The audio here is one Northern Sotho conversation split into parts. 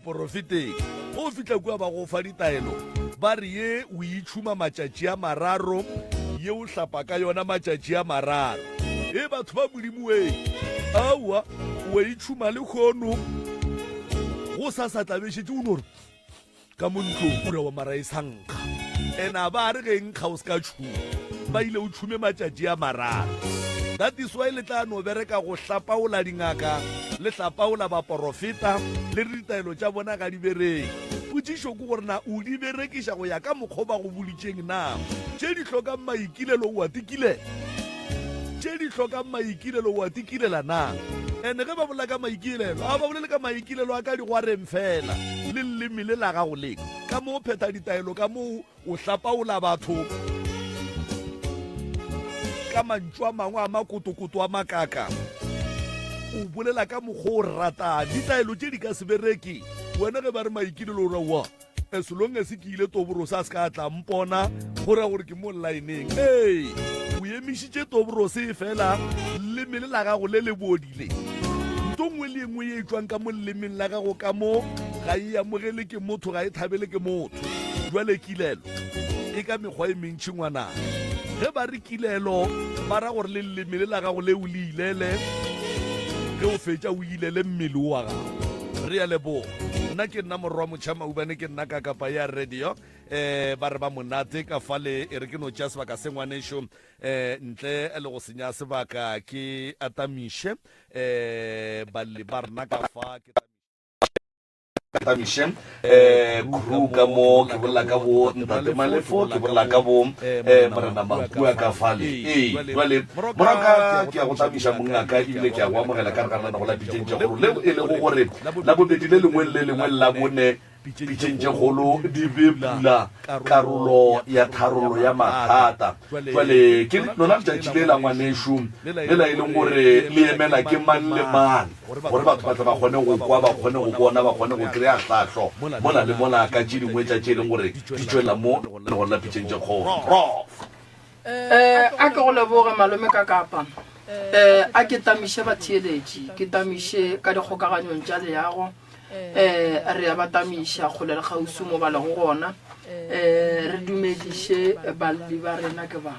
Porofeteng. Ge o fihla kua ba go fa ditaelo, ba re ye o itšhuma matšatši a mararo, ye o hlapa ka yona matšatši a mararo. E batho ba Modimo wee, aowa, o a itšhuma lehono, go sa sa tla be šetše o no re ka mo ntlong o re wa mara e sa nkga. And a ba re ge e nkga o se ka tšhuma, ba ile o tšhume matšatši a mararo. That is why le tla no bereka go hlapaola dingaka, le hlapaola baporofeta, le re ditaelo tša bona ga di bereke. Potšišo ke gore na o di berekiša go ya ka mokgwa o ba go boditšeng na? Tše di hlokang maikilelo o a tikilela? Tše di hlokang maikilelo o a tikilela na? And ge ba bolela ka maikilelo, a ba bolele ka maikilelo a ka digwareng fela, le leleme le la gago le ka mo o phetha ditaelo, ka mo o hlapaola batho ka mantšu a mangwe a makotokoto a makaka, o bolela ka mokgwa o ratang. Ditaelo tše di ka se bereke wena ge ba re maikilelo o ra wa. As long as ke ile Toborose a se ka tla mpona, go ra gore ke mo line-eng. Ee, o emišitše Toborose fela leleme le la gago le le bodile. Nto nngwe le engwe ye e tšwang ka mo lelemeng la gago ka mo ga e amogele ke motho, ga e thabele ke motho. Bjale kilelo e ka mekgwa e mentši ngwanaka. Ge ba re kilelo ba ra gore le leleme le la gago le o le ilele, ge o fetša o ilele mmele o wa gago. Re a leboga. Nna ke nna morwa motšha maubane ke nna ka kapa ya radio eh ba re ba monate ka fale e re ke no tšea sebaka se ngwanešo eh ntle le go senya sebaka ke atamiše eh balli ba rena ka fa ke atamiše eh crew ka mo ke bolela ka bo ntate Malefo ke bolela ka bo eh morena Makua ka fale ee jwale Moraka ke a go tamiša mongaka ebile ke a go amogela ka re ga lenago la pitšeng tše kgolo leo e lego gore Labobedi le lengwe le le lengwe la bone pitšeng tše kgolo di bepula karolo ya tharollo ya mathata. Jwale ke lona letšatši le la ngwanešu le la e leng gore le emela ke mang le mang gore batho ba tle ba kgone go kwa, ba kgone go bona, ba kgone go kry-a hlahlo mola le mola ka tše dingwe tša tše e leng gore di tšwelela mo lenagong la pitšeng tše kgolo. Prof. Eh, a ke go leboge malome ka kapa. Eh, a ke tamiše batheeletši, ke tamiše ka dikgokaganyong tša leago. Eh, re a ba tamiša kgole le kgauswi mo ba lego gona. Eh, re dumediše balli ba rena ke ba.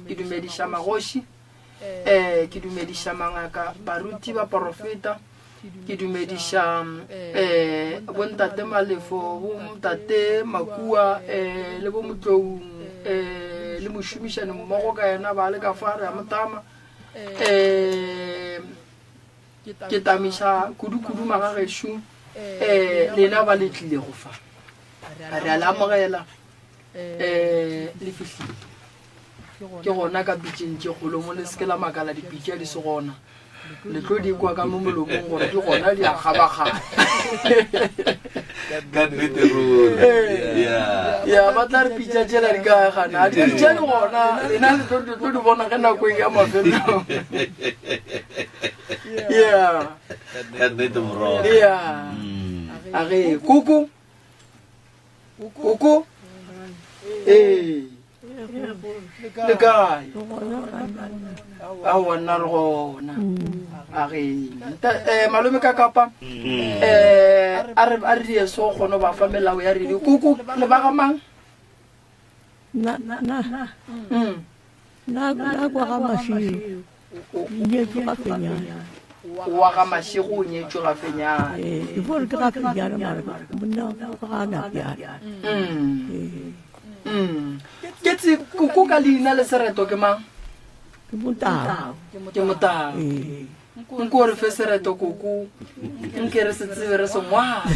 Ke dumediša magoši, eh, ke dumediša mangaka, baruti, baporofeta. Ke dumediša um bontate Malefo, bontate Makua um le bo Motloung um le mošomišani mmogo ka yena ba le ka fa re a mo tama. Um ke tamiša kudu-kudu magagešo um lena ba le tlilego fa, re a le amogela um le fihlile. Ke gona ka pitšeng tše kgolo mo le se ke la makala dipitša di se gona. Le tlo di kwa ka mo molomong gore di gona di a kgabaganya. Ka nnete ruri. Yeah. Ya ba tla re pitša tšela di kae gana? Dipitša di gona, lena le tlo le tlo di bona ge nako e ya mafelelong. Yeah. Ka nnete morwa. Yeah. A re koko. Koko. Ee. Le kae? Aowa nna re gona. A re eh, malome ka kapa eh a re a re die so kgone ba fa melao ya radio. Koko le ba ga mang? Na na Mm. na na kwa ga Mashego. Nyetšwe ga Fenyane. Wa ga Mashego o nyetšwe ga Fenyane. Ee, ke fo re ke ga Fenyane mara monna wa ka ga a Napiane. Mm. Ee. Mm. Ke tse koko ka leina le sereto ke mang? Ke Motau. Ke Motau. Ee. Nko re fe sereto koko. Nke re se tsebe re se ngwale.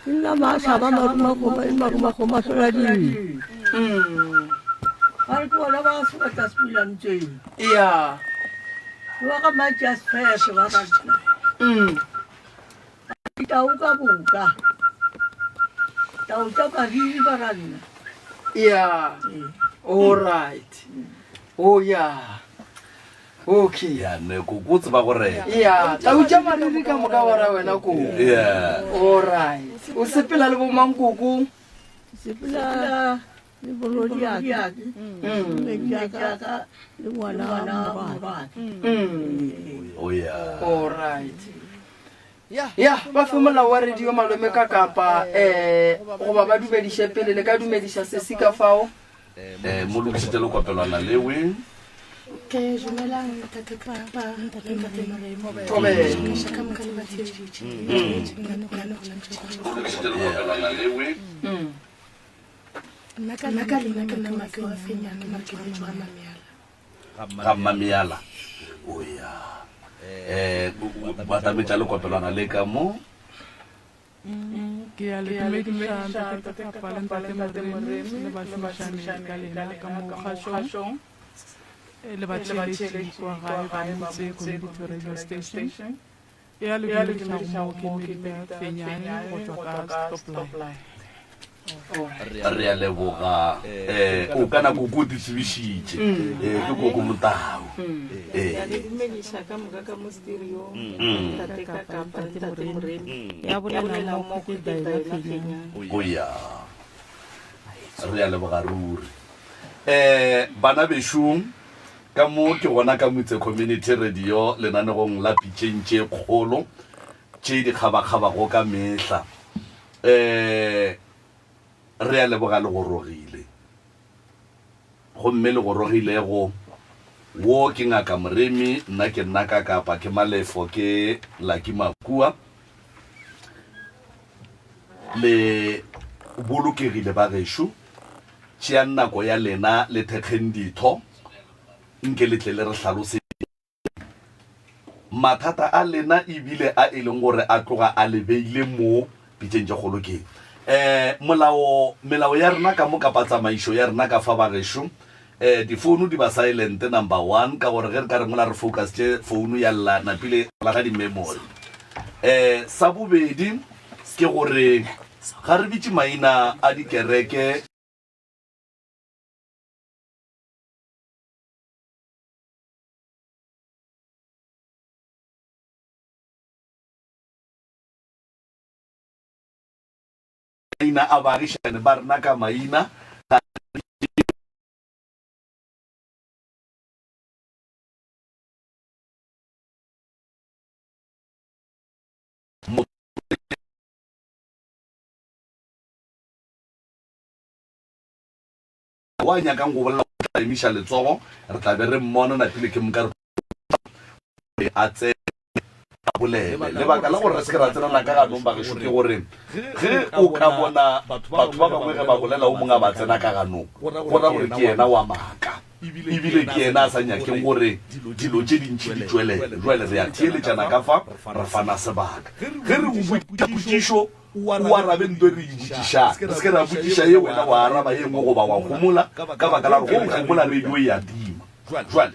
Nna mašaba marumakgoma e marumakgoma solading. Mm. Ba re ke bona ba sebata sepulantseng. Ya. Ke ba ga matši a sefefe ba ba. Mm. Tau ka boka. Tau tša mariri ba ra nna. Ya. All right. Oh ya. Okay. Ya ne koko o tseba go reta. Ya, tau tša mariri ka moka wa ra wena koko. Yeah. All right. O sepela le bomang koko? Sepela le morwediake, Mm. metšaka le ngwana wa morwadi. Mm. Oh yeah. All right. Ya, ba fe molao wa radio malome ka kapa um goba ba dumediše pele. Le ka dumediša sesi ka fao. Eh, mo lokišitše lekopelwana lewe. Okay, dumelang ntate Papa, ntate ntate Moremi. Thobela. Ka ka moka le batheeletši. Lenaneo la Ntšhokgo. Lokišitše lekopelwana lewe. Nna ka nna ka leina ke nna Make wa Fenyane, Make wa tšwa Mamiala. Ga Mmamiala. O ya. Eh, batametša lekopelwana le ka mo. Ke a le dumediša Ntate Kapa le Ntate Moremi le bašomišani ka lena ka mo kgašong le batheeletši kwa gae ba Motse Community Radio Station. E a le dumedišago mo ke Melita Fenyane go tšwa ka Stopline. Re a leboga. Eh, o kana koko o di tsebišitše. Eh, ke koko Motau. Eh. Ke a le dumediša ka moka ka mo stereong, Ntate Kakapa le Ntate Moremi. Ya bolela mo ke Daina Fenyane. O ya. Re a leboga ruri. Eh, bana bešo, ka mo ke gona ka Motse Community Radio lenanegong la pitšeng tše kgolo tše di kgabakgabago ka mehla. Um Re a leboga le gorogile. Gomme le gorogilego, wo ke Ngaka Moremi, nna ke nna Kakapa, ke Malefo, ke Lucky Makua. Le bolokegile ba gešo, tšeang nako ya lena le thekgeng ditho, nke le tle le re hlalose. Mathata a lena e bile a e leng gore a tloga a le beile mo pitšeng tše kgolo ke um molao, melao ya rena ka mo kapa tsamaišo ya rena ka fa bagešo. Um difounu di ba silent number one ka gore ge re ka re mola re focusitše founu ya lla napile re lahla di-memory. Um sa bobedi ke gore ga re bitše maina a dikereke. Maina a baagišani ba rena ka maina ga Wa nyakang go bolela o tla emiša letsogo, re tla be re mmona napile ke moka re a tsene a bolele. Lebaka la gore re se ke ra tsenana ka ganong bagešo ke gore ge o ka bona batho ba bangwe ge ba bolela o mongwe a ba tsena ka ganong, go ra gore ke yena wa maaka ebile ke yena a sa nyakeng gore dilo tše dintši di tšwelele. Jwale re a theeletšana ka fa, re fana sebaka. Ge re go botšiša potšišo, o arabe nto e re e botšišang. Re se ke ra botšiša ye wena wa araba ye nngwe goba wa homola, ka baka la gore ge o homola radio e a tima. Jwale,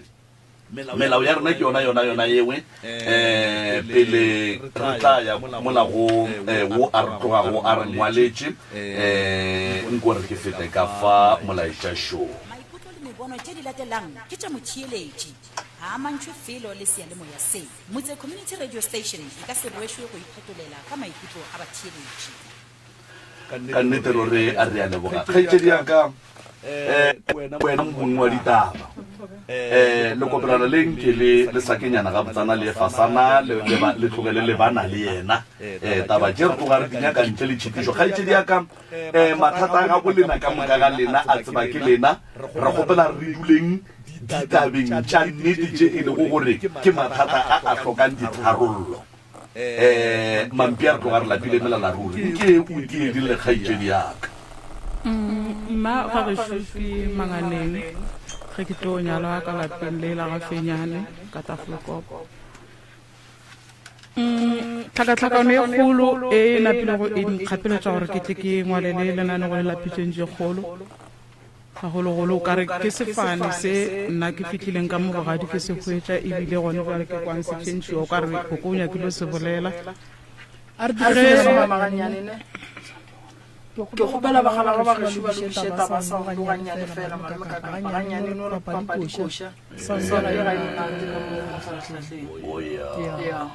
melao ya rena ke yona yona yona yewe. Um pele re tla ya mola go um wo a re tlogago a re ngwaletše, um nko re ke fete ka fa molaetša šo. Maikutlo le mebono tše di latelang ke tša motheeletši. Ga amantšhwe felo le seyalemoya se. Motse Community Radio Station e ka se rwešwe go iphetolela ka maikutlo a batheeletši. Ka nnete ruri re a leboga kgaetšedi ya ka, um wena mong wa ditaba. Um lekopelwana le nke le le sakenyana gabotsana le ye fasana le, le, ba, le tloge le lebana le yena. Um taba tše re tloga re di nyaka ntle le tšhitišo. Kgaetšedi ya ka, um mathata a gabo lena ka moka ga lena a tseba ke lena. Re kgopela re duleng ditabeng tša nnete tše e lego gore ke mathata a a hlokang ditharollo. Um Mampi a re tloga re lapile melala ruri. Nke o tiedile kgaetšedi ya ka. Mma ga gešo ke Manganeng ge ke tlo nyalwa ka lapeng le la ga Fenyane ka Tafelkop. Tlhakatlhakano e kgolo e e napilego e nkgapeletša gore ke tle ke ngwalele lenanego le la Pitšeng tše Kgolo. Gagologolo o ka re ke sefane se nna ke fihlileng ka mo bogadi ke se hwetša ebile gone bjale ke kwang se tšhentšhiwa o ka re koko o nyakile se bolela. A re dire mama gannyane ne. Ke kgopela bagala ba bagešo ba lokiše taba sa go gannyane fela malome ka kapa gannyane no re papa dikoša sona ye ga e monate ka mo mafarahlahleng. O ya. Ya.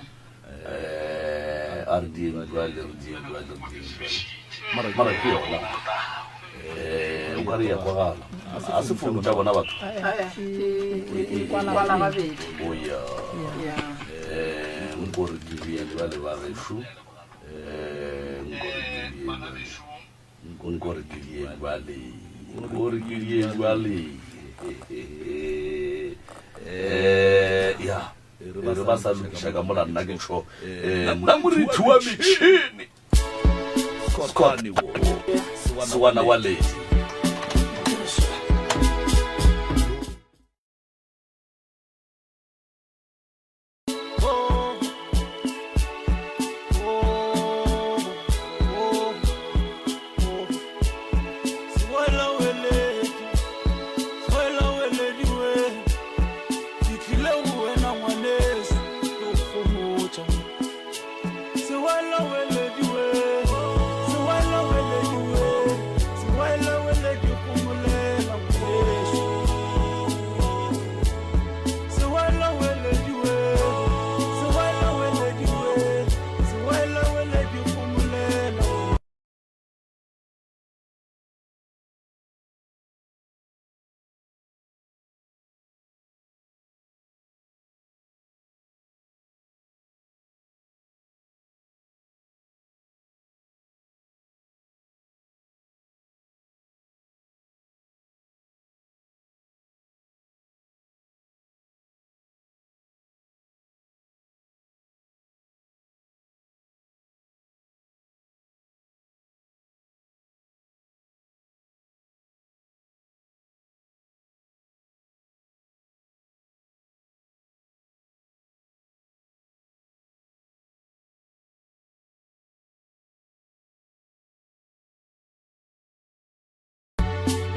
Eh, a re dieng jwale, re dieng jwale, re dieng jwale. Mara mara ke yona. Eh, o ka re ya kwagala. A se founu tša bona batho. Eh, e kwala gabedi. O ya. Ya. Eh, Nko re ke bjeng bjale ba gešo, eh, nko re ke bjeng bjale. Nko re ke bjeng bjale, nko re ke bjeng bjale. Eh, ya, e re ba sa lokiša ka mola nna ke tšho. Eh, nna morithi wa metšhini. Scott Sewana wa Lady.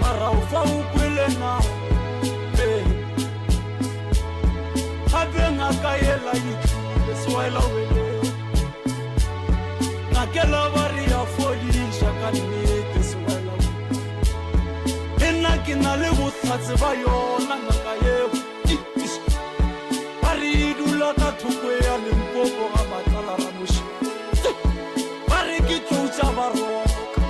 Mara o fa o kwele na ee gape ngaka yela e tlile sewela wele ngakela ba re ya fodiša ka nnete sewela le nna ke na le bohlatse ba yona ngaka yeo ba re e dula ka thoko ya Limpopo ga Matlala Ramoši ba re ke tlou tša baroka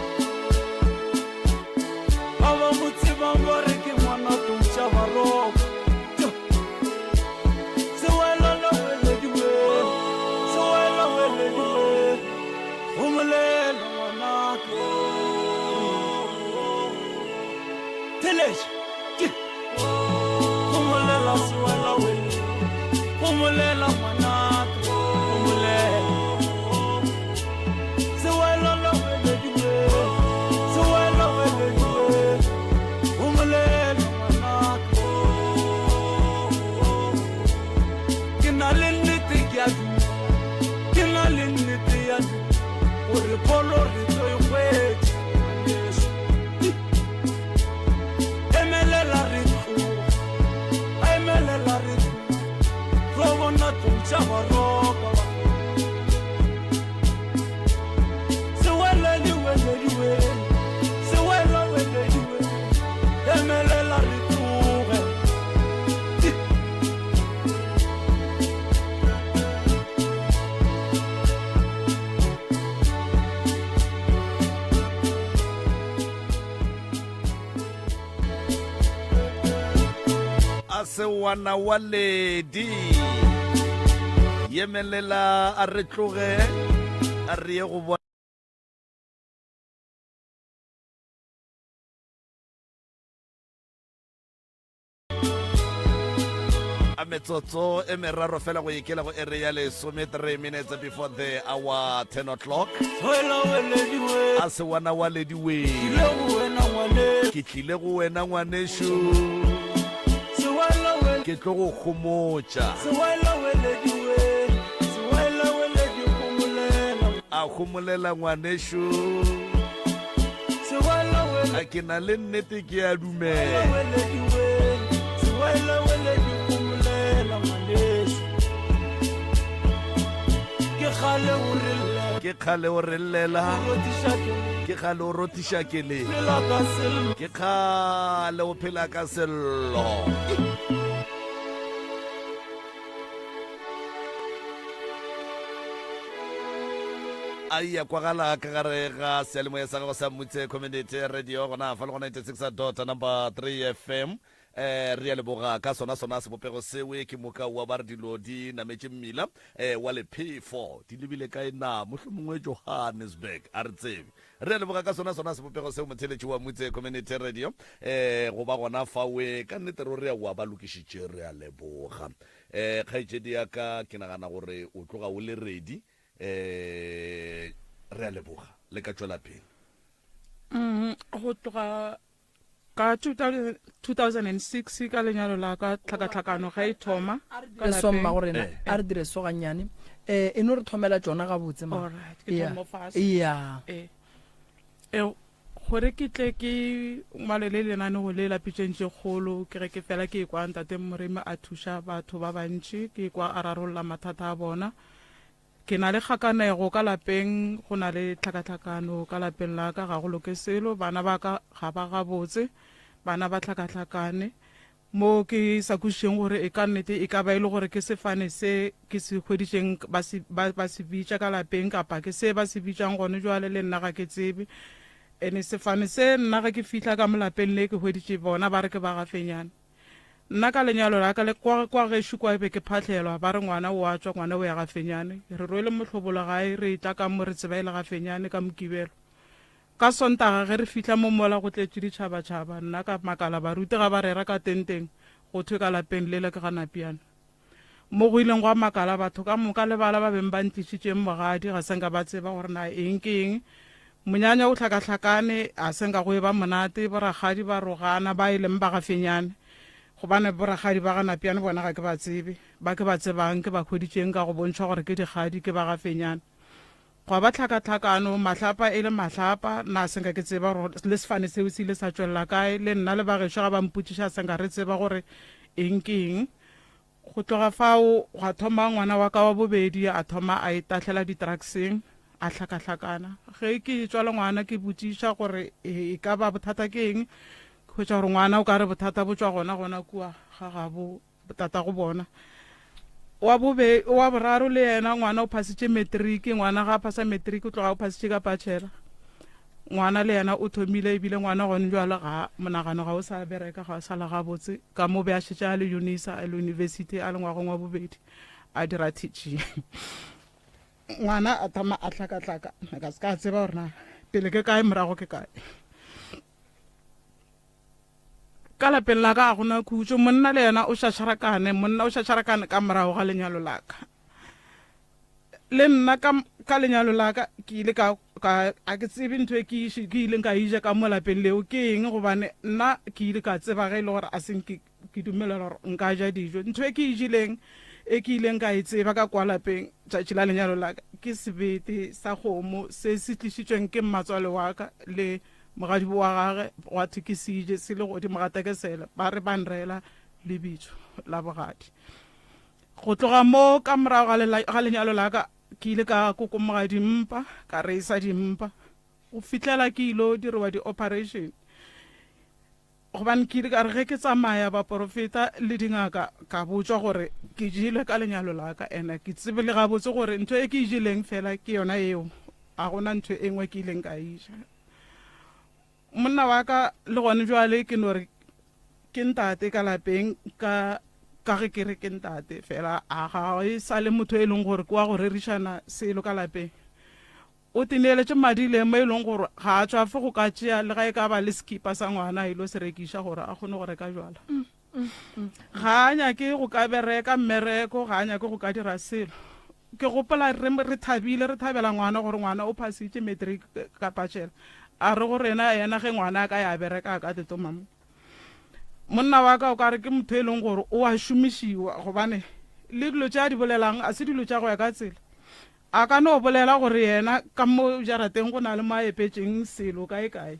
ba ba mo tsebang ba re ke ngwana tlou tša baroka sewelana welediwe sewela welediwe gomolela ngwanaka theletša Gomolela sewela wele gomolela ngwanaka gomolela sewela la welediwe sewela welediwe gomolela ngwanaka ke na le nnete ke a duma ke na le nnete ya duma gore pholo re tlo e hwetša ngwaneso Emelela re tloge, emelela re tloge, tlo bona tlou tša baroka ba. Sewelediwelediwe, sewelawelediwe, emelela re tloge. A sewana wa ledi yemelela a re tloge a re ye go bona A metsotso e meraro fela go ikela go ere ya lesome 3 minutes before the hour 10 o'clock. A se wana wa lediwe. Ke tlile go wena ngwanešu. Ke tlo go homotša. A homolela ngwanešu. A ke na le nnete ke a dumela. Ke kgale o re llela, ke kgale o rothiša kele, ke kgale o phela ka sello. A ya kwagala ka gare ga seyalemoya sa gago sa Mutse Community Radio gona fa le go 96 dot number 3 FM. Eh, re a leboga ka sona sona sebopego sewe ke moka wa ba re dilo di nametše mmila eh, wa lephefo di lebile kae na mohlomongwe Johannesburg a re tsebe. Re a leboga ka sona sona sebopego seo motheletši wa Mutse Community Radio eh, go ba gona fawe ka nnete ruri wa ba lokišitše re a leboga. Eh, kgaetšedi ya ka ke nagana gore o tloga o le ready eh, re a leboga le ka tšwela pele. Mm, go tloga Ka 2006 ka lenyalo la ka tlhakatlhakano ge e thoma ka lapeng. So mmago rena a re dire so gannyane eh e no re thomela tšona gabotse ma. Alright, ke thomo fase. Yeah. Eh. Eh, gore ke tle ke ngwale le lenaneo le la pitšeng tše kgolo ke ge ke fela ke ekwa ntate Moremi a thuša batho ba bantši ke ekwa a rarolla mathata a bona Ke na le kgakanego ka lapeng, go na le tlhakatlhakano ka lapeng la ka, ga go loke selo, bana ba ka ga ba gabotse, bana ba tlhakatlhakane. Mo ke sa kwešišeng gore e ka nnete e ka ba e le gore ke sefane se ke se hweditšeng ba se, ba, ba se bitša ka lapeng kapa ke se ba se bitšang gone jwale, le nna ga ke tsebe. Ene sefane se nna ge ke fihla ka mo lapeng le ke hweditše bona ba re ke ba ga Fenyane. Nna ka lenyalo la ka le kwa, kwa gešo kwa be ke phahlelwa, ba re ngwana o a tšwa, ngwana o ya ga Fenyane. Re rwele mohlobolo gae, re etla ka mo re tseba e le ga Fenyane ka Mokibelo. Ka Sontaga ge re fihla mo mola go tletše ditšhabatšhaba, nna ka makala baruti ga ba rera ka tenteng, go thwe ka lapeng lela ke ga Napiane. Mo go ileng gwa makala batho ka moka le bala ba beng ba ntlišitšeng bogadi, ga se nka ba tseba gore na eng ke eng. Monyanya o hlakahlakane, ga se nka go eba monate, borakgadi ba rogana ba e leng ba ga Fenyane, gobane borakgadi ba ga Napiane bona ga ke ba tsebe, ba ke ba tsebang ke ba hweditšeng ka go bontšhwa gore ke dikgadi ke ba ga Fenyane. Gwa ba tlhakatlhakano, mahlapa e le mahlapa, na se nka ke tseba gore le sefane seo se ile sa tšwelela kae, le nna le bagešo ga ba mpotšiša se nka re tseba gore eng ke eng. Go tloga fao gwa thoma ngwana wa ka wa bobedi a thoma a itahlela di-drugseng, a hlakahlakana. Ge ke etšwa le ngwana ke botšiša gore e ka ba bothata ke eng, ke hwetša gore ngwana o ka re bothata bo tšwa gona gona kua ga gabo tatago bona. Wa bobe, wa boraro le yena ngwana o phasitše matric, ngwana ga a phasa matric o tloga o phasitše ka bachelor. Ngwana le yena o thomile ebile ngwana gone jwale ga monagano ga o sa bereka ga o sa le gabotse ka mo be a šetše a le UNISA a le university a le ngwageng wa bobedi a dira teaching. Ngwana a thoma a hlakahlaka ka se ka tseba gore na pele ke kae morago ke kae. Ka lapeng la ka ga go na khutšo. Monna le yena o šašarakane. Monna o šašarakane ka morago ga lenyalo la ka. Le nna ka, ka lenyalo la ka ke ile ka, ka, a ke tsebe ntho e ke, ke ileng ka e ja ka mo lapeng leo ke eng, gobane nna ke ile ka tseba ge e le gore a se nke ke dumelela gore nka ja dijo. Ntho e ke e jeleng e ke ileng ka e tseba ka kwa lapeng tšatši la lenyalo la ka ke sebete sa kgomo se se tlišitšweng ke mmatswale wa ka le Mogadibo wa gage gwa thwe ke se je se le godimo ga tekesele, ba re ba nreela lebitso la bogadi. Go tloga moo ka morago ga lenyalo la ka ke ile ka kokomoga dimpa, ka reisa dimpa go fihlela ke ilo diriwa di-operation. Gobane ke ile ka re ge ke tsamaya baporofeta le dingaka ka botšwa gore ke jele ka lenyalo la ka, ene ke tsebe le gabotse gore ntho e ke e jeleng fela ke yona eo, ga gona ntho e nngwe ke ileng ka e ja. Monna wa ka le gone jwale ke no re ke ntate ka lapeng ka ka ge ke re ke ntate fela a ga e sa le motho e leng gore ke wa go rerišana selo ka lapeng. O tineeletše madi le mo e leng gore ga a tšwafe go ka tšea le ga e ka ba le sekipa sa ngwana a ilo se rekiša gore a kgone go reka jwala. Ga a nyake go ka bereka mmereko, ga a nyake go ka dira selo. Ke gopola re, re thabile, re thabela ngwana gore ngwana o phasitše matric ka bachelor. A re go rena yena ge ngwana a ka ya bereka a ka tetoma mo. Monna wa ka o ka re ke motho e leng gore o a šomišiwa gobane le dilo tše a di bolelang a se dilo tša go ya ka tsela. A ka no bolela gore yena ka mo jarateng go na le mo a epetšeng selo kae kae.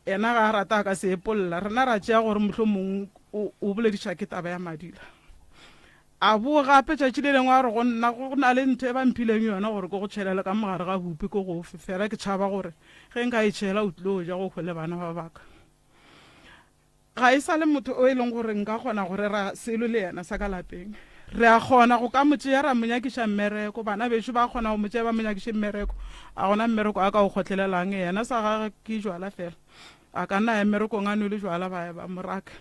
Yena ga a rata a ka se epolla. Rena ra tšea gore mohlomong o, o bolediša ke taba ya madila. A boa gape tšatši le lengwe a re go nna, Go na le ntho e ba mphileng yona gore ke go tšhelele ka mo gare ga bupi ke go fe, fela ke tšhaba gore ge nka e tšhela o tlilo ja go hwele bana ba ba ka. Ga e sa le motho o e leng gore nka kgona go rera selo le yena sa ka lapeng. Re a kgona go ka mo tšea ra mo nyakiša mmereko, bana bešo ba kgona go mo tšea ba mo nyakiše mmereko, a gona mmereko a ka o kgotlelelang, yena sa gagwe ke jwala fela. A ka nna a ya mmerekong a nwele jwala ba ya ba mo raka.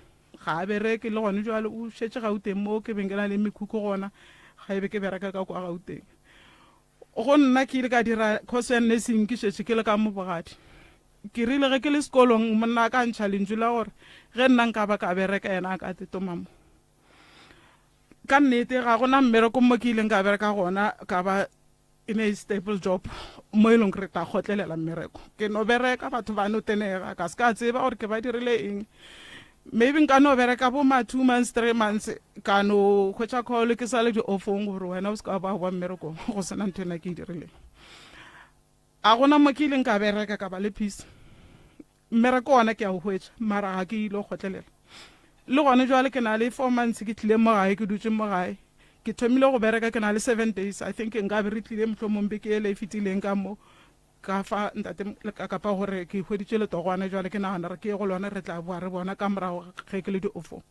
Ga a bereke le gone jwale o šetše Gauteng mo ke beng ke na le mekhukhu gona ga e be ke bereka ka kwa Gauteng. Go nna ke ile ka dira course ya nursing ke šetše ke le ka mo bogadi. Ke rile ge ke le sekolong monna a ka ntšha lentšu la gore ge nna nka ba ka bereka yena a ka tetoma mo. Ka nnete ga gona mmereko mo ke ileng ka bereka gona ka ba in a stable job mo e leng gore tla kgotlelela mmereko. Ke no bereka batho ba no tenega ka se ka tseba gore ke ba dirile eng. Maybe nka no bereka bo ma 2 months 3 months ka no hwetša call ke sa le di-offong gore wena o se ka ba wa mmerekong go sena ntho ena ke e dirileng. A gona mo ke ileng ka bereka ka ba le peace. Mmereko wona ke a o hwetša mara ga ke ile kgotlelela. Le gone jwale ke na le 4 months ke tlile mo gae ke dutše mo gae. Ke thomile go bereka ke na le 7 days I think nkabe re tlile mohlomong beke ele e fetileng ka mo ka fa ntate kapa gore ke hweditše letogwana jwale ke nagana re ke ye go lona re tla boa re bona ka morago ge ke le di-offong.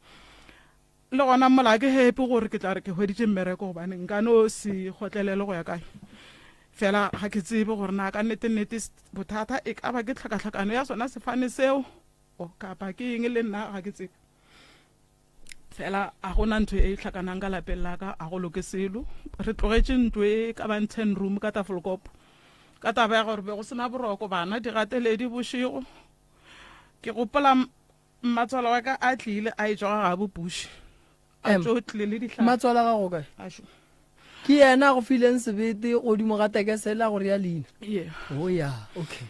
Le gona mola ke happy gore ke tla re ke hweditše mmereko gobane nka no se kgotlelele go ya kae. Fela ga ke tsebe gore na ka nnete-nnete bothata e ka ba ke tlhakatlhakano ya sona sefane seo o kapa ke eng le nna ga ke tsebe. Fela a gona ntho e tlhakanang ka lapeng la ka, a go loke selo. Re tlogetše ntlo e ka bang ten room ka Tafelkop ka taba ya gore be go sena boroko, bana digateledi bošego. Ke gopola Mmatswala wa ka a tlile a etšwa ga gabo Bush. A tšo tlile le dihlare. Mmatswala gago kae? Ašo. Ke yena a go fileng sebete godimo ga tekese la go rea leina? Yeah. Oh ya, okay.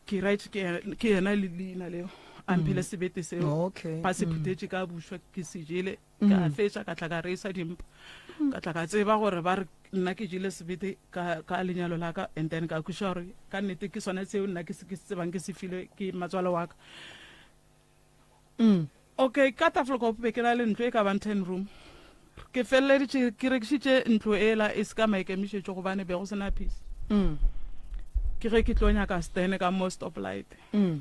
Ke right ke ke yena le leina leo. A mphile sebete seo. Okay. Ba se phuthetše ka bušwa ke se jele. Ka fetša ka tla ka reisa dimpa. Ka tla ka tseba gore ba re nna ke jele sebete ka ka lenyalo la ka and then ka kwešiša gore ka nnete ke sone seo nna ke se ke se tsebang ke se filwe ke mmatswala wa ka. Mm. Okay, ka Tafelkop be ke na le ntlo e ka bang ten room. Ke feleleditše ke rekišitše ntlo ela e se ka maikemišetšo gobane be go se na peace. Mm. Ke ge ke tlo nyaka stand ka mo stoplight. Mm.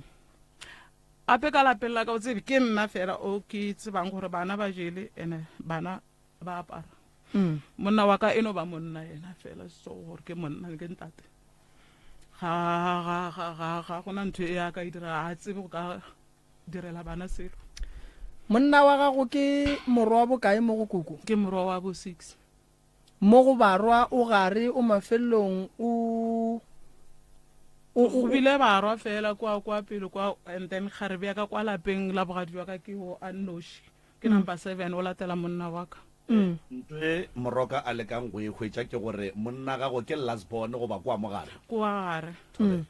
Ape ka lapeng la ka o tsebe ke nna fela o ke tsebang gore bana ba jele ene bana ba apara. Mm. Monna wa ka e no ba monna yena fela so gore ke monna ke ntate. Ga ga ga ga ga gona ntho e a ka e dira ga tsebe go ka direla bana selo. Monna wa gago ke morwa wa bokae mo go koko? Ke morwa wa bo 6. Mo go barwa o gare o mafelelong o o Go bile barwa fela kwa kwa pele kwa and then kgarebe ya ka kwa lapeng la bogadi jwa ka ke o a nnoši. Ke number 7 o latela monna wa ka. Ntho e Moroka a lekang go e hwetša ke gore monna gago ke last born goba ke wa mo gare? Ke wa gare. Thobela.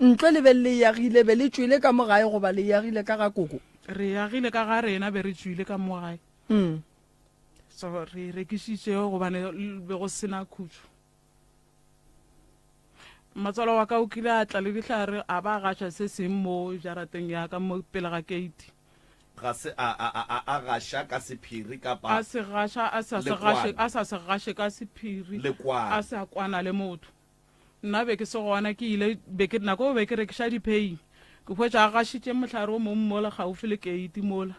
Ntlo le be le e agile, be le tšwele ka mo gae goba le e agile ka ga koko? Re e agile ka ga rena, be re tšwile ka mo gae. So re e rekišitše gobane be go se na khutšo. Mmatswalo wa ka o kile a tla le dihlare a ba a gaša se seng mo jarateng ya ka mo pele ga keiti. Ga se a, a, a, a, a gaša ka sephiri kapa A se gaša, a sa se gaše, a sa se gaše ka sephiri, Lekwane. a sa kwana le motho. Nna be ke se gona, ke ile, be ke, nako eo be ke rekiša diphei. Ke hwetša a gašitše mohlare o mong mola kgaufi le keiti mola.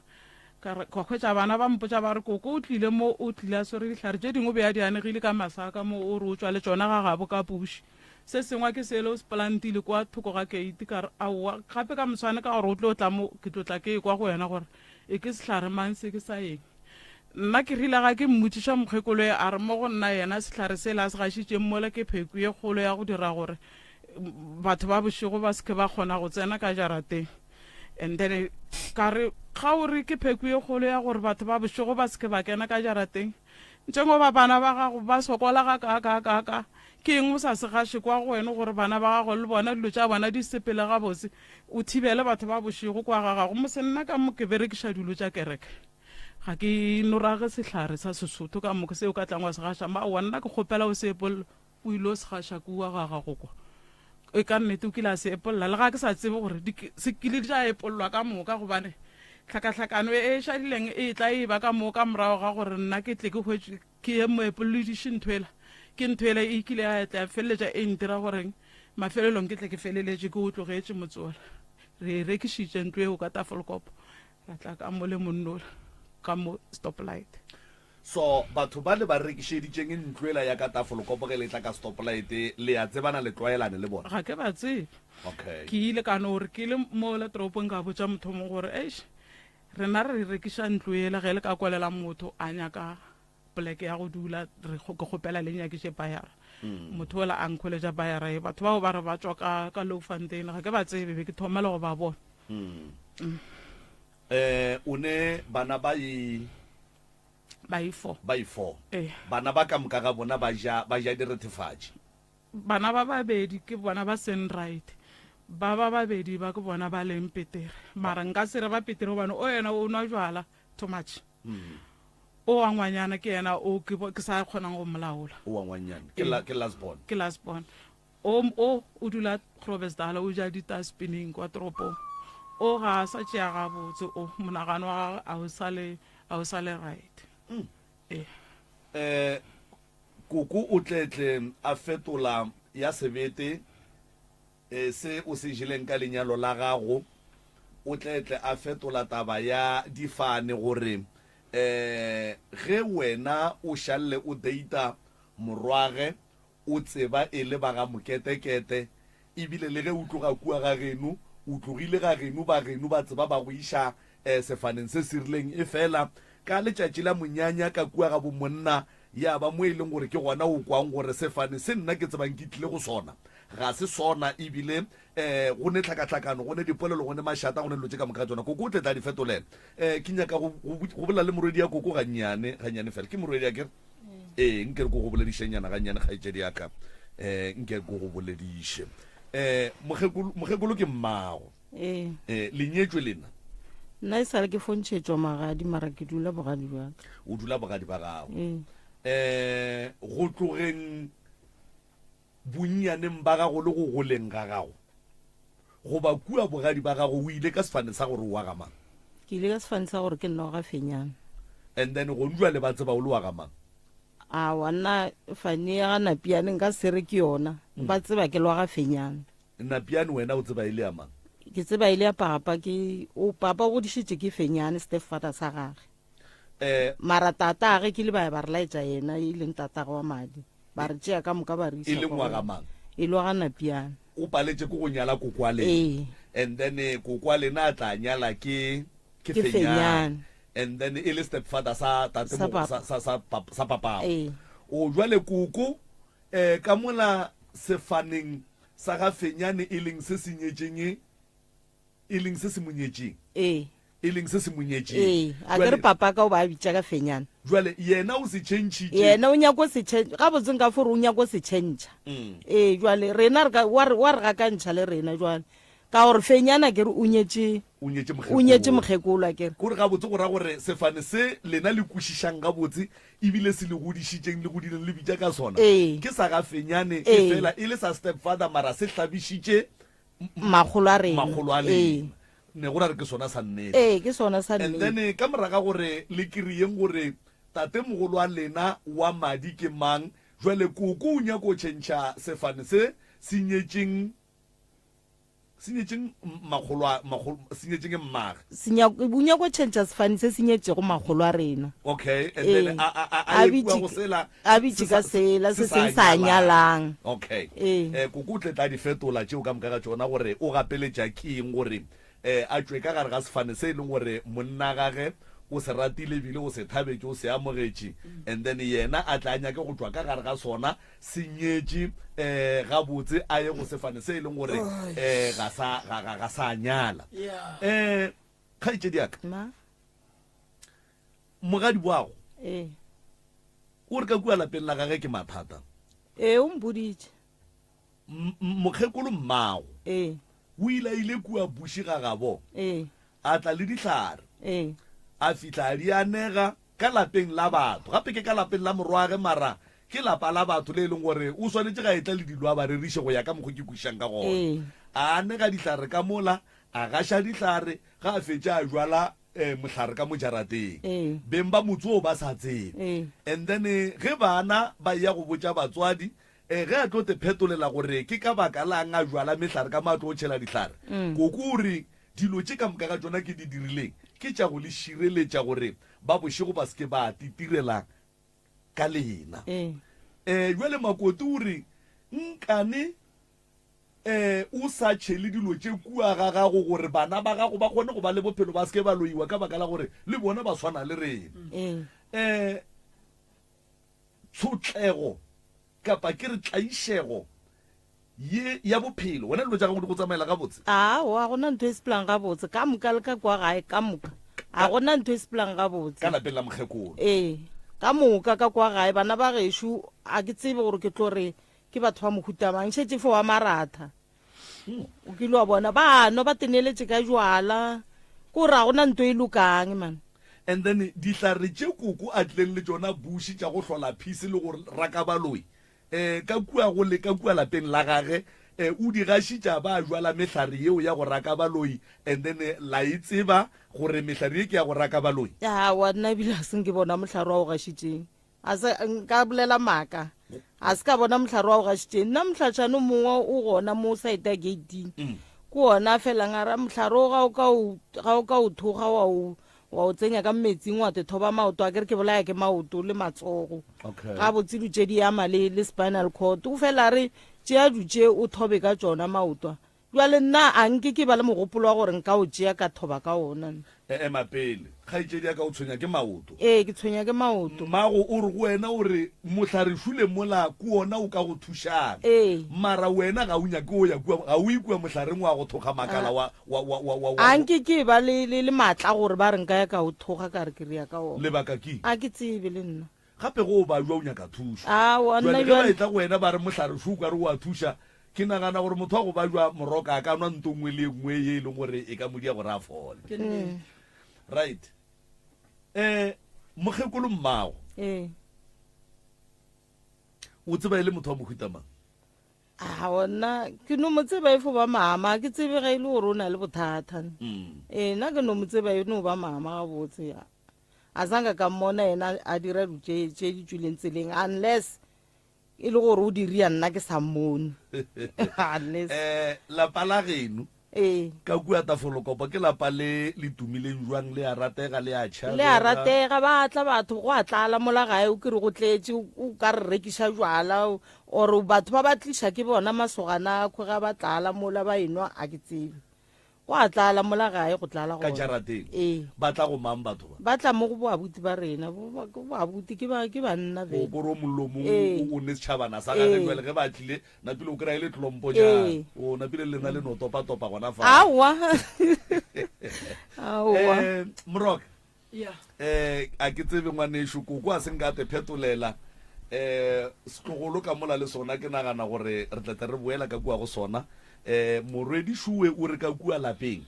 Ka re, ka hwetša bana ba mpotša ba re, Koko o tlile mo, o tlile a swere dihlare tše dingwe o be a di anegile ka masaka mo, o re o tšwa le tšona ga gabo ka puši. Se sengwe ke sele o se polantile kwa thoko ga keiti. Ka re, Aowa, gape ka moswane ka gore o tlo tla mo, ke tlo tla ke ekwa go wena gore e ke sehlare mang se ke sa eng. Nna ke rile ga ke mmotšiša mokgekolo e a re mo go nna yena sehlare sela a se gašitšeng mola ke pheku ye kgolo ya go dira gore batho ba bošego ba se ke ba kgona go tsena ka jarateng. And then ka re ga o re ke pheku ye kgolo ya gore batho ba bošego ba se ke ba kena ka jarateng, njengoba bana ba gago ba sokola gakaakaakaaka, ke eng o sa se gaše kwa go wena gore bana ba gago le bona dilo tša bona di sepele gabotse, o thibele batho ba bošego kwa ga gago? Mose nna ka mo ke berekiša dilo tša kereke. Ga ke no rage sehlare sa Sesotho ka moka seo ka tlang wa se gaša. Aowa, nna ke kgopela o se epolle, o ile o se gaša kua ga gago kwa. E ka nnete o kile a se epolla, le ga ke sa tsebe gore di se kile tša epollwa ka moka, gobane tlhakahlakano e e šadileng e tla e ba ka moo ka morago ga gore nna ke tle ke hwetše ke ye moepollediši ntho ela. Ke ntho ela e kile ya tla ya feleletša e ntira goreng mafelelong ke tle ke feleletše ke o tlogetše motse wola. Re e rekišitše ntlo eo ka Tafelkop. Ra tla ka mo le monnola ka mo stoplight. So batho ba le ba rekišeditšeng ntlo ela ya ka Tafelkop ge le tla ka stoplight le a tsebana le tlwaelane le bona? Ga ke ba tsebe. Okay. Ke ile ka no re ke le mola toropong ka botša motho mongwe gore eish. Rena re rekiša ntlo yela ge le ka kwalela motho a nyaka poleke ya go dula re ke kgopela le nyakiše bayara. Motho ola a nkhweletša bayara ye. Batho bao ba re ba tšwa ka ka Louwfontein ga ke ba tsebe be ke thoma le go ba bona. Eh o ne bana ba e Ba e four. Ba e four. Ee. Bana ba ka moka ga bona ba ja ba ja direthefatši. Bana ba babedi ke bona ba seng right. Ba ba babedi ba ke bona ba leng petere. Mara nka se re ba petere gobane o yena o nwa jwala too much. O wa ngwanyana ke yena o ke ke sa kgonang go molaola. O wa ngwanyana ke la ke last born. Ke last born. O o o dula Groblersdal o ja di-dustbineng kwa toropong. O ga a sa tšea gabotse o monagano wa gagwe a o sa le a o sa le right. Ee. Eh Koko o tletle a fetola ya sebete se o se jeleng ka lenyalo la gago. O tletle a fetola taba ya difane gore ge wena o šalle o deita morwage o tseba e le ba ga moketekete ebile le ge o tloga kua ga geno o tlogile ga geno ba geno ba tseba ba go iša sefaneng se se rileng efela ka letšatši la monyanya ka kua ga bomonna ya ba mo e leng gore ke gona o kwang gore sefane se nna ke tsebang ke tlile go sona ga se sona ebile um go ne tlhakatlhakano go ne dipolelo go ne mašata go ne dilo tše ka moka ga tsona koko o tle tla di fetolela um ke nyaka go bolela le morwedi ya koko gannyane gannyane fela ke morwedi ya kere ee nke re ko go boledišenyana gannyane kgaetšedi ya ka um nke re ko go bolediše um mokgekolo ke mmago Ee. Eh, le nyetšwe lena? Nna e sale ke fontšhetšwa magadi mara ke dula bogadi bja ka. O dula bogadi ba gago. Ee. Eh, go tlogeng bonnyaneng ba gago le go goleng ga gago goba kua bogadi ba gago o ile ka sefane sa gore o wa ga mang? Ke ile ka sefane sa gore ke nna wa ga Fenyane. And then gone jwale ba tseba o le wa ga mang? Aowa nna fane ya ga Napiane nka se re ke yona. Ba tseba ke le wa ga Fenyane. Napiane wena o tseba e le ya mang? Ke tseba e le ya papa ke o papa o godišitše ke Fenyane stepfather sa gage. Eh, Mara tatage ke ile ba ya ba re laetša yena e leng tatage wa madi. Ba re tšea ka moka ba re e iša le kwa ngwaga go mang? e le wa ga Napiane. O paletše ke go nyala koko wa lena. Ee. And then eh, koko wa lena a tla nyala ke ke Ke Fenyane. Fenyane. And then e le stepfather sa tate Sa mo, papa. sa sa sa, pap, sa papago. Ee. O jwale koko eh ka mola sefaneng sa ga Fenyane e leng se se nyetšeng e leng se se mo nyetšeng. Ee. E leng se se mo nyetšeng. Ee, a ke re papa ka o ba bitša ka Fenyane. Jwale yena o se tšhentšhitše. Yena o nyako se tšhentšha, gabotse nka fo re o nyako se tšhentšha. Ee, jwale rena re ka, wa re, wa re gakantšha le rena jwale. Ka gore Fenyane a ke re o nyetše, O nyetše o nyetše mokgekolo. mokgekolo a ke re. Kore gabotse go ra gore sefane se lena le kwešišang gabotse ebile se le godišitšeng le godileng le bitša ka sona Ee. ke sa ga Fenyane Ee. efela e le sa stepfather mara se hlabišitše Makgolo a rena. makgolo a Ee. lena. Ne go ra re ke sona sa nnete. Ee, ke sona sa And nnete. then ka moraga gore le kry-eng gore tatemogolo wa lena wa madi ke mang, jwale koko o nyako tšhentšha sefane se se nyetšeng Senyetšeng makgolo a makgolo senyetšeng mmage. Senya o nyako tšhentšha sefane se senyetšego makgolo a rena. Okay, and then Ee. a a a a A ye kua bitše go sela a bitše ka sela se seng sa nyalang. Okay. Ee. Eh koko o tle tla di fetola tšeo ka moka ga tšona gore o gapeletša ke eng gore eh a tšwe ka gare ga sefane se e leng gore monna gage o se ratile ebile o se thabetše o se amogetše and then yena a tla nyake go tšwa ka gare ga sona se nyetše um gabotse a ye go sefane se e leng gore um ga sa ga ga ga sa nyala um kgaetšedi ya ka Ma? mogadi wago Ee. o re ka kua lapeng la gage ke mathata Ee, o mpoditše. M- m- mokgekolo mmago Ee. o ile a ile kua buši ga gabo Ee. a tla le dihlare Ee. a fihla a di anega ka lapeng la batho gape ke ka lapeng la morwage mara ke lapa la batho le e leng gore o swanetše ga etla le dilo a ba reriše go ya ka mokgwa ke kwešišang ka gona Ee. a anega dihlare ka mola a gaša dihlare ga a fetša a jwala um mohlare ka mo jarateng Ee. beng ba motse oo ba sa tsebe Ee. and then eh, ge bana ba ya go botša batswadi um ge a tlo te phetolela gore ke ka baka lang a jwala mehlare ka mo a tlo tšhela dihlare koko o re Dilo tše ka moka ga tšona ke di dirileng ke tša go le šireletša gore ba bošego ba se ke ba titirela ka lena. Ee. Ee, bjale Makoti o re, Nkane. Um o sa tšhele dilo tše kua ga gago gore bana ba gago ba kgone go ba le bophelo ba se ke ba loiwa ka baka la gore le bona ba swana le rena. Um tshotlego kapa ke re tlaišego ye ya bophelo, wena dilo tša gago di go tsamaela gabotse? Aowa, ga gona ntho e sepelang gabotse. Ka moka le ka kwa gae, ka moka. Ga gona ntho e sepelang gabotse. Ka lapeng la mokgekolo? Ee, ka moka ka kwa gae. Bana ba gešo ga ke tsebe gore ke tlo re ke batho ba mohuta mang. Šetše fo wa maratha. O kile wa bona ba nwa ba teneletše ka jwala. Ke gore ga gona nto e lokang man. And then dihlare tše koko a tlileng le tšona buši tša go hlola peace le go raka baloi um ka kua go le ka kua lapeng la gage um o di gašitša ba jwala mehlare yeo ya go raka baloi and then la e tseba gore mehlare ye ke ya go raka baloi. Aowa nna ebile ga se nke bona mohlare wa o gašitšeng. A se, nka bolela maaka. A se ka bona mohlare wa o gašitšeng. Nna mohlašano mongwe o gona mo side ya gating. Ke ona a felang a ra mohlare o ga o ka o, ga o ka o thoga wa o, wa o tsenya ka metsing wa te thoba maoto a kere ke bolaya ke maoto le matsogo. Okay. Gabotse dilo tše di ama le, le spinal cord. O fela a re tšea dilo tše o thobe ka tšona maoto a. Bjale nna a nke ke ba le mogopolo wa gore nka o tšea ka thoba ka ona. E ema pele. Kgaetšedi ya ka o tshwenya ke maoto. Ee, ke tshwenya ke maoto. Mmago o re go wena o re mohlare šule mola ke wona o ka go thušang. Ee. Mara wena ga o nyake o ya kua, ga o ye kua mohlareng wa go thokga makala wa, wa, wa, wa, wa, wa. A nke ke ba le, le, le maatla a gore ba re nka ya ka o thokga ka re ke re ya ka ona. Lebaka ke eng? A ke tsebe le nna. Gape ge o babja o nyaka thušo. Aowa, nna Bjale ge ba bjale. etla go wena ba re mohlare šo o ka re o a thuša, ke nagana gore motho wa go babja moroka a ka nwa nto nngwe le e nngwe ye e leng gore e ka mo dia gore a fole. Ke nnete. Right. Eh, mokgekolo mmago. Ee. O tseba e le motho wa mohuta mang? Aowa, nna ke no mo tseba e fo ba mama, ga ke tsebe ge e le gore o na le bothata. Ee, nna ke no mo tseba e no ba mama gabotse. A sa nka ka mmona yena a dira dilo tše tše di tšwileng tseleng unless e le gore o diria nna ke sa mmone. Unless. Eh, lapa la geno Ee. ka kua Tafolokopo ke lapa le le tumileng jwang? Le a ratega, le a tšhabega? Le a ratega, ba tla batho, go a tlala mola gae, o kere go tletše, o ka re rekiša jwala or batho ba ba tliša ke bona masogana a kgwega ba tlala mola ba enwa, a ke tsebe. Go a tlala mola gae, go tlala Ka gona. jarateng. Ee. Ba tla go mang batho ba? Ba tla mo go boabuti ba rena. Bo, ba, ke boabuti, ke ba, ke banna O bjale. kore o mongwe le o mongwe Ee. o, o ne setšhabana sa gage Ee. bjale ge ba tlile, napile o kry-a e le tlompo jang. Ee. O napile le lena le no topa-topa gona fa. Aowa. Aowa. Eh, Moroka. Ya. Eh, a ke tsebe ngwanešu, koko a se nka te phetolela. Eh, setlogolo ka mola le sona ke nagana gore re tla tle re boela ka kua go sona. Eh, morwedi šuwe o re ka kua lapeng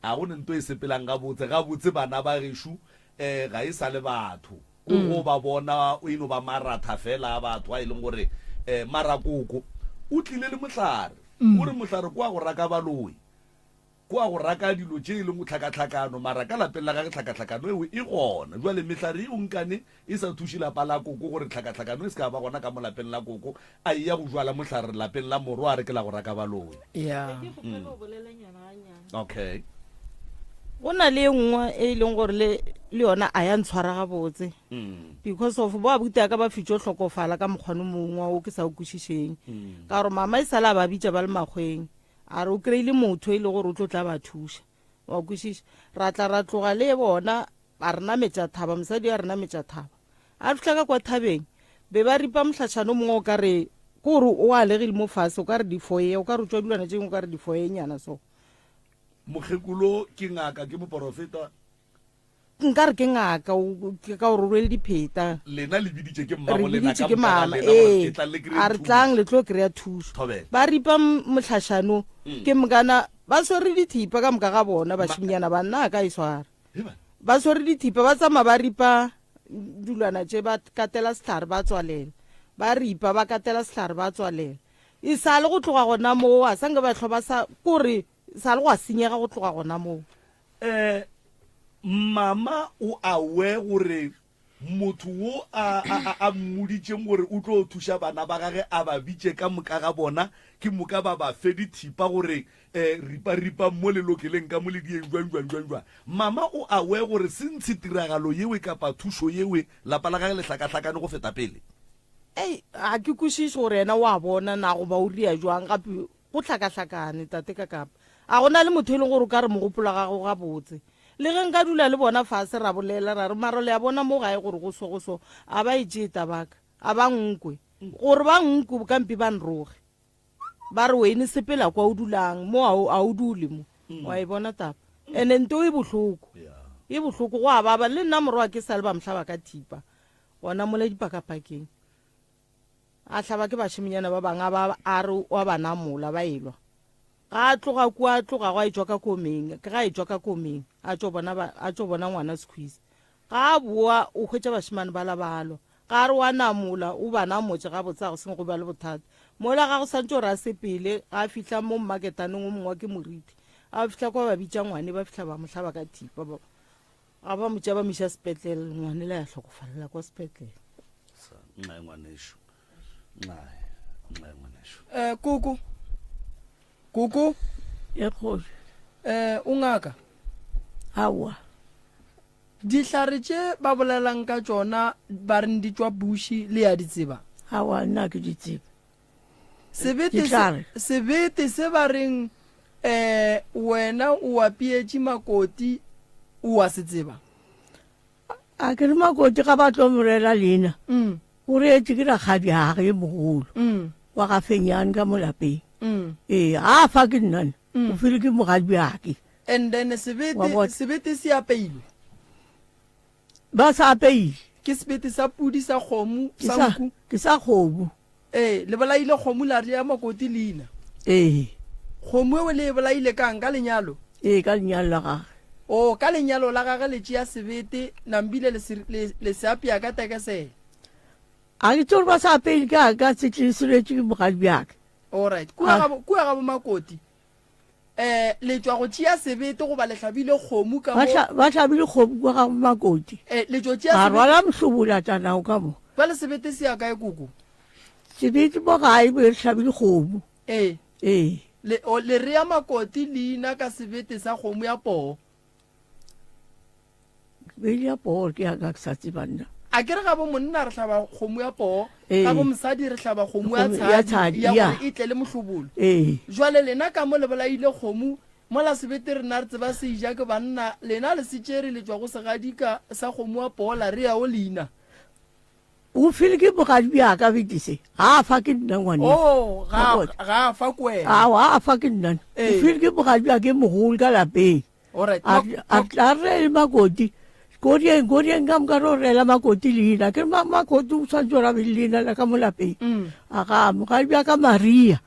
a go ne nto e sepelang gabotse. Gabotse bana ba gešo eh ga e sa le batho. Ko go ba bona e no ba maratha fela a batho a e leng gore eh mara koko o tlile le mohlare. O re mohlare kwa go raka baloi. Kwa go raka dilo tše e lego tlhakatlhakano, mara ka lapeng la gage tlhakatlhakano eo e gona. Bjale mehlare yeo nkane e sa thuše lapa la koko gore tlhakatlhakano e se ka ba gona ka mo lapeng la koko, a eya go jwala mohlare lapeng la morwa a re ke la go raka baloi. Ya. Okay. Go na le e nngwe e e leng gore le le yona a ya ntshwara gabotse because of bo abuti a ka ba fitšo hlokofala ka mokgwane mongwe o ke sa o kwešišeng ka gore mama e sale a ba bitša ba le makgweng A re o kry-ile motho e le gore o tlo tla ba thuša. Wa kwešiša? Ra tla ra tloga le bona, a re nametša thaba, mosadi a re nametša thaba. A fihla ka kwa thabeng, be ba ripa mohlašana o mongwe o ka re, ke gore o alegile mo fase, o ka re difoye, o ka re o tšwa dilwana tše dingwe o ka re difoyenyana so. Mokgekolo ke ngaka, ke moporofeta. Nka re ke ngaka, ke ka gore o rwele dipheta. Lena le biditše ke Re mmago lena biditše ka ke moka ga mama, lena gore ee. etlang le kry-e A re thušo. tlang le tlo kry-a thušo. Thobela. Ba ripa mohlašano, ke mokana ba swere dithipa ka moka ga bona, bašiminyana ba nna a ka e swara. Heba. Ba swere dithipa, ba tsamaya ba ripa dilwana tše, ba katela sehlare ba tswalela. Ba ripa, ba katela sehlare ba tswalela. E sa le go tloga gona moo, a sa nke ba hlwa ba sa, kore sa le gwa senyega go tloga gona moo. Eh, mama o aware gore motho wo a, a, a, a mmoditšeng gore o tlo thuša bana ba gage a ba bitše ka moka ga bona, ke moka ba ba fe dithipa gore eh, ripa-ripang mo le lokeleng ka mo le dieng jwang jwang jwang jwang. Mama o aware gore se ntshe tiragalo yewe kapa thušo yewe lapa la gage le hlakahlakane go feta pele. Ei, ga ke kwešiše gore yena o a bona na goba o ria jwang gape. Go hlakahlakane, Tate Kakapa. A go na le motho e leng gore o ka re mogopolo wa gago gabotse? Le ge nka dula le bona fase ra bolela ra re, Mara le a bona mo gae gore go so go so, a ba e tšee tabaka. A ba nkwe. Gore ba nkwe bokampi ba nroge. Ba re, Wayne sepela kwa o dulang, mo a o, a o dule mo. Wa e bona taba? Ene nto e bohloko. E bohloko, go a baba. Le nna morwa ke sa le ba mo hlaba ka thipa gona mola dipakapakeng. A hlaba ke bašemenyana ba bangwe a ba a re o a ba namola ba elwa. Ga a tloga kua a tloga gwa etšwa ka komeng, ke ga etšwa ka komeng a tšo bona ba, a tšo bona ngwana Squeeze. Ga a boa o hwetša bašemane bala ba lwa. Ga a re o a namola o ba namotše gabotse a go seng go ba le bothata. Mola ga go santše gore a sepele ga a fihla mo mmaketaneng o mongwe wa ke moriti. A fihla kwa ba bitša ngwane ba fihla ba mo hlaba ka thipa ba Ga ba mo tšea ba mo iša sepetlele, ngwane le ya hlokofalela kwa sepetlele. Sa, nxae ngwanešu. Nxae, nxae ngwanešu. Eh, koko. Koko. E kgoši. Eh, o ngaka? Aowa. Dihlare tše ba bolelang ka tšona ba reng di tšwa buši le ya di tseba? Aowa, nna ke di tsebe. Sebete se, sebete se ba reng eh, wena o apeetše makoti o a se tseba? A ke re makoti ga ba tlo mo reela leina mm. o reetše ke rakgadi gage e mogolo mm. wa ga fenyane ka mo lapeng mm. ee a fa ke nnane mm. o file ke mogadi bjake and then sebete sebete se apeilwe Ba sa apeile. Ke sebete sa pudi, sa kgomo, sa nku. Ke sa kgomo. Ee, le bolaile kgomo la rea Makoti leina. Ee. Kgomo eo le e bolaile ka'ng? Ka lenyalo? Ee, ka lenyalo la gage. Oo, ka lenyalo la gage le tšea sebete nambile le se, le, le se apea ka tekesele. A ke tsebe gore ba sa apeile ka, ka se, se retše ke bogadi bjaka. All right. Kua gabo, kua gabo Makoti, Eh, le tšwa go tšea sebete goba le hlabile kgomo ka mo? Ba hlabile kgomo kwa ga Makoti. Eh, le tšo tšea sebete. Ba rwala mohlobola tša nao ka mo. Bjale sebete se ya kae koko? Sebete mo gae be re hlabile kgomo. Ee. Ee. Le, o, le rea Makoti leina ka sebete sa kgomo ya poo. Bele ya poo ke ya ka ke sa tseba nna. A ke re gabo monna re hlaba kgomo ya poo, gabo mosadi re hlaba kgomo ya tshadi ya gore e tle le mohlobolo. Jwale lena ka mo le bolaile kgomo mola sebete rena re tseba se ja ke banna, lena le se tšere le tšwa go segadika sa kgomo ya poo la rea o leina. O file ke bogadi bja ka bete se. Ga a fa ke nna ngwane. Oh, ga ga a fa ke wena. Awa, a fa ke nna. O file ke bogadi bja ke mogolo ka lapeng. Alright. A a tla re le makoti. Korieng, korieng ka moka ro rela makoti leina. Ke ma makoti o tshwanetse gore a be le leina la ka mo lapeng. Mm. A ga mogadi bja ka Maria.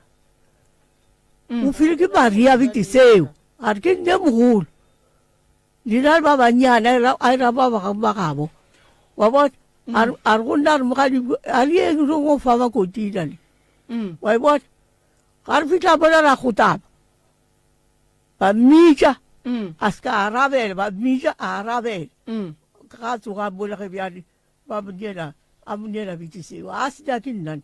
Mm. O file ke Maria bete seo. A re ke nne mogolo. Leina le ba bannyane a ira a ira ba ba ba gabo. Wa bona? Mm. A re a re go nna re mogadi a re eng re go fa makoti leina le. Mm. Wa e bona? Ga re fihla mola ra kgotama. Ba mmitša, a se ka a arabela, ba mmitša, a arabela. Ga a tsoga a mmona ge bjale ba mo neela, a mo neela bete seo. A se nyake nna.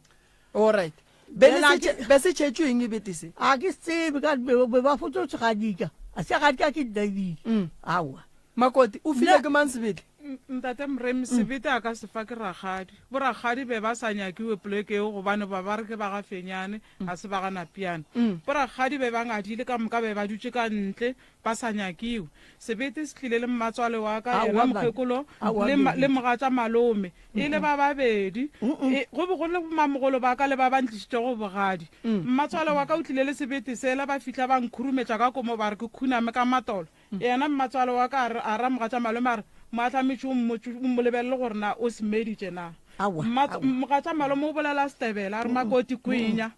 All right. Be le se be se tšhetšwe eng bete se? A ke se tsebe ka be be ba fotso se gadika. A se gadika ke nna ebile. Aowa. Makoti, o file ke mang sebete? Ntate Moremi, sebete a ka se fa ke rakgadi. Borakgadi be ba sa nyakiwe poleke eo gobane ba ba re ke ba ga Fenyane, ga se ba ga Napiane. Borakgadi be ba ngadile ka moka be ba dutše ka ntle ba sa nyakiwe. Sebete se tlile le mmatswale wa ka, yena mokgekolo le, le mogatša malome, e le ba babedi. E, go be go le bomamogolo ba ka le ba ba ntlišitšego bogadi. Mmatswale wa ka o tlile le sebete sela, ba fihla ba nkhurumetša ka komo ba re ke khuname ka matolo. Yena mmatswalo wa ka a re, a ra mogatšamalome a re, Moahlametši o mmotše, o mo lebelele gore na o se meditše na. Aowa, Mmatso, aowa. mogatšamalome o bolela Setebele a re, Makoti, kwinya.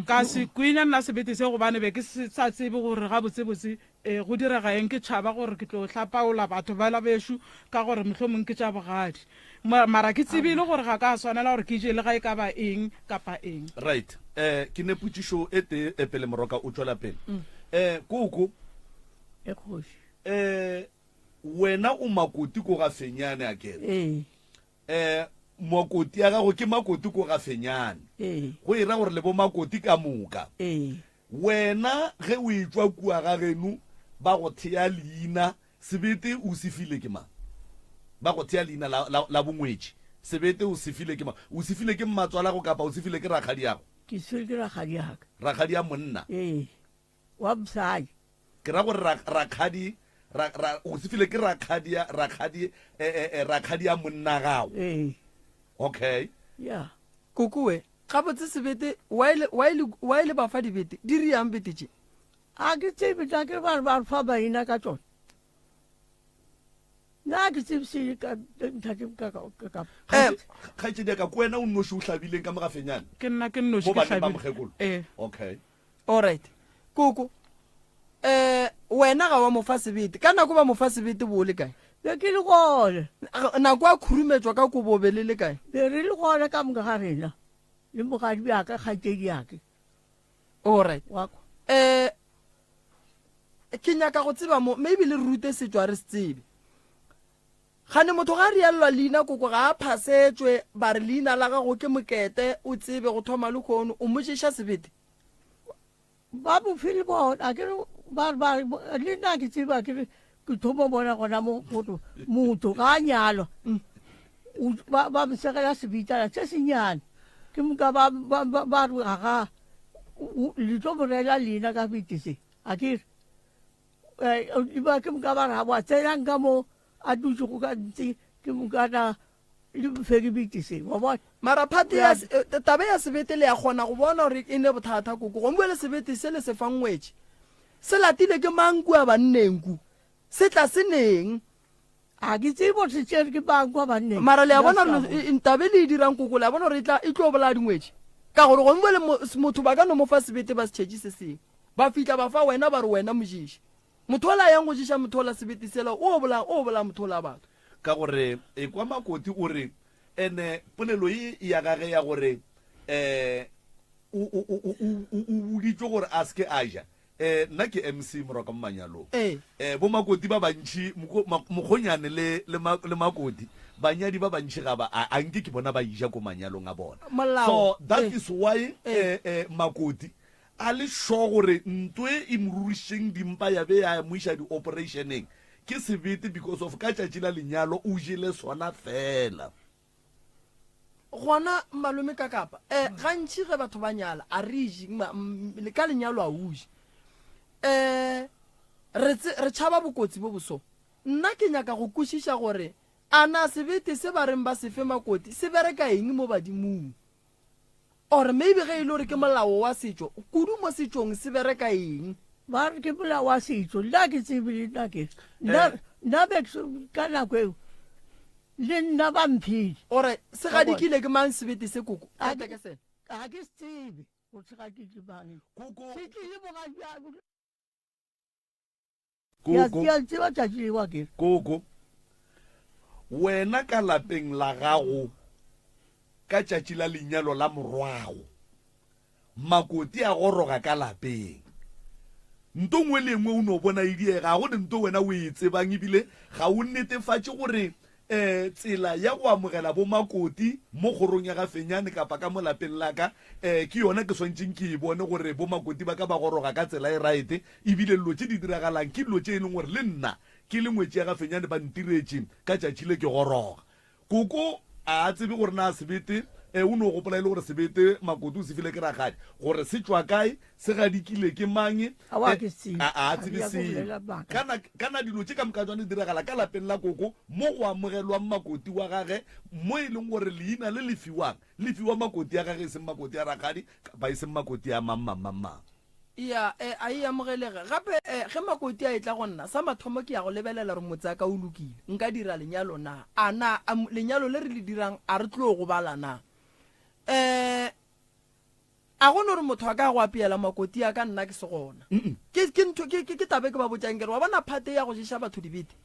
Ka se kwinya nna sebete se gobane be ke se sa tsebe gore gabotsebotse e, go direga eng, ke tšhaba gore ke tlo hlapaola batho bala bešo ka gore mohlomong ke tša bogadi. Ma, mara ke tsebile gore ga ka swanela gore ke je le ga e ka ba eng kapa eng. Right. Eh, ke ne potšišo e tee eh, pele Moroka o tšwela pele. Eh, koko, E kgoši. Eh, wena o makoti ko ga Fenyane akere? Ee. Eh, makoti ya gago ke makoti ko ga Fenyane. Ee. Go e ra gore le bo makoti ka moka. Ee. Wena ge o etšwa kua ga geno ba go thea leina, sebete o se file ke mang? Ba go thea leina la, la, la bongwetši, sebete o se file ke mang? O se file ke mmatswalago kapa o se file ke rakgadiago? Ke swere ke rakgadi yaka. Rakgadi ya monna? Ee, wa mosadi. Ke ra gore rakgadi, ra, ra, o se file ke rakgadi ya, rakgadi, eh, eh, eh, rakgadi ya monna gago. Ee. Okay. Ya. Kokowe, gabotse sebete, why le, why le, why le ba fa dibete? Di riang bete tše? A ke tsebe, tla ke ba re ba re fa maina ka tšona. Nna ke tsebe se ka ntate ka ka ka. Eh. Kgaetšedi ya ka, ke wena o nnoši o hlabileng ka mogafenyane? Ke nna ke nnoši Mo ke baneng ba hlabile. mokgekolo? Ee. Okay. Alright. Koko, eh, wena ga wa mo fa sebete. Ka nako ba mo fa sebete bo o le kae? Be ke le gone. Nako a khurumetšwa ka kobo be le le kae? Be re le gone ka moka ga rena. Le mogadi bjaka, kgaetšedi yake. Alright. Wa kwa. Eh, ke nyaka go tseba mo, maybe le re rute setšo a re se tsebe. Gane motho ga a rialelwa leina koko ga a phasetšwe ba re leina la gago ke Mokete o tsebe go thoma lehono o mo ješa sebete. Ba mo file bona a ke re ba ba le nna ke tseba ke re ke thoma bona gona mo gore motho ga a nyalwa ba ba mo segela sebitana se senyane ke moka ba ba ba re ga le tlo mo reela leina ka bete se a ke re eh, ba ke moka ba re wa tsenang ka mo a dutšego ka ntse ke moka na le mfe ke se wa bona mara phate ya eh, tabe ya sebete le ya kgona go bona gore e ne bothata koko gongwe le sebete se le se fang ngwetši se latile ke mang kua banneng ku se tla se neng a ke tsebe gore se tšere ke mang kwa banneng mara le a bona gore ntabe le e dirang koko le a bona gore e tla e tlo bolaya dingwetši ka gore gongwe le motho ba ka no mo fa sebete ba se tšhetše se sengwe ba fihla ba fa wena ba re wena moješi motho ola yang go ješa motho ola sebete sela o bolaya o bolaya motho ola batho Ka gore ekwa Makoti o re, Ene polelo ye ya gage ya gore um o, o, o, o, o, o boditšwe gore a se ke a ja. Um nna ke MC Moroka mo manyalong. Ee. Um bo Makoti ba bantši, moko, ma, mokgonyane le, le, ma, le Makoti, banyadi ba bantši ga ba, a, a nke ke bona ba eja ko manyalong a bona. Molao. So that Ee. is why Ee. um um Makoti a le sure gore nto e e mo rurišitšeng dimpa ya be ya mo iša di-operationeng ke sebete because of ka tšatši la lenyalo o jele sona fela. Gona malome ka kapa eh gantši ge batho ba nyala a re je ka lenyalo a o je eh re re tšhaba bokotsi bo boso. Nna ke nyaka go kwešiša gore a na sebete se ba reng ba se fe makoti se bereka eng mo badimong. Or maybe ge e le gore ke molao wa setšo, kudu mo setšong se bereka eng? Ba re ke molao wa setšo, nna ke tsebe le nna ke nna Eh. nna be ke ka nako eo le nna ba mphile. Ore se gadikile ke mang sebete se koko? Ga Ka tekesela. Ga ke se tsebe gore se gadikile ke mang. Koko. Se tlile boga Ke Koko. a le tseba tšatši leo a kere. Koko, wena ka lapeng la gago ka tšatši la lenyalo la morwago, makoti a goroga ka lapeng. Nto nngwe le nngwe o no bona e diega, ga go ne nto wena o e tsebang ebile ga o netefatše gore um tsela ya go amogela bomakoti mo kgorong ya ga Fenyane kapa ka mo lapeng la ka um ke yona ke swantšeng ke e bone gore bomakoti ba ka ba goroga ka tsela e raete ebile dilo tše di diragalang ke dilo tše e leng gore le nna ke le ngwetši ya ga Fenyane ba ntiretše ka tšatši le ke goroga. Koko a a tsebe gore na sebete e o no gopola e le gore sebete Makoti o se file ke rakgadi gore se tšwa kae se gadikile ke mang e, Aowa, ke se tsebe. a a Ga tsebe ke nyake go selo bolela maaka. kana kana dilo tše ka moka tšona di diragala ka lapeng la koko mo go amogelwang Makoti wa gage mo e leng gore leina le le fiwang le fiwa Makoti ya gage e seng Makoti ya rakgadi kapa e seng Makoti ya mang mang mang mang. Ya, e, a e amogelege. Gape, e, ge Makoti a etla go nna, sa mathomo ke ya go lebelela gore motse wa ka o lokile. Nka dira lenyalo na? A na, a, lenyalo le re le dirang, a re tlo gobala na? E, a go no re motho a ka go apeela makoti a ka nna ke se gona. Ke, ke ntho, ke, ke, ke taba e ke ba botšang ke re, wa bona phate ya go ješa batho dibete,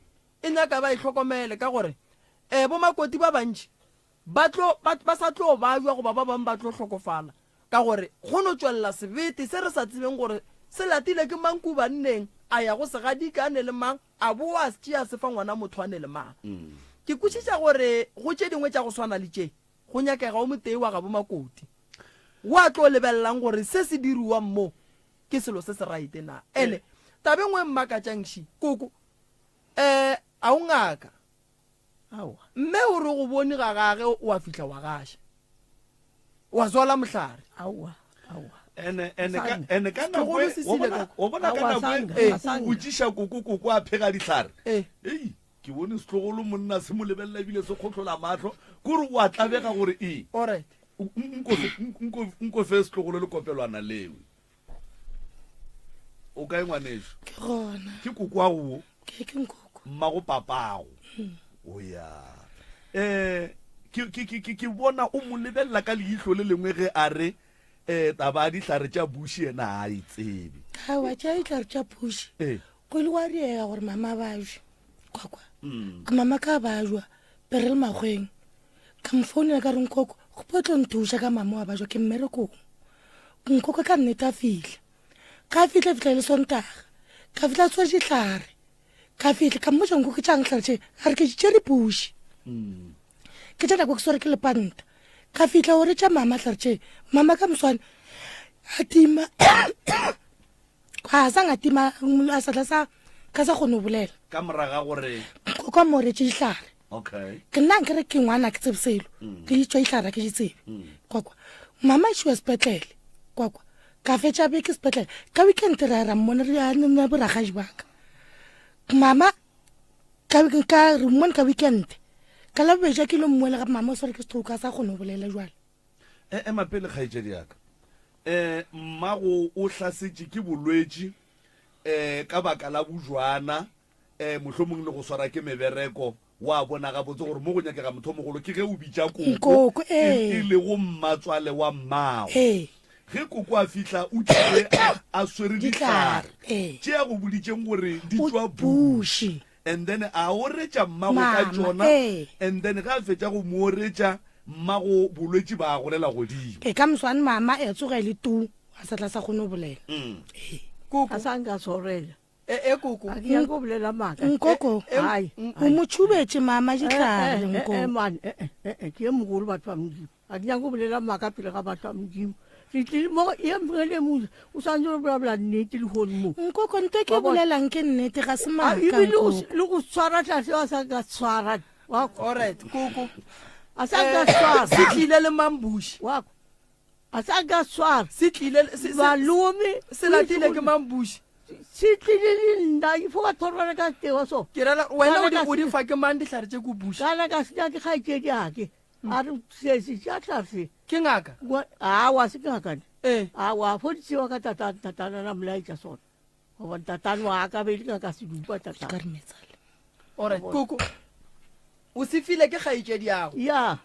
e nyaka ba e hlokomele ka gore, e, bomakoti ba bantši ba tlo, ba, ba sa tlo babja goba ba bangwe ba tlo hlokofala Ka gore go no tšwelela sebete se re sa tsebeng gore se latile ke mang ku banneng, a ya go se gadika a ne le mang, a bowa a se tšea a se fa ngwana motho a ne le mang. Ke kwešiša gore go tše dingwe tša go swana le tše, go nyakega o motee wa gabo makoti wo a tlo lebelelang gore se se diriwang mo ke selo se se raete na. Ene taba e nngwe e mmakatšang ši, koko, eh, a o ngaka? Aowa. Mme o re go bone ga gage wa fihla wa gaša. Wa zwala mohlare. Aowa. Ene ene ka ene ka nako e wa bona wa bona ka nako e o botšiša koko koko a phega dihlare. Ei ke bone setlogolo monna se mo lebelela ebile se kgohlola mahlo kore o a tlabega gore e. Alright. Nko nko nko fe setlogolo le kopelwana lewe. O kae ngwanešu? Ke gona. Ke koko wa go? Ke ke nkoko. Mmago papago. Hmm. O ya. Eh ke ke ke ke bona o mo lebelela ka leihlo le lengwe ge a re eh taba ya dihlare tša buši yena ga a e tsebe. Aowa tša dihlare tša buši. Eh. Go ile gwa diega gore mama ba jwe. Kwa kwa. Mm. Mama ka ba jwa be re le makgweng. Ka mo founela ka re nkoko gopo tlo nthuša ka mama wa ba jwa ke mmerekong. Nkoko ka nnete a fihla. Ka fihla fihla e le Sontaga. Ka fihla a tshwere dihlare. Ka fihla ka mmotša nkoko tšang hlare tše a re ke di tšere buši. Ke tša nako ke swere ke lepanta. Ka fihla o re tša mama hlare tše mama ka moswane a tima a sa nga tima a sa tla sa ka sa kgone go bolela. Ka moraga gore Nkoko a mo retše dihlare. Okay. Ke nna nkere ke ngwana ke tsebe selo. Mm. Ke ditšwa dihlare ke di tsebe. Mm. Kwa kwa. Mama a išiwa sepetlele. Kwa kwa. Ka fetša beke sepetlele. Ka weekend ra ra mmona re ya nna boragadi ba ka. Mama ka ka re mmone ka weekend. Ka labobedi ke lo mmuela ga mama o swere ke stroke a sa kgone go bolela jwale. E ema pele kgaetšedi ya ka. Eh mmago o hlasetše ke bolwetši eh ka baka la bojwana eh mohlomong le go swara ke mebereko, wa bona gabotse gore mo go nyakega motho o mogolo ke ge o bitša koko, Nkoko, e, ee. e lego mmatswale wa mmago. Ee. Ge koko a fihla o tlile a, a swere Dihlare, dihlare ee. tše a go boditšeng gore di O tšwa buši. buši. And then a oretša mmago ka Mama, tšona, ee. and then ge a fetša go mo oretša mmago bolwetši ba golela godimo. Ee, ka moswane mama e tsoga e le tuu, a sa tla sa kgone go bolela. Ee. Koko. A sa nka tshwarela. E, e koko. A ke nyake go bolela maaka. Nkoko. Ai. O mo tšhubetše mama dihlare, Eh, eh, nkoko. eh, man, eh, eh, eh, eh, ke ye mogolo batho ba Modimo. A ke nyake go bolela maaka pele ga batho ba Modimo. Re tlile mo ye mongwe le mongwe o swanetše go bolabola nnete lehono mo. Nkoko, nto e ke Wa bona? bolelang ke nnete, ga se A, maaka, ebile o nkoko. s- le go tshwara tlase wa sa ka tshwara. Wa kwa. Alright, koko. A sa ka Eh, tshwara. Se tlile le mambuši. Wa kwa. A sa ka tshwara. Se tlile se- se- Malome. se latile ke mambuši. Se tlile le nna, ifo wa thorwana ka tewa so. Ke rela wena o di Kana ka o di se- fa ke mang dihlare tše ko buša? Kana ka se ke kgaetšedi ake. A re se se tša hlare se. Ke ngaka? Wa awa se ke ngaka. Eh. Awa fo di tsewa ka tata tatana na molaetša sona. Goba tatane wa ka be le ka se dupa tatane. Ka re metsale. Alright, koko. O se file ke kgaetšedi yago. Ya.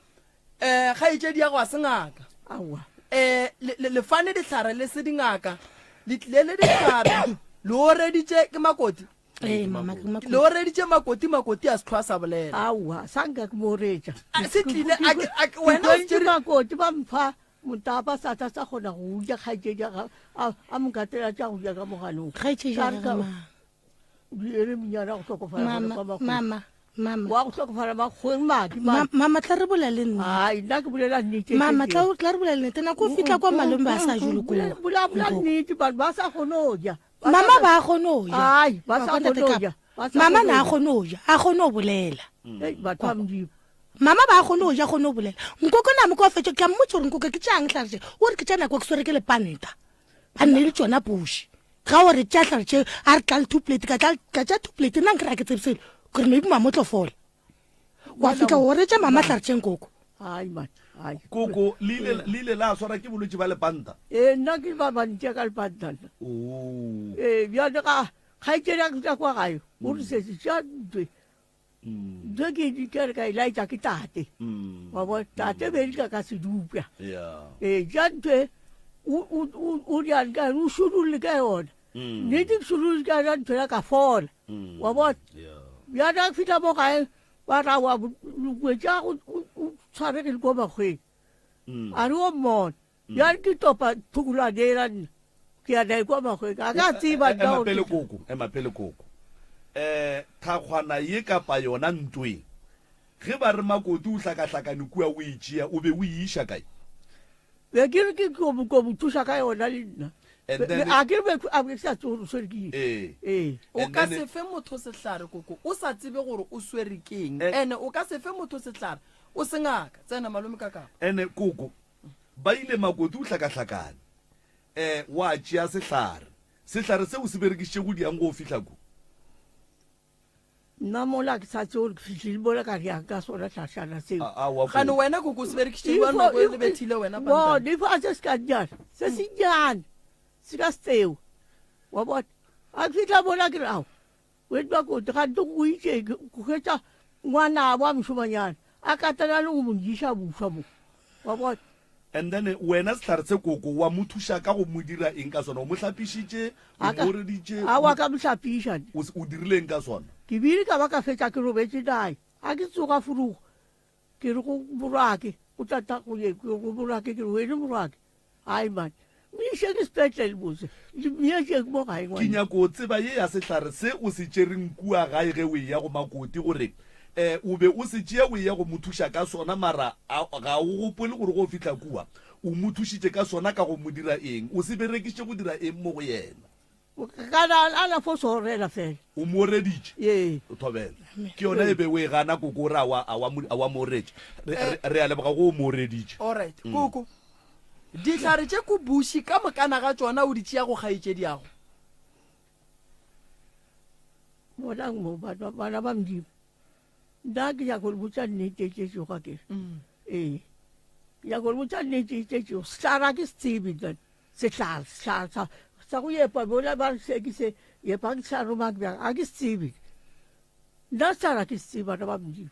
Eh, kgaetšedi ya go a se ngaka. Aowa. Eh, le, le, le fane dihlare le se dingaka. Le tlile le dihlare. Le oreditše ke makoti. Ee, mama, ke makoti. Le oreditše makoti, makoti a se hlwa sa bolela. Aowa, sa nka ke mo oretša. A, se tlile, a ke, a ke, wena o se tšere. Makoti ba mpha motapa sa tla sa kgona go uja kgaetšedi ya ga, a, a mo katela tša go ja ka moganong. Kgaetšedi ya gagwe mang? Ere monyana go hlokofala gona Mama, kwa Makgoweng. mama, mama. Wa go hlokofala Makgoweng madi, Ma- madi. mama tla re bolele nnete. Ai, nna ke bolela nnete. Mama, tla tla re bolele nnete. Nako o fihla kwa malome ba sa jele koo. Bola bola nnete, batho ba sa kgone go ja. Ba sa Mama ba kgone go ja. Ai, ba sa Wa kwa kgone ntate go Kapa? ja. Ba sa Mama kgone na go a ja. kgone go ja, a kgone go bolela. Ei, batho ba Modimo. Mama ba kgone go ja, kgone go bolela. Nkoko na mo kwa fetša, ke a mmotša gore nkoko ke tšang hlare tše. O re ke tša nako ke swere ke lepanta. Ba nne le tšona buši. Ga o re tša hlare tše, a re tla le two plate, ka tla ka tša two plate, nna nkere ga ke tsebe selo, kore maybe mama o tlo fola. Wa fihla o re tša mama hlare tše nkoko. Ai man, ai. Koko, le ile le ile la swara ke bolwetši ba lepanta? Ee, nna ke ba bantši ka lepanta nna. Oh. Ee, bjale ga kgaetšedi a ke tla kwa gae, o re sesi tša ntwe. Ntho ke di ke re ka e laetša ke tate. Wa bona, tate be di ka ka se dupja. Ee, ja ntho e, o o o o diang ka o šudulle ka yona. Nnete ke šudulle ka yona ntho ya ka fola. Wa bona? Bjale a fihla mo gae ba ra wa ngwetši ya go o tshwaregile ko makgweng. A re o mmone. Bjale ke topa thukulwane yela nna ke ya nae kwa makgweng a ka tseba nna Ema gore pele ke- koko, ema pele koko. Eh, thakgwana ye kapa yona ntweng. Ge ba re makoti o hlakahlakane kua o e tšea, o be o e iša kae? Be ke re ke ko mo ko mo thuša ka yona le nna. And Be- then- be- a ke be a be ke sa tsebe gore o swere ke eng. Ee. Ee. O And ka then- se fe motho sehlare koko o sa tsebe gore o swere keng Eh. ene o ka se fe motho sehlare o se ngaka tsena malome ka kapa Ene koko, ba ile makoti o hlakahlakane. um wa tšea sehlare. Sehlare seo o se berekišitše go diang go o fihla ko? Nna mola ke sa tsebe gore ke fihlile mola ka reang ka sona hlašana seo. Aowa Gane koko. wena koko o se berekišitše jwang nako e le bethile wena Bona, pantana? ifo a se se ka nnyane, se se nnyane, se ka se tseo. Wa bona? A ke fihla mola ke re, ao, wena makoti, gante go itše ke hwetša ngwanabo wa mošomanyana a katana le go mo njiša bušwa mo. Wa bona? And then wena sehlare se koko wa mo thuša ka go mo dira eng ka sona? O mo hlapišitše? O mo oreditše? Aowa ka mo hlapiša. O, o dirile eng ka sona? Ke bile ka ba ka fetša ke robetše naye. Ga ke tsoga furugo, ke re go morwake, go tata go ye, ke re go morwake, ke re wene morwake, hai man, mo iše ke sepetlele botse, le mmietšeng mo gae Ke ngwane. nyako tseba ye ya sehlare se o se tšereng kua gae ge o eya go makoti gore um o be o se tšea o eya go mo thuša ka sona mara a ga o gopole gore ge o fihla kua o mo thušitše ka sona ka go mo dira eng? O se berekišitše go dira eng mo go yena? Kana a na fo soorela fela. O mo oreditše? Ee. O thobela. Ke yona e be o e gana koko o re a wa, a wa mo, a wa mo oretša. Re, re, re a leboga go o mo oreditše. Alright, koko. Dihlare tše ko buši ka mokana ga tšona o di tšea go kgaetšediago? Bonang mo, bana, bana ba Modimo. Nna ke nyaka go le botša nnete e tletšego a kere. Ee. Ke nyaka go le botša nnete e tletšego. Sehlare ga ke se tsebe nna. Sehlare, sehlare sa, sa go epa mola ba re se ke se epa ke sa roma ke bjang, ga ke se tsebe. Nna sehlare ga ke se tsebe bana ba Modimo.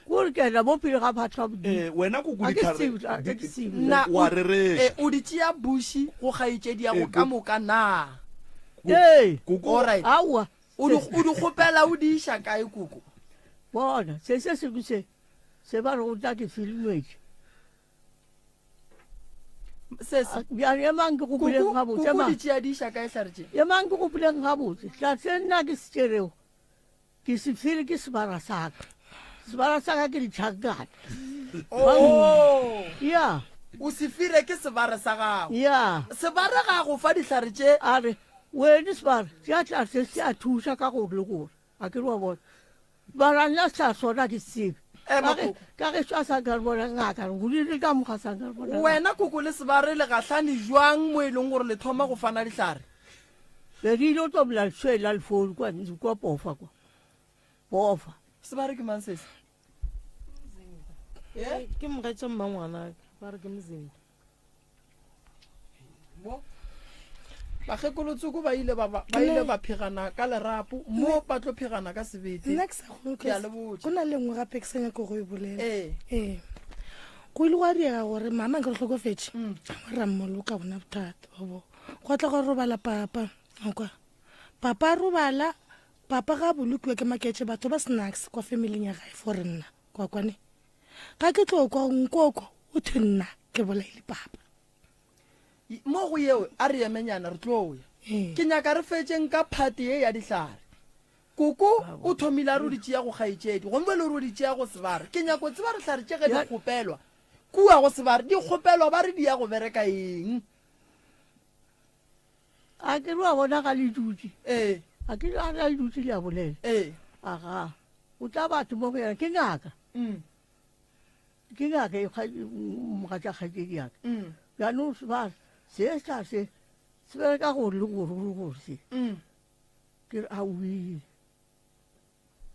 Kore ke ena mo pele ga batho ba Modimo. Eh, wena koko Ga ke se dihlare tsebe, ga di- ke se tsebe. Na o a o, rereša. eh, o di tšea buši go kgaetšediago Eh, ka ko- moka na? ko- Ee. Koko, Alright. Aowa. O di, o di kgopela o di iša kae koko? Bona, se se sengwe se, se ba re go tla ke filmwetše. Se se. Bjale emang ke gopoleng Koko, gabotse. koko Emang. di tšea di iša kae hlare tše? Emang ke gopoleng gabotse. Hlare se nna ke se tšerego, ke se file ke sebara sa ka. Sebara sa ka ke ditšhankana. Oh. Ya. O se file ke sebare sa gago. Ya. Sebare ga go fa dihlare tše. A re, Wene sebare, tšea hlare se se a thuša ka gore le gore. A ke re wa bona. Mara nna sa sona ke se tsebe. Ema, Ka ge, Koko. ka gešo a sa nka re bona ngaka, re godile ka moka sa nka re bona ngaka. Wena Koko le Sebare le gahlane jwang mo e leng gore le thoma go fana dihlare? Be re ile go tobela leswele la lefounu kwa, kwa Pofa kwa. Pofa. Sebare ke mang sesi? Ke mogatša mmangwanaka, ba re ke Mzimba. Mo bakgekolotsoko ba ile ba ba ile ba phegana ka lerapo mo ba tlo phegana ka sebete. Nna ke sa go Ke a le botša. Go na le nngwe gape ke sa nyako go e bolela. Ee. Ee. Go ile gwa diega gore mama nke re hlokofetše. Mm. Ra mmoloka bona bothata wa bo. Gwa tla gwa robala papa. Wa kwa. Papa a robala, papa ga a bolokiwa ke maketše batho ba snacks kwa familing ya gae for nna. Kwa kwane. Ga ke tlo kwa nkoko o thwe nna ke bolaile papa. Mo go yeo a re emenyana re tlo ya. Ee. Ke nyaka re fetšeng ka phate ye ya dihlare. Koko o thomile a re o di tšea go kgaetšedi, gomme bjale o re o di tšea go Sebare. Ke nyako tseba dihlare tše ge di kgopelwa kua go Sebare, di kgopelwa ba re di ya go bereka eng? A ke re wa bona ga le dutše. Ee. A ke re ga le dutše le a bolela. Ee. Aga. O tla batho mo go yena ke ngaka. Mm. Ke ngaka e mogatša kgaetšedi ya ka. Mm. Jaanong se ba se sa se se bereka gore le gore le gore se. Mm. Ke re aowi.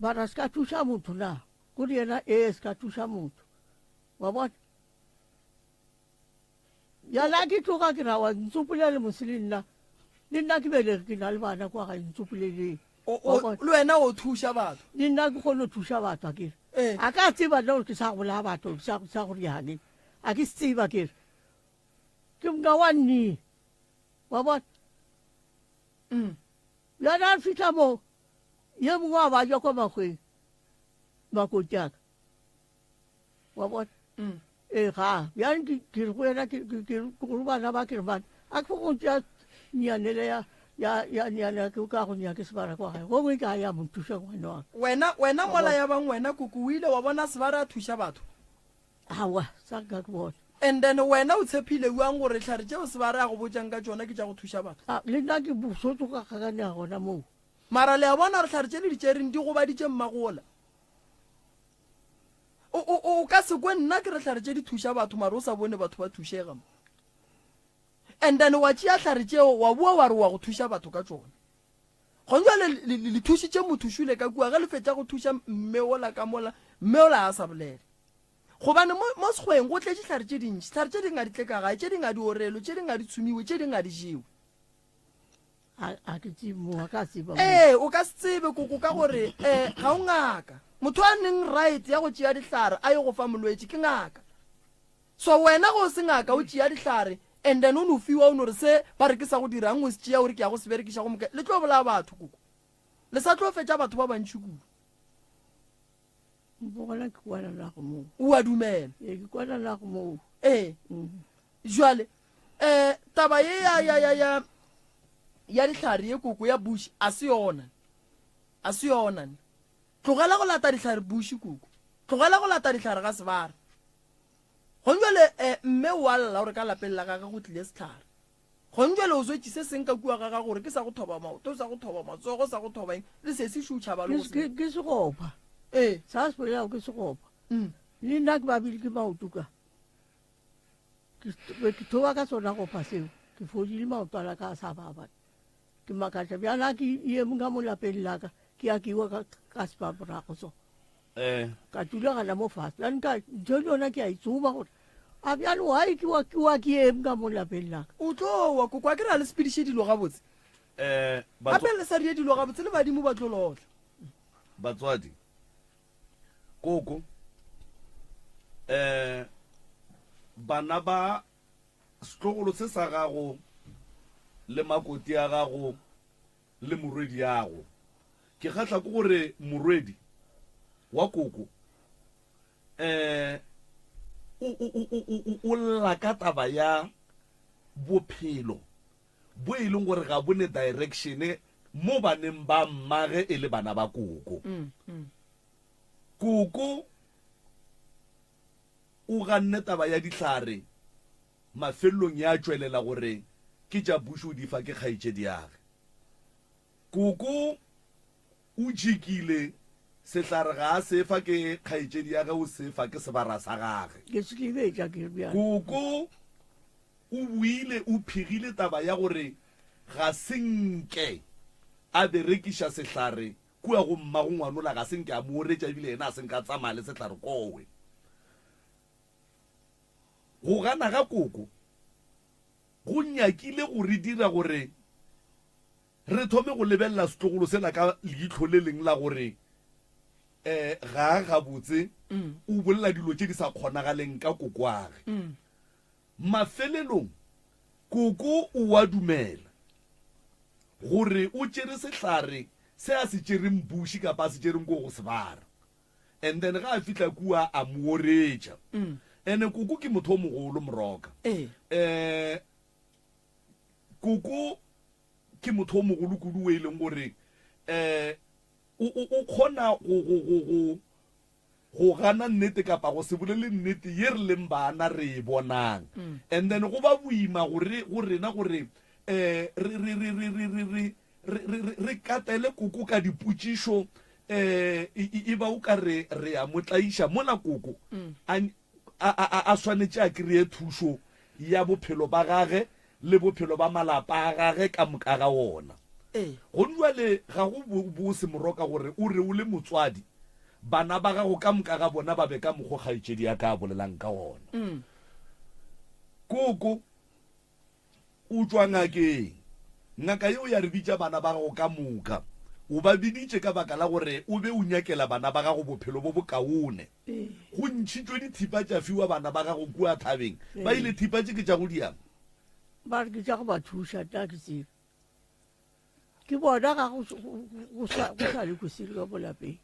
Bara se ka thuša motho na? Kore yena ee se ka thuša motho. Wa bona? Bjale ke tloga ke ra wa ntsopolele mose le nna. Le nna ke belege ke na le bana kwa gae ntsopoleleng. Le wena o thuša batho. Le nna ke kgone go thuša batho a kere. Ee. A ka tseba nna gore ke sa go bolaya batho sa sa go riane. A ke se tseba kere. Ke mna wa nni. Wa bona? Mm. Bjale a fihla mo ye mongwe a ba ja kwa makgweng makoti a ka. Wa bona? Mm. Ee, ga. Bjale ke, ke re go yena, ke, ke, ke, ke go bana ba ke re bana, a ke go tšea nyanele ya, ya, ya nyane ya ke ka go nea ke sebara kwa gae. Gongwe ke a ya mo thuša ngwana wa ka. Wena, wena mola ya bang wena koko o ile wa bona sebara a thuša batho? Aowa, sa nka ke bona. And then wena o tshephile bjang gore hlare tšeo sebara a go botšang ka tšona ke tša go thuša batho? A, le nna ke bosotso ka gakanega gona moo. Mara le a bona gore hlare tše le di tšereng di gobaditše mmagola. O, o, o ka se kwe nna ke re hlare tše di thuša batho mara o sa bone batho ba thušega mo. And then wa tšea hlare tšeo wa boa wa re wa go thuša batho ka tšona. Gona jwale le, le, le thušitše motho šule ka kua, ge le fetša go thuša mme wola ka mola, mme wola a sa bolela. Gobane mo, mo sekgweng go tletše hlare tše dintši, hlare tše dingwe ga di tle ka gae, tše dingwe ga di orelwe, tše dingwe ga di tshumiwe, tše dingwe ga di jewe. A, a ke tsebe mo, a ka tseba mo. Ee, o ka se tsebe koko ka gore um ga o ngaka. Motho a neng right ya go tšea dihlare a ye go fa molwetši ke ngaka. So wena ge o se ngaka o tšea dihlare and then o no fiwa o no re se ba re ke sa go dirang o se tšea o re ke ya go se berekiša go moka le tlo bolaya batho koko. Le sa tlo fetša batho ba bantši kudu. Gona ke kwana nago moo. O a dumela? Ee, ke kwana nago moo. Ee. Jwale eh taba ye ya ya ya ya ya dihlare ye koko ya bush a se yona. A se yona. Tlogela go lata dihlare bush koko. Tlogela go lata dihlare ga sebara. Gone jwale eh mme o a lla gore ka lapeng la gagwe go tlile sehlare. Gone jwale o swetše se seng ka kua ga gago gore ke sa go thoba maoto, sa go thoba matsogo, sa go thoba eng, le se se šutšha ba le go se. Ke segopa. Ee. Sa se bolelago ke segopa. Le nna ke babile ke maoto ka. Ke be ke thoba ka sona gopa seo. Ke fodile maoto a la ka a sa baba. Ke makatša bjale a ke eme ka mo lapeng la ka ke ya ke iwa ka ka sepa morago so. Eh. Ka tula gana mo fase. Bjale nka ntho le yona ke a e tsoma gore a bjale why ke wa ke wa ke eme ka mo lapeng la ka. O tlo wa koko a ke re a le sepediše dilo gabotse. Eh, Gape le sa die dilo gabotse le badimo ba tlo lotla. Batswadi. Koko. Eh bana ba Setlogolo se sa gago le makoti a gago le morwediago. Ke kgahla ke gore morwedi wa koko um o, o, o, o, o, o lla ka taba ya bophelo bo e leng gore ga bo ne direction mo baneng ba mmage e le bana ba koko. Koko O ganne taba ya dihlare, mafelelong ya tšwelela gore ke tša Bush o di fa ke kgaetšediage. Koko o jikile sehlare ga a se fa ke kgaetšediage o se fa ke sebara sa gage. Ke se lebetša ke re bjale. Koko o boile o phegile taba ya gore ga se nke a berekiša sehlare Kua go mmago ngwanola ga se nke a mo oretša ebile yena a se nke a tsamaya le sehlare kowe. Go gana ga koko go nyakile go re dira gore re thome go lebelela setlogolo sela ka leihlo le leng la gore um ga a gabotse, o bolela dilo tše di sa kgonagaleng ka kokoage. Mafelelong, Koko o a dumela gore o tšere sehlare se a se tšereng buši kapa a se tšereng ko go sebara. And then ga a fihla kua a mo oretša. Ene Koko ke motho o mogolo Moroka. Eh, Koko ke motho o mogolo kudu o e leng gore eh o o o kgona go go go go go gana nnete kapa go se bolele nnete ye re leng bana re e bonang and then go ba boima gore go rena gore um re re re re re re re re re re katele koko ka dipotšišo um e ba o ka re re a mo tlaiša mola koko a a a a swanetše a kry-e thušo ya bophelo ba gage le bophelo ba malapa a gage ka moka ga wona. Gone bjale ga go bose Moroka gore o re o le motswadi bana ba gago ka moka ga bona ba be ka mokgo kgaetšedi ya ka a bolelang ka gona. Koko o tšwa ngakeng. Ngaka yeo ya re bitša bana ba gago ka moka. O ba biditše ka baka la gore o be o nyakela bana ba gago bophelo bo bokaone. Go ntšhitšwe dithipa tša fiwa bana ba gago kua thabeng. Ba ile thipa tše ke tša go diang? Ba re ke tša go ba thuša, nna ke tsebe. Ke bona ga go go sa go sa le kosiri ka mo lapeng.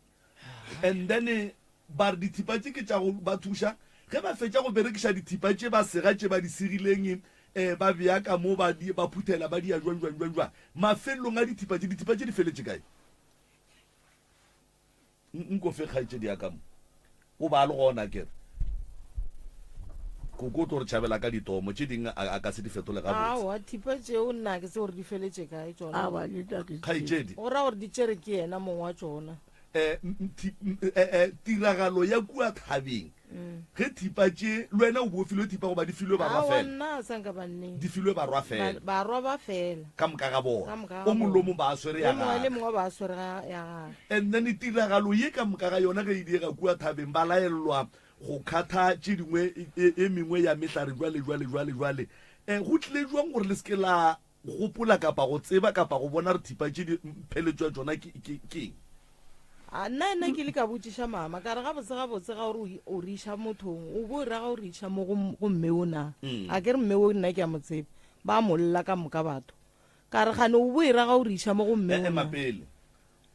And then ba re dithipa tše ke tša go ba thuša. Ge ba fetša go berekiša dithipa tše ba sega tše ba di segileng, um ba bea ka mo ba di ba phuthela ba di ya jwang jwang jwang jwang. Mafelelong a dithipa tše, dithipa tše di feletše kae? Nko fe kgaetšedi ya ka mo. O ba a le gona akere. Koko o tlo re tšhabela ka ditomo, tše ding a, a ka se di fetole gabotse. Aowa, thipa tšeo nna ga ke tsebe gore di feletše kae tšona. Aowa, le nna ke Kgaetšedi. Go ra gore di tšere ke yena mong wa tšona. Eh, m- m- thi- m- eh, eh, tiragalo ya kua thabeng. Ge thipa tše, le wena o bo o filwe thipa goba di filwe barwa Aowa, fela? nna a sa nka ba nnea. Di filwe barwa fela. Ba, barwa ba fela. Ka moka ga Ka bona. moka ga O mongwe le o bona. mongwe ba a swere ya Yo mongwe le gagwe. mongwe ba a swere ga, ya gagwe. And then tiragalo ye ka moka ga yona ge e diega kua thabeng, ba laelwa go khatha tše dingwe, e, e mengwe ya mehlare jwale, jwale, jwale, jwale. Um go tlile jwang gore le se ke la gopola kapa go tseba kapa go bona re thipa tše di pheletšo ya tšona ke, ke, ke eng? A nna nna ke ile ka botšiša mama ka re gabotse gabotse ga ore o re iša mothong o bo o ra ga o re iša mo go go mme o na a ke re mme o nna ke a mo tseba ba mo lla ka moka batho ka re gane o bo e ra ga o re iša mo go mme o Ema na pele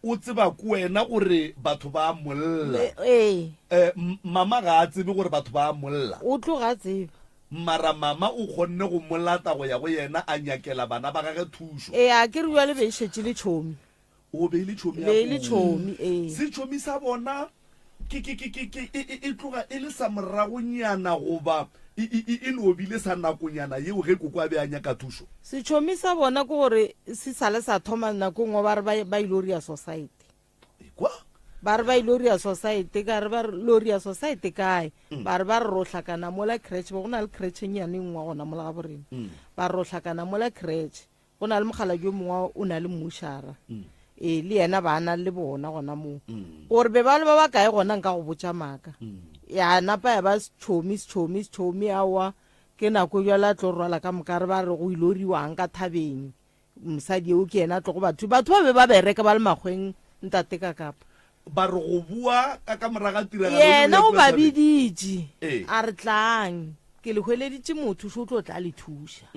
o tseba ko wena gore batho ba a molla ee Eh, mama ga a tsebe gore batho ba a molla o tloga a tseba Mara mama o kgonne go mo lata go ya go yena a nyakela bana ba gage thušo. Ee, a ke re bjale be e šetše le tšhomi. O be e le tšhomi ya Be e le koo. tšhomi, ee. Setšhomi sa bona ke, ke, ke, ke, ke, e, e, e tloga e le sa moragonyana goba e, e, e, e no bile sa nakonyana yeo ge koko a be a nyaka thušo? Setšhomi sa bona ke gore se sa le sa thoma nako nngwe ba re ba, ba ilo ria society. Ekwa? Ba re ba ilo ria society, ka re ba re lo ria society kae? Ba re ba re ro hlakana mola creche, go na le creche e nnyane e nngwe gona mola ga borena. Ba re ro hlakana mola creche. Go na le mokgalabje yo mongwe o na le mmušara. Ee, le yena ba na le bona gona moo. Gore be ba le ba bakae gona nka go botša maaka. Ya napa ya ba setšhomi, setšhomi, setšhomi, aowa, ke nako bjale a tlo rwala ka moka re ba re go ilo riwang ka thabeng. Mosadi eo ke yena a tlogo batho. Batho ba be ba bereka ba le makgweng ntate ka kapa. Ba re go boa ka ka morago ga tiragalo yeo Yena ya o kua ba thabeng. biditše Ee. a re, Tlang, ke le hweleditše motho, šo o tlo tla le thuša.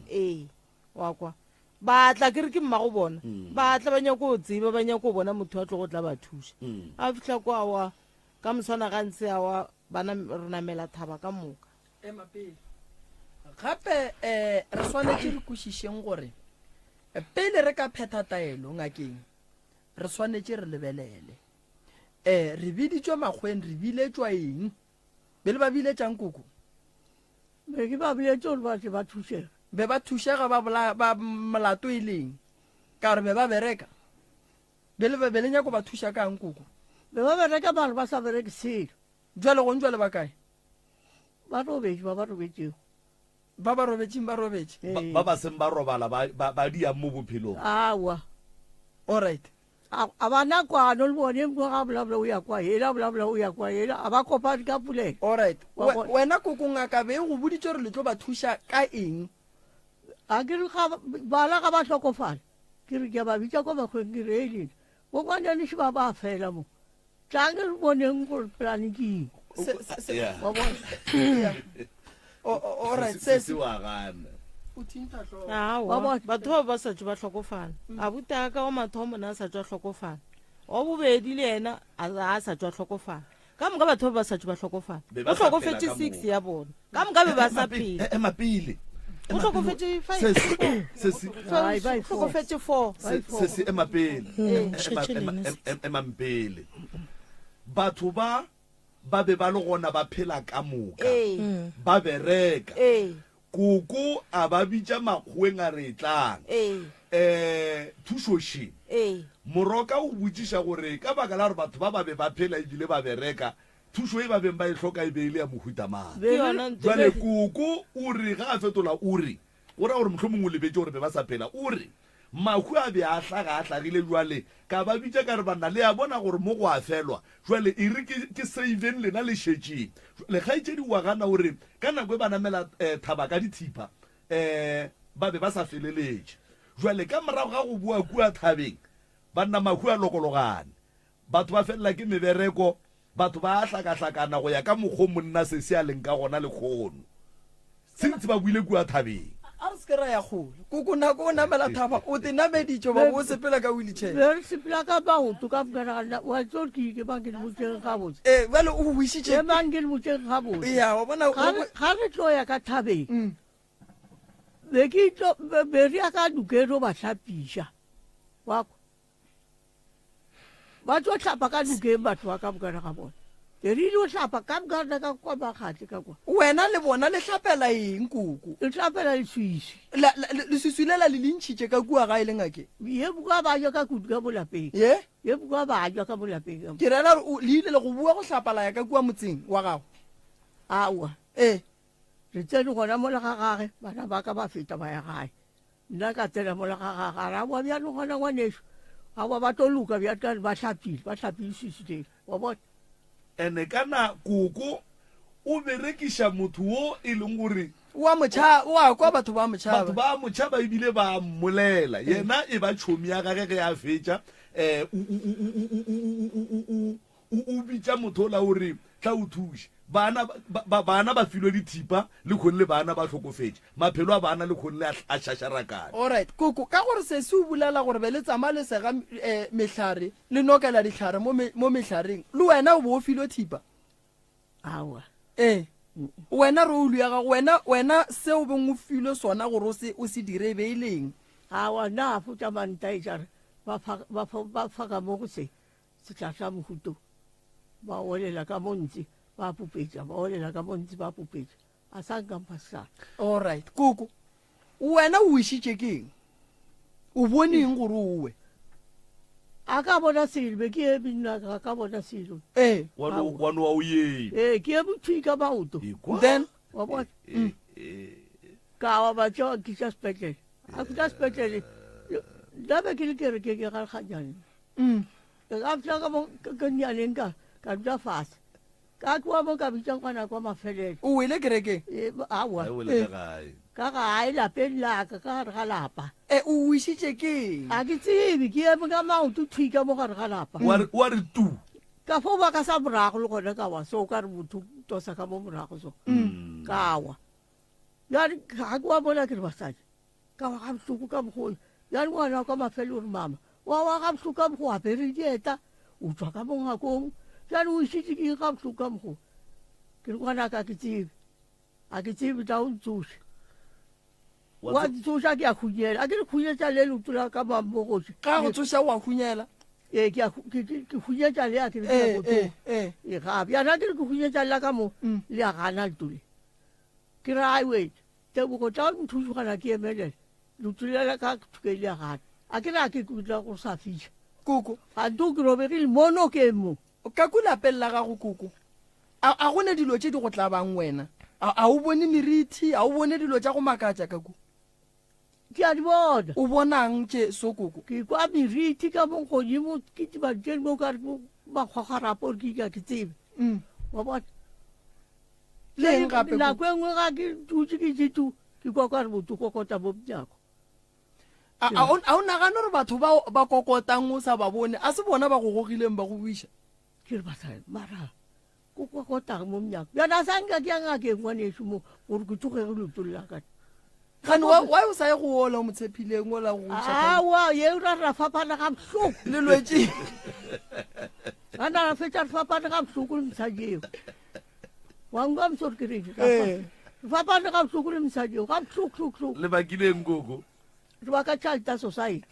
Ee. Wa kwa? Ba tla, ke re ke mmago bona. Ba tla ba nyako go tseba, ba nyako go bona motho a tlogo tla ba thuša. A fihla kwa wa, ka moswana ga ntshe a wa, ba na, re namela thaba ka moka. Ema pele. Gape um re swanetše re kwešišeng gore pele re ka phetha taelo ngakeng, re swanetše re lebelele. Um re biditšwe makgweng, re biletšwa eng? Pele ba biletšang koko? Be ke ba biletše gore ba tle ba thušege. Be ba thušega ba bolaya ba molato e leng? Ka gore be ba bereka. Be le be le nyako ba thuša kang koko? Be ba bereka mare ba sa bereke selo. Jwale gong jwale ba kae? Ba robetše, ba ba robetšego. Ba ba robetšeng ba robetše. Ba, ba ba seng ba robala ba, ba, ba diang mo bophelong. Aowa. Alright. A, a ba na kwano le bone, e mongwe ga a bolabola o ya kwa, yela a bolabola o ya kwa, yela, a ba kopane ka polelo. Alright. Wa We, bona? wena koko ngaka be e go boditše gore le tlo ba thuša ka eng? A ke re ga ba, bana ga ba hlokofala, ke re ke a ba bitša kwa makgweng ke re, Hei lena, bo ngwaneno še ba ba fela mo. Tlang re boneng gore polane ke eng. Se, se, se, Yeah. Wa bona? yeah. O, o, alright, Se, se, se wa gana. O thintha hlogo. Wa Aowa, bona? batho bao ba sa tšwe ba hlokofala. Abuti a ka wa mathomo na a sa tšwa hlokofala. Wa bobedi le yena a a sa tšwa hlokofala. Ka moka batho ba ba sa tšwe ba hlokofala. Be ba Go sa phela hlokofetše ka six moka. ya bona. Ka moka be ba sa Ema pele, phela. ema pele. Go Ema pele. hlokofetše five. Se, se, se, Ai, ba e Go hlokofetše four. se, se, se, ema pele. Ema, Šetše ema, lena, ema, ema, emang pele. Batho ba ba be ba le gona ba phela ka moka. Ee. Ba bereka. Ee. Koko a ba bitša makgoweng a re etlang. Ee. Eh, thušo še. Ee. Moroka o botšiša gore ka baka la gore batho ba ba be ba phela ebile ba bereka, thušo e ba beng ba e hloka e be e le ya mohuta mang. Ke yona ntho. Bjale koko o re ge a fetola o re, go ra gore mohlomongwe o lebetše gore be ba sa phela, o re, Mahu a be a hlaga a hlagile bjale, ka ba bitša ka re, Banna, le a bona gore mo go a felwa. Bjale e re ke, ke seiveng lena le šetšeng. Bjale kgaetšedi o a gana o re, ka nako e ba namela eh, thaba ka dithipa, eh, ba be ba sa feleletše. Bjale ka morago ga go boa kua thabeng, banna mahu a lokologane. Batho ba felela ke mebereko, Batho ba a hlakahlakana go ya ka mokgo monna sesi a leng ka gona lekgono. Since ba boile kua thabeng. A re se ke ra ya kgole. Koko nako o namela thaba o te nameditše goba o sepela ka wheelchair? Be re sepela ka maoto ka moka ga rena. Wa tseba gore ke ke mang ke le botšeng gabotse? Ee, bjale o boišitše. Ke mang ke le botšeng gabotse? Ya, wa bona. Ga re, ga re tlo ya ka thabeng, be ke tlo, be, be re ya ka nokeng ro ba hlapiša. Wa kwa? Ba tlo hlapa ka nokeng batho ba ka mokana ga bona. Ke re ile hlapa ka mokana ka kwa makgatle ka kwa. Wena le bona le hlapela eng koko? Le hlapela leswiswi. La, la, leswiswi lela le le ntšhitše ka kua gae le ngakeng? Ye bua ba ja ka kudu ka mo lapeng. Ye? Ye bua ba ja ka mo lapeng. Ke rela gore le ile le go bua go hlapa la ya ka kua motseng wa gago. Aowa. Ee. Re tsene gona mola ga gage, bana ba ka ba feta ba ya gae. Nna ka tsena mola ga gage, a re, Aowa bjalo gona ngwanešu, aowa ba tlo loka bjalo ka ba hlapile, ba hlapile swiswi lele. Wa bona? Ene kana koko o berekiša motho wo e leng gore O a mo tšha, o a kwa batho ba mo tšhaba. Batho ba mo tšhaba ebile ba a mmolela. Yena e ba tšhomi ya gage ge a fetša, um o, o, o, o, o, o, o, o, o, o, o bitša motho ola o re, Tla o thuše. Bana, ba, ba, bana ba filwe dithipa, lehono le bana ba hlokofetše. Maphelo a bana lehono le a, a šašarakane. Alright, koko, ka gore sesi o bolela gore be le tsama le sega eh, mehlare, le nokela dihlare mo, me, mo mehlareng, le wena o bo o filwe thipa? Aowa. Ee. Wena role ya gago, wena, wena se o beng o filwe sona gore o se, o se dire e be e le eng? Aowa, nna a fo tšama ntaetša re ba fa, ba fa, ba fa ka mo go se, sehlare sa mohuto, ba olela ka mo ntse, ba pupetša, ba olela ka mo ntse, ba pupetša. A sa nka mpha sehlare. All right, koko, wena o wišitše ke eng? O bone eng gore o we? A ka bona selo, be ke eme nna ga ka bona selo. Ee. Wa no, wa no wa o eme. Ee, ke eme thwi ka maoto. Ekwa. Then? Wa bona? Ka wa ba tšea wa nkiša sepetlele. A fihla sepetlele, nna be ke le kerekeng ya ga Lekganyane. Ka fihla ka mo ke nyaneng ka, ka dula fase. Ka tloga mo ka bitša ngwana kwa mafelelo. O wele kerekeng? E, aowa. A wele ka gae. Ka gae lapeng la ka, ka gare ga lapa. E, o wišitše ke eng? A ke tsebe, ke eme ka maoto thwi ka mo gare ga lapa. Wa re, wa re tu. Ka fo ba ka sa morago le gona ka wa so, o ka re motho o tosa ka mo morago so. Ka wa. Bjale ga ke wa bona ke re basadi. Ka wa gabohloko ka mokgwa o. Bjale ngwana wa ka mafelelo o re, Mama, wa wa gabohloko ka mokgwa o apere dieta, o tšwa ka mo ngwakong. Bjale o išitše ke eng gabohloko ka mokgwa o? Ke re, Ngwanaka, ga ke tsebe. Ga ke tsebe, tla o ntsoše. Wa ntsoša ke a hunyela. A ke re hunyetša le leoto la ka mamogoši. Ga go tsoša wa hunyela? Ee, ke a ke hunyetša le a ke re ke a go tsoga. Ee, gape. Yana ke re ke hunyetša le la ka mo, le a gana leoto le. Ke re, Ai wait, Tebogo, tla o nthuše gona ke emelele. Leoto le la ka thukeng le a gana. A ke re a ke tla go sa fiša. Koko. Ga nto ke robegile mono ke mo. Ka ku lapeng la gago koko, a a go ne dilo tše di go tlabang wena? A a o bone merithi? A o bone dilo tša go makatša ka ku? Ke a di bona. O bonang tše so koko? Ke kwa merithi ka mo godimo ke dibadi tše dingwe o ka re makgwakgwarapo ke ga ke tsebe. Wa bona? Le eng gape koko? Nako e nngwe ga ke dutše ke itše tu, ke kwa o ka re motho o kokota mo monyako. A, a, o, a o nagane gore batho bao ba kokotang o sa ba bone a se bona ba go gogileng ba go wiša? Ke re basadi, mara ko kokotang mo monyako. Bjale a sa nka ke ya ngakeng ngwanešu mo gore ke tsoge ge leoto la ka. Gane wa, why o sa ye go ola o mo tshephileng ola go wiša? Aowa, ye ra ra fapana ga bohloko. Le lwetše. Gana ra fetša re fapane ga bohloko le mosadi eo. Wa nkwa mosori ke reng? Re fapane ga bohloko le mosadi eo, ga bohloko-hloko-hloko. Le bakileng koko? Re baka tšhalta society.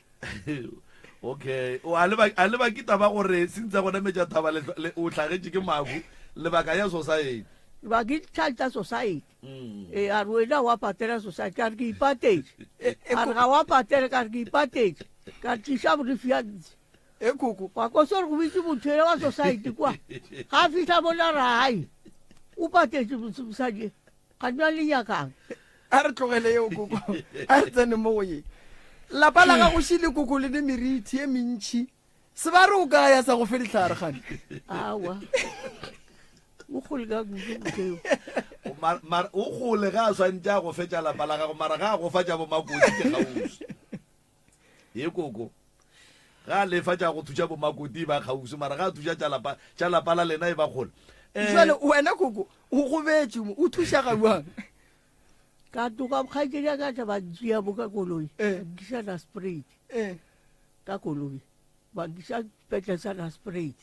Okay, o a leba a leba ke taba gore sintsa gona metša thaba le o hlagetše ke mahu lebaka ya society. Re bake tšhalta society. Mm. E a re wena wa patela society ka re ke ipatetše. A re ga wa patela ka re ke ipatetše. Ka tliša brief ya ntse. E koko. Wa ko sore go bitse motho ela wa society kwa. Ga a fihla bona ra hai. O patetše mosadi. Ga nna le nyakang. A re tlogele yeo koko. A re tsene mo go ye. Lapa la gago šile koko le ne merithi e mentši. Se ba re o ka ya sa go fe dihlare gane. Awa. O kgole ka kudu motho eo. O kgole ga a swantše a go fetša lapa la gago mara ga a go fa tša bomakoti ke kgauswi. Ye koko. Ga a lefa tša go thuša bomakoti e ba kgauswi mara ga a thuša tša lapa tša lapa la lena e ba kgole. Eh, Jwale wena koko o gobetše mo o thušega bjang? Ka tloga kgaetšedi ya ka tla ba ntšea mo ka koloi. Eh. Ba nkiša Nelspruit Eh. ka koloi. Ba nkiša sepetlele sa Nelspruit.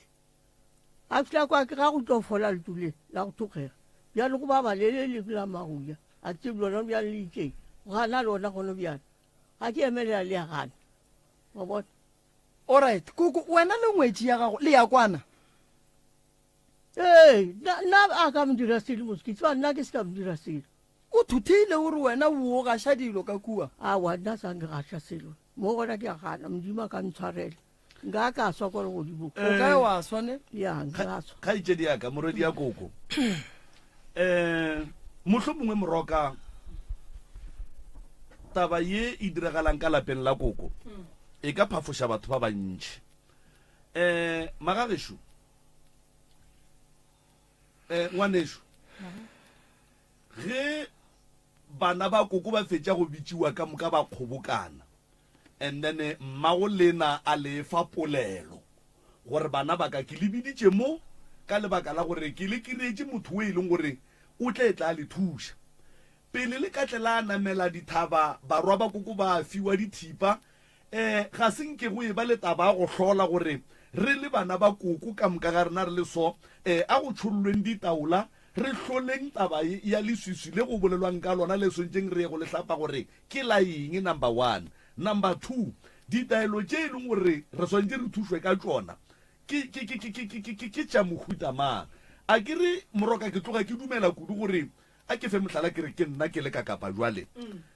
A fihla kwa ke ga go tlo fola letu le la go thokgega. Bjale go baba le le lengwe la mahuya. A tsebe lona bjale le itšeng. Go gana lona gona bjale. Ga ke emelela le ya gana. Wa bona? Alright, koko, wena le ngwetši ya gago le ya kwana? Ee, nna, nna a ka mo dira selo mos, ke tseba nna ke se ka mo dira selo. O thuthile o re wena o gaša dilo ka kua? Aowa, nna sa nke gaša selo. Mo gona ke a gana, Modimo a ka ntshwarela. Nka ka swa kwa legodimong. O kae wa swa ne? Ya, nka swa. Kgaetšedi ya ka, morwedi ya koko. Um mohlomongwe moroka taba ye e diragalang ka lapeng la koko e ka phafoša batho ba bantši. Um magagešo, um ngwanešu, ge bana ba koko ba fetša go bitšiwa ka moka ba kgobokana and then mmago lena a le fa polelo gore bana ba ka ke le biditše mo ka lebaka la gore ke le kiretše motho o e leng gore o tle tla le thuša. Pele le ka tle la namela dithaba barwa ba koko ba fiwa dithipa um ga se nke go eba le taba ya go hlola gore re le bana ba koko ka moka ga rena re le so um a go tšhollweng ditaola re hloleng taba ya leswiswi le go bolelwang ka lona le swantšeng re ye go le hlapa gore ke la eng number one. Number 2, ditaelo tše e leng gore re swanetše re thušwe ka tšona ke, ke, ke, ke, ke, ke, ke, ke, ke tša mohuta mang? A ke re, Moroka, ke tloga ke dumela kudu gore, a ke fe mohlala ke re ke nna ke le ka Kapa bjale,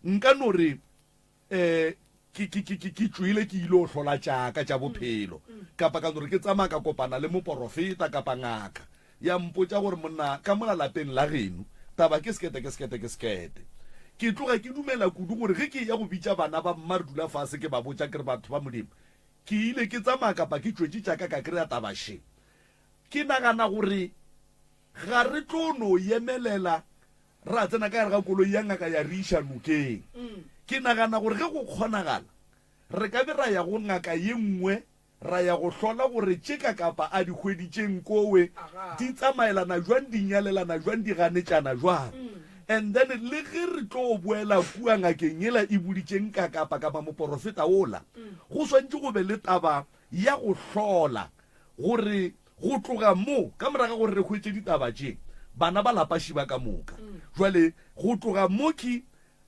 nka no re, um ke, ke, ke, ke, ke tšwele ke ile go hlola tša ka tša bophelo, kapa ka no re ke tsamaya ka kopana le moporofeta kapa ngaka, Ya mpotša gore, Monna, ka mola lapeng la geno, taba ke sekete, ke sekete, ke sekete. Ke tloga ke dumela kudu gore ge ke eya go bitša bana ba mma re dula fase ke ba botša ke re, Batho ba Modimo, ke ile ke tsamaya kapa ke tšwetše tša ka ka kry-a taba še. Ke nagana gore ga re tlo no yemelela ra tsena ka gare ga koloi ya ngaka ya re iša nokeng. Ke nagana gore ge go kgonagala re ka be ra ya go ngaka ye nngwe Ra ya go hlola gore tše ka kapa a di hweditšeng kowe di tsamaelana jwang, di nyalelana jwang, di ganetšana jwang. And then le ge re tlo boela kua ngakeng yela e boditšeng ka kapa kapa moporofeta wola, go swantše go be le taba ya go hlola gore go tloga mo, ka morago ga gore re hwetše ditaba tše, bana ba lapa šiba ka moka. Jwale go tloga mo ke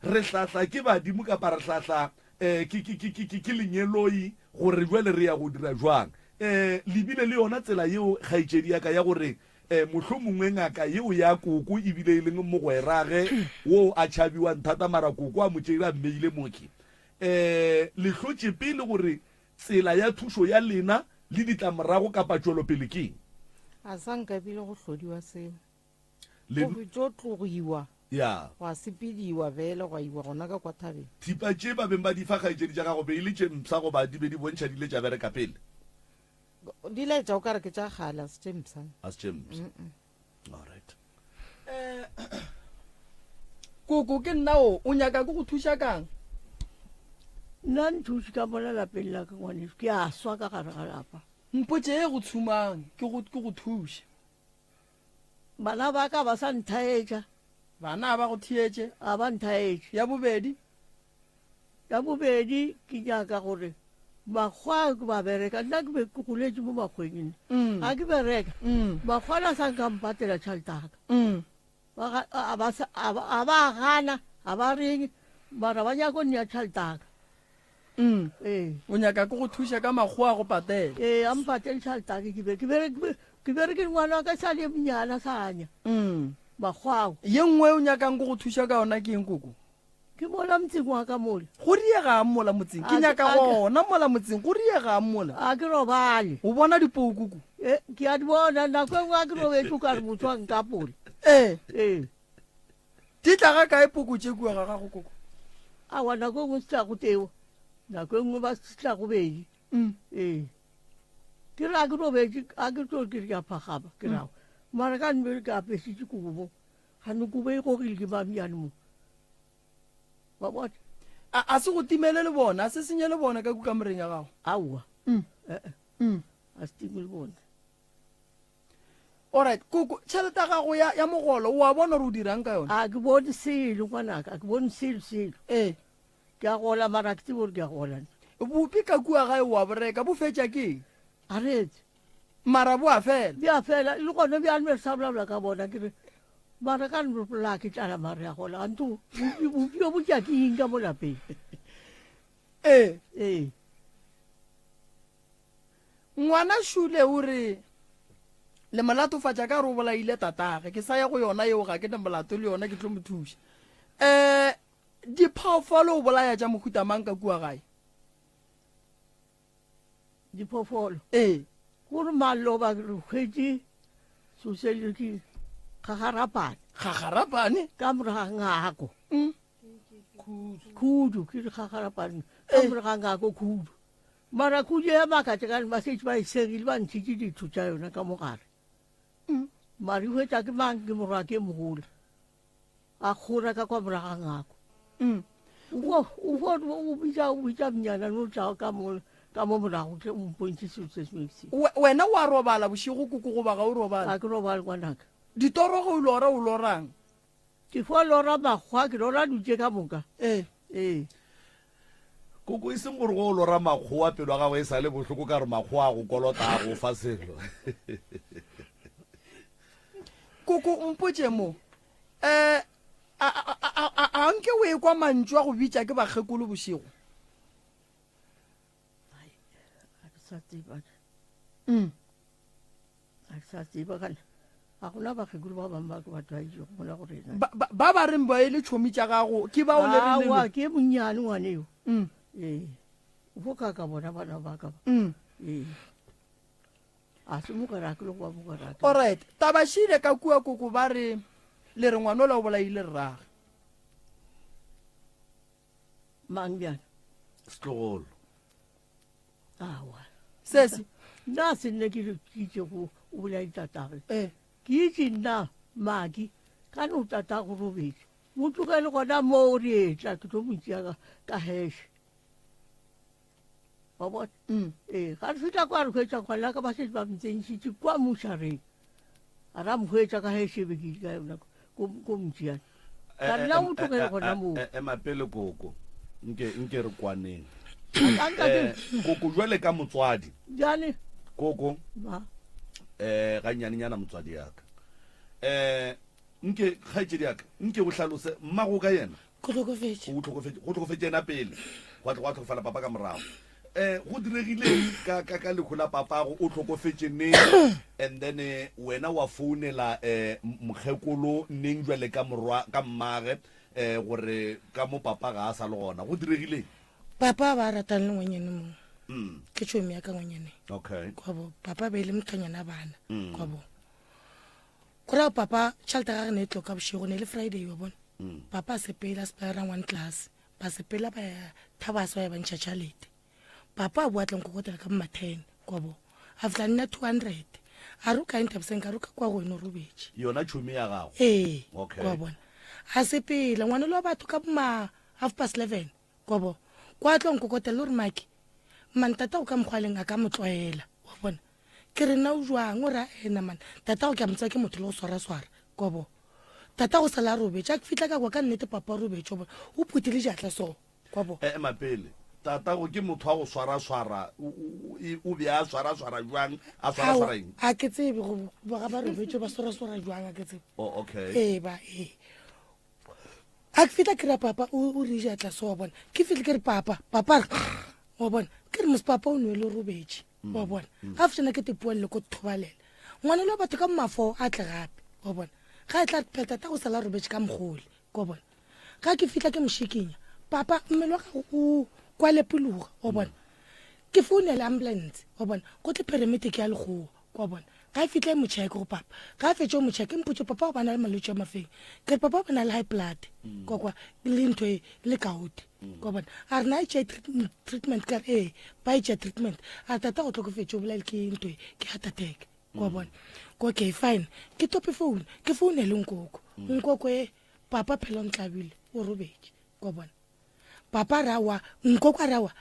Re hlahla ke badimo kapa re hlahla eh, ke, ke, ke, ke, ke, ke lengeloi gore bjale re ya go dira jwang. Eh, le bile le yona tsela yeo, kgaetšedi ya ka, ya gore eh, mohlomongwe ngaka yeo ya koko e bile e leng mogwerage wo a tšhabiwang thata, mara koko a mo tšeile a mmeile moki. Eh, le hlotše pele gore tsela ya thušo ya lena le ditlamorago kapa tšwelopele ke eng? A sa nka bile go hlodiwa seo. Le. Go tšo tlogiwa. Ya. Gwa sepediwa bjale gwa iwa gona ka kwa thabeng. Thipa tše ba beng ba di fa kgaetšedi tša gago be e le tše mpsha goba di be di bontšha di ile tša bereka pele? Di laetša o ka re ke tša kgale, a se tše mpsha. A se tše mpsha. Alright. Eh, koko ke nna o, o nyaka ke go thuša kang? Nna nthuše ka mola lapeng la ka ngwaneso, ke a swa ka gare ga lapa. Mpotše e go tshumang, ke go, ke go thuše. Bana ba ka ba sa nthaetša. Bana a ba go theetše. A ba nthaetše. Ya bobedi. Ya bobedi ke nyaka gore makgwa ke ba bereka nna ke be ke goletše mo makgweng nna mm. ga ke bereka mm. makgwa la sa nka mpatela tšhelete aka mm. a ba gana a ba reng mara ba nyako nnya tšhelete aka Mm. Ee. O nyaka ke go thuša ka makgowa a go patela. Ee, a mpatele tšhelete ake ke be ke bere ke bere ke ngwana wa ka sa le monyana sa anya. Mm. Makgwao. Ye nngwe o nyakang ke go thuša ka yona ke eng koko? Ke mola motseng wa ka mola. Go riegang mola motseng? Ke nyaka gona mola motseng. Go riegang mola? A ke robale. O bona dipoko ko? E, ke a di bona nako e nngwe a ke robetše o ka re motho a nkapola. Ee. Ee. Di tla ga kae poko tše kua ga gago koko? Aowa nako e nngwe se tla go teo, nako e nngwe ba se tla go bedi. Mm. Ee. Ke re a ke robetše, a ke tlo ke re ke a phagama, ke rago. Mara ka nbe ke apesitše kobo, gane kobo e gogile ke mamyane mo. Wa bona? A, a se go timele le bona, a se senye le bona ka ku kamoreng ya gago? Aowa. Mm. Eh-eh. Mm. A se time le bona. Alright, koko, tšhelete ya gago ya, ya mogolo, o a bona gore o dirang ka yona? A ke bone selo, ngwanaka, a ke bone selo, selo. Ee. Ke a gola, mara ke tsebe gore ke a gola. Bupi ka kua gae o a bo reka, bo fetša ke eng? A retse. Mara bo a fela. Bo a fela, le gona bjale be re sa bolabola ka bona, ke re, mara ka la ke tlala mare a gola, anto bupi, bupi bo tša ke eng ka mo lapeng? Ee. Ee. Ngwana Shule o re, Le mo latofatša ka gore o bolaile tatage. Ke sa ya go yona yeo, ga ke na molato le yona, ke tlo mo thuša. Um diphoofolo o bolaya tša mohuta mang ka kua gae? Diphoofolo? Ee. Gore maloba re hwetše sosele ke kgagarapane. Gagarapane? Ka morago ga ngako. Mm. Khudu ke re gagarapane. Ka eh. morago ga ngako khudu. Mara khudu ya makatša ka ba šetše ba e segile ba ntšhitše ditho tša yona ka mogare. Mm. Mara e hwetša ke mang ke morwa ke mogolo. A kgora ka kwa morago ga ngako. Mm. O o bitša o bitša mnyana no tla ka mo ka mo morago tle o mpontšhe selo se sengwe se. Wena wa robala bošego koko goba ga o robale? Ga ke robale ngwanaka. Ditoro ge o lora o lorang? Ke fo lora makgwa, ke lora dutše ka moka. Ee. Ee. Koko e seng gore go o lora makgowa pelo ya gago e sa le bohloko ka gore makgowa a go kolota a go fa selo. Koko mpotše mo. Eh a a a a nke o ekwa mantšu a go bitša ke bakgekolo bošego? Ai, a ke sa tseba. Mm. A ke sa tseba kana ga gona bakgekolo ba bangwe ba ke ba tlwaetšego mola go rena. Ba, ba, ba ba reng ba e le tšhomi tša gago ke bao le reng le Aowa, ke monnyane ngwane yo. Mm. Ee. O fo ka ka bona bana ba ka ba. Mm. Ee. A se mogwerake le go ba mogwerake. Alright, taba šile ka kua koko ba re le re ngwanola o bolaile rrage. Mang bjana? Setlogolo. Aowa. Sesi. Nna se nne ke re ke itše go o bolaile tatagwe. Eh. Ke itše nna Maki ka no tatago robetše. Mo tlogele gona moo re etla ke tlo mo tšea ka, ka heše. Wa bona? Mm. Ee, ga re fihla kwa re hwetša ngwana ka ba šetše ba mo tsentšhitše kwa mošareng. A ra mo hwetša ka heše be ke ile ka yona ko ko motšeana. Ka re na o mo tlogele gona moo. Ema pele koko. Nke nke re kwaneng. A ka nka ke Eh, koko jwale ka motswadi. bjale Koko ba eh ga nyanenyana motswadi ya ka. Eh nke kgaetšedi ya ka nke o hlalose mmago ka yena. Go hlokofetše. O hlokofetše, go hlokofetše yena pele, gwa tla gwa hlokofala papa ka morago. Eh, go diregileng ka ka ka lehu la papago, o hlokofetše neng? And then eh, wena wa founela eh mokgekolo neng jwale ka morwa ka mmage eh gore ka mo papa ga a sa le gona. Go diregileng? Papa ba ratang le ngwanyane mongwe. Mm. Ke tšhomi ya ka ngwanyane. Okay. Kwa bo papa be le mothonyana bana. Mm. Kwa bo. Go ra papa tšhelete ga re ne e tlo ka bošego ne le Friday wa bona. Mm. Papa a sepela a sepela ra one class. Ba sepela ba ya Thabase ba ya ba ntšha tšhalete. Papa a boa tla nkokotela ka ma 10 kwa bo. A fihla nna 200. A re o kae Nthabiseng ka re ka kwa go wena o robetše. Yona tšhomi ya gago. Ee. Okay. Kwa bona. A sepela ngwana le wa batho ka ma half past 11 kwa bo. Kwa tlo nkokotela o re Maki. Mantata o ka mokgwa leng a ka mo tlwaela. Wa bona. Ke re na o jwang o ra ena man. Tatago ke a mo tseba ke motho le go swaraswara. Kwa bo. Tatago sala a robetše. A ke fihla ka kwa ka nnete papa o robetše wa bona. O phuthile diatla so. Kwa bo. Ema pele. Tatago ke motho wa go swaraswara. O, o, e, o be a swaraswara jwang? A swaraswara eng? A ke tsebe go ba ga ba robetše ba swaraswara jwang a ke tsebe. Oh, okay. Ee ba ee. A ke fihla ke ra papa o o re diatla so wa bona. Ke fihle ke re papa, papa re wa bona. Ke re mos papa o nwele o robetše. Wa bona. Ga fihla ke te puelele ko thobalela. Ngwana le wa batho ka mafo a tle gape. Wa bona. Ga e tla phela tata o sala robetše ka mogole. Wa bona. Ga ke fihla ke moshikinya. Papa mmele wa gago o kwa lepologa. Wa bona. Ke founela ambulance. Wa bona. Go tle paramedic ya lekgowa. Wa bona. Ga e fihle e mo check go papa. Ga a fetše o mo check mpotše papa o bana le malwetši a mafeng. Ke re papa o bana le high blood. Kwa kwa le ntho e le kaote. Kwa bona. A re na e tšea treatment ka re ee ba e tšea treatment. A re tata go hlokofetše o bolaile ke ntho e ke heart attack. Kwa bona. Ko okay fine. Ke tope phone ke founele nkoko. Nkoko e papa phela o ntlabile o robetše. Kwa bona. Papa ra wa, nkoko a ra wa,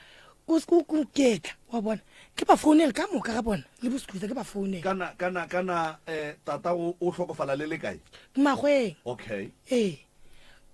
ko ko ko ketla, wa bona. Ke ba founele ka moka ga bona, le boskuta ke ba founele. Kana kana kana eh tatago o hlokofala le le kae? Magweng. Okay. Ee.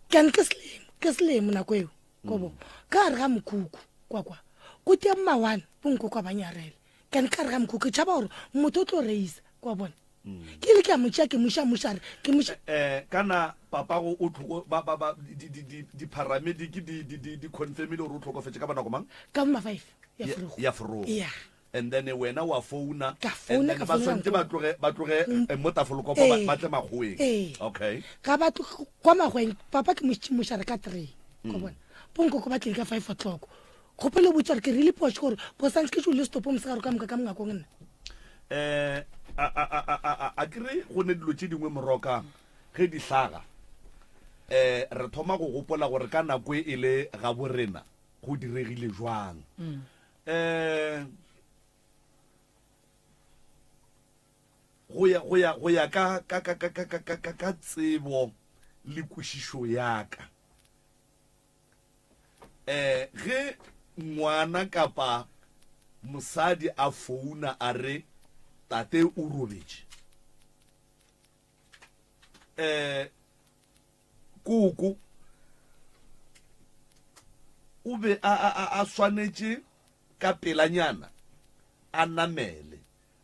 Kane ke selemo, ke selemo nako eo. Kobo. Ka gare ga mokhukhu kwa kwa. Go tia mmawane, bo nkoko a ba nyarela. Kane ka gare ga mokhukhu ke tšhaba gore motho o tlo reisa, kwa bona. Ke ile ke a mo tšea ke mo iša mošare, ke mo iša. Eh, kana papago o tlhoko ba ba ba di di di di paramedic di di di di confirmile gore o tlhokofetše ka bonako mang? Ka bo ma 5 ya forogo. Ya forogo. Ya. And then wena wa founa. Ka founa And then ka ba founela swantše ba nkoko. tloge ba tloge eh, mo Tafelkop ba Ee. ba tle Makgoweng. Ee. Okay. Ga ba tloge kwa Makgoweng, papa ke mo išitše mošare ka 3. Wa bona. Bo nkoko ba tlile ka 5 o'clock. Kgopelo o botša gore ke really phošo gore bo santse ke tšwile setopo mosegare ka moka ka mongakong nna. Eh, a a a a a a ke re go ne dilo tše dingwe moroka. ge di hlaga um re thoma go gopola gore ka nako e le gabo rena go diregile jwang. Um go ya go ya go ya ka ka ka ka ka ka ka ka tsebo le kwešišo ya ka eh ge ngwana kapa mosadi a founa a re tate o robetše eh koko o be a a a swanetše ka pelanyana a namele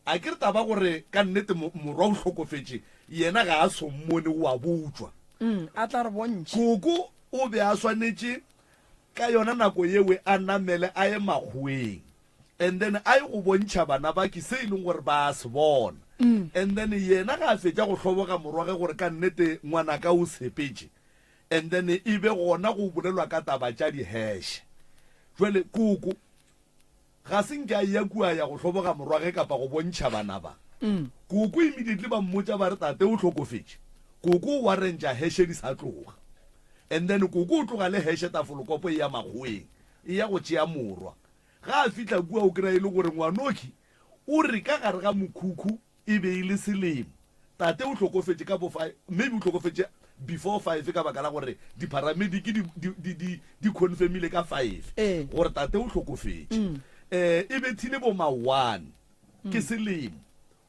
A ke re taba gore ka nnete morwa o hlokofetše, yena ga a so mmone, o a botšwa. Mm, a tla re bontšhe. Koko o be a swanetše ka yona nako yewe a namele a ye makgoweng and then a ye go bontšha bana ba ke se e leng gore ba a se bona. Mm. And then yena ga a fetša go hloboga morwage gore ka nnete ngwanaka o sepetše and then e be gona go bolelwa ka taba tša di-hash. Jwale koko Ga se nke a eya kua a ya go hloboga morwage kapa go bontšha bana ba. Koko immediately ba mmotša ba re tate o hlokofetše. Koko o warrantša heshe di sa tloga. And then koko o tloga le heshe tafolokopo e ya makgoweng e ya go tšea morwa. Ga a fihla kua o kry-a e le gore ngwanokhi o re ka gare ga mokhukhu E be e le selemo. Tate o hlokofetše ka bo five, maybe o hlokofetše before five ka baka la gore di-paramedic di, di, di, di, di confirmile ka five Ee. gore tate o hlokofetše. Eh, e bethile bo ma one ke selemo,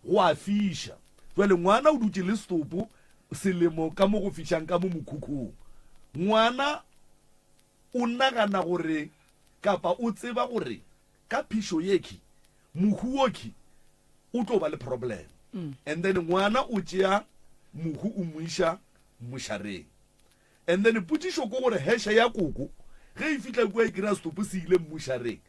go a fiša. Jwale ngwana o dutše le setopo selemo ka mo go fišang ka mo mokhukhung. Ngwana o nagana gore kapa o tseba gore ka phišo yekhi mohu wokhi o tlo ba le problem and then ngwana o tšea mohu o mo iša mmošareng and then potšišo ko gore heshe ya koko ge e fihla kua e kry-a setopo se ile mmošareng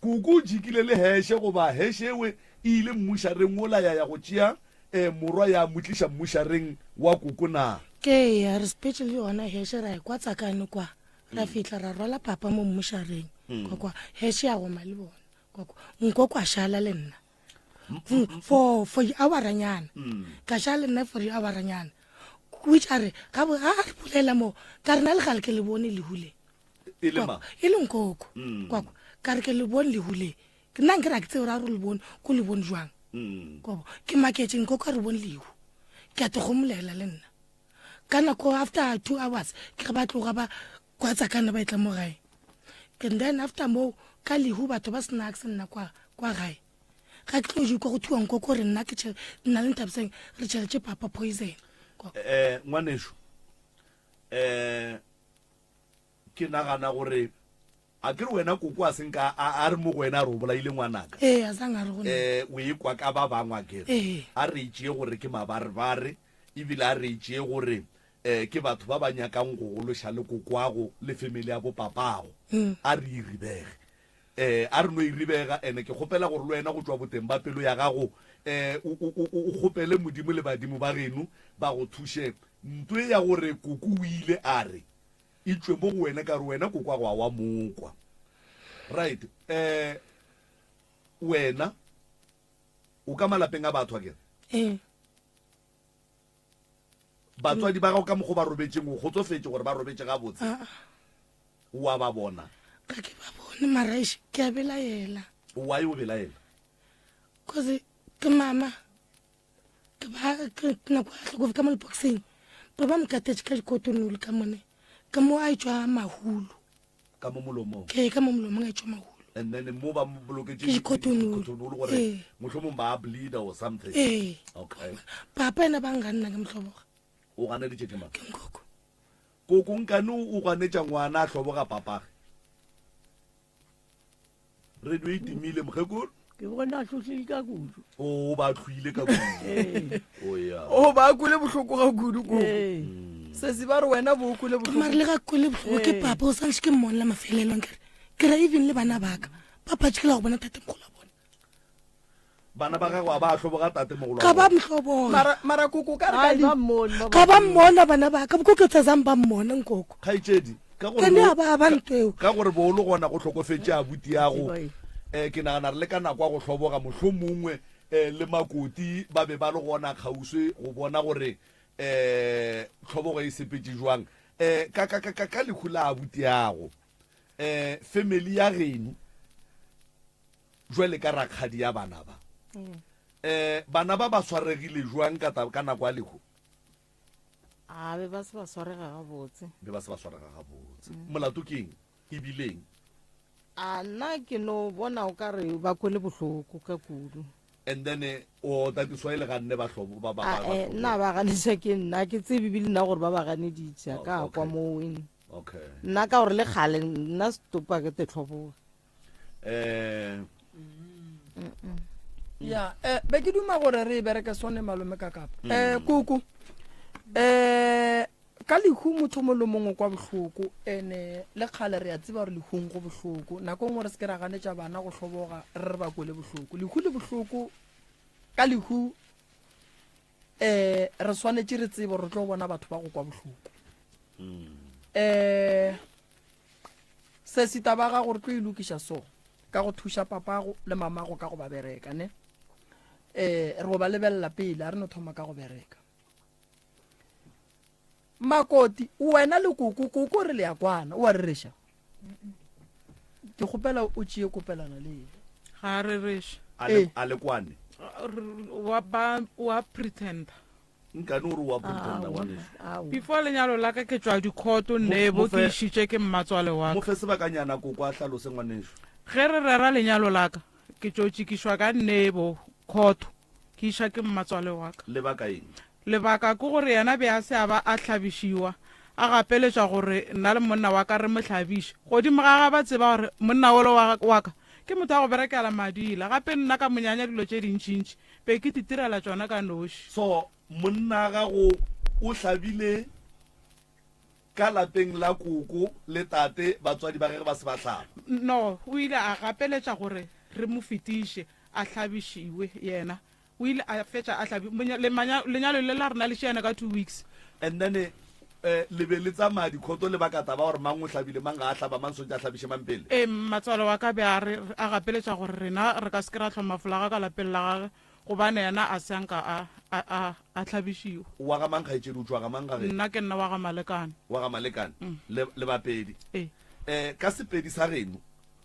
koko o jikile le heshe goba heshe ewe e ile mmošareng ola ya ya go tšea um morwa ya mo tliša mmošareng wa koko na? Ke ya re sepetše le yona heshe ra ya kwa Tsakane kwa ra fihla ra rwala papa mo mmošareng kwa kwa heshe ya goma le bona kwa kwa nkoko a šala le nna for for di-houranyana ka šala le nna for di-houranyana which a re ga bo- ga a re bolela mo ka rena le gale ke le bone lehu le E le mang? e le nkoko kwakwa ka re ke le bone lehu le ke nna nkere a ke tsebe gore a re o le bone ko le bone jwang Kwabo ke maketse nkoko a re bone lehu ke a tegomolela le nna ka nako after two hours ke ge ba tloga ba kwa tsakane ba etla mo gae and then after moo ka lehu batho ba snacks nna kwa kwa gae ga ke tlo jikwa go thuwa nkoko re nna ke nna le nthabiseng re tšheletse papa poison eh ngwaneso eh ke nagana gore a ke re wena koko a senka a re mo go wena a re o bolaile ngwanaka ee a sang a re go eh o e kwa ka ba bangwe a kere ee a re itšee gore ke mabarebare ebile a re itšee gore um ke batho ba ba nyakang go gološa le kokwago le family ya bopapago mm. a re iribege um a re no iribega ene ke kgopela gore le wena go tšwa boteng ba pelo ya gago um o kgopele modimo le badimo ba geno ba go thuše nto e ya gore koko o ile a re e tšwe mo go wena ka gore wena kokwago a wa mokwa right um wena o ka malapeng a batho a kere ee Batswadi ba gago ka mokgo ba robetšeng, o kgotsofetše gore ba robetše gabotse? Aa. O a ba bona? Ga ke ba bone mara eish ke a belaela. Why o belaela? Cause ke mama ke ba ke nako a hlokofe ka mo leboxeng ba ba mo katetše ka dikotonolo ka mone ka mo a etšwa mahulu. Ka mo molomong. Ke ka mo molomong a etšwa mahulu. And then mo ba mo boloketše Ke dikotonolo. dikotonolo gore Ee. mohlomong ba bleeda or something. Ee. Okay. Papa ena ba nganna ke mohloboga. O ganeditše ke mang? Ke nkoko. Koko nkane o ganetša ngwana a hloboga papage. Radio e timile mokgekolo. Ke bona a hlohlile ka kudu. O ba tlhoile ka kudu. Ee. O ya. O ba kwele bohloko ga kudu koko. Ee. Sesi ba re wena bo kwele bohloko. Mare le ga kwele bohloko ke papa o santše ke mmone la mafelelo nkere ke ra even le bana baka ba patšhikela go bona tatemogolo wa bona. Bana ba gago a ba hloboga tatemogolo wa Ga ba bona. mhloboga. Mara mara koko ka re ka Ai, di ba mmone, ba Ga ba mmone. mmona bana baka bokoko tsazang ba mmona nkoko. Kgaetšedi, ka gore Ke ne bo- a ba ba ntho eo. ka gore bo o le gona go hlokofetše abuti yago Tseba e. um ke nagana re le ka nako ya go hloboga mohlomongwe um le makoti ba be ba le gona kgauswi go bona gore. Um tlhobogo e sepetše jwang? Um ka, ka, ka, ka, ka lehu la abutiago, um family ya geno jwale ka rakgadi ya bana ba, um bana ba ba swaregile jwang ka, ka nako ya lehu? A be ba se ba swarega gabotse. Be ba se ba swarega gabotse. Molato ke eng? E bileng? A nna ke no bona o ka re ba kwele bohloko ka kudu. And then eh, o tatiswa e le ganne ba hlobo ba ba ba. Eh, nna ba ganetša ke nna ke tsebe bile nna gore ba ba ganeditše oh, ka kwa moo eng. Okay. Nna ka gore le kgale nna setopa ke tetlhoboga. Eh ya eh be ke duma gore re e bereke sone malome ka kapa mm. eh kuku eh Ka lehu motho mongwe le mongwe o kwa bohloko, ene le kgale re a tseba gore lehung go bohloko. Nako nngwe re se ke ra ganetša bana go hloboga re re ba kwele bohloko. Lehu le bohloko, ka lehu um re swanetše re tsebe gore re tlo bona batho ba go kwa bohloko. Um sesi taba ya gago re tlo e lokiša so ka go thuša papago le mamago ka go ba bereka ne. Um re go ba lebelela pele a re no thoma ka go bereka. Makoti, wena le koko, koko re le ya kwana, o a rereša? Ke kgopela o tšee kopelana le yena. Ga a rereše. A le, a le kwane. Wa ba wa pretender. Nkane o re wa pretender ngwanešu. Before lenyalo la ka ke tšwa dikhoto nebo ke išitše ke mmatswale wa ka. Mo fe sebakanyana koko a hlalose ngwanešu. Ge re rera lenyalo la ka ke tšo tšikišwa ka nebo khoto. Ke iša ke mmatswale wa ka. Lebaka eng? Lebaka ke gore yena be a se a ba a hlabišiwa, a gapeletšwa gore nna le monna wa ka re mo hlabiše. Godimo ga ga ba tseba gore monna wola wa, wa ka ke motho wa go berekela madila, gape nna ka monyanya dilo tše dintšintši, be ke titirela tšona ka noši. So monna gago o hlabile Ka lapeng la koko le tate, batswadi ba gagwe ba se ba hlaba. No, o ile a gapeletša gore re mo fetiše, a hlabišiwe. Yena o ile a fetša a hlabi, lenyalo le la rena le šiana ka two weeks. And then eh, le be le tsamaya dikhoto le baka taba gore mang o hlabile, mang ga a hlaba, mang swantše a hlabiše mang pele? Ee, matswalo wa ka be a re, a gapeletša gore rena re ka se ke ra hloma folaga ka lapeng la gage Gobane yena a se a nka a, a, a, a hlabišiwa. O wa ga mang, kgaetšedi? O tšwa ga mang ga geno? Nna ke nna wa ga Malekane. Wa ga Malekane? Le, le Bapedi? Ee. Eh, ka Sepedi sa geno,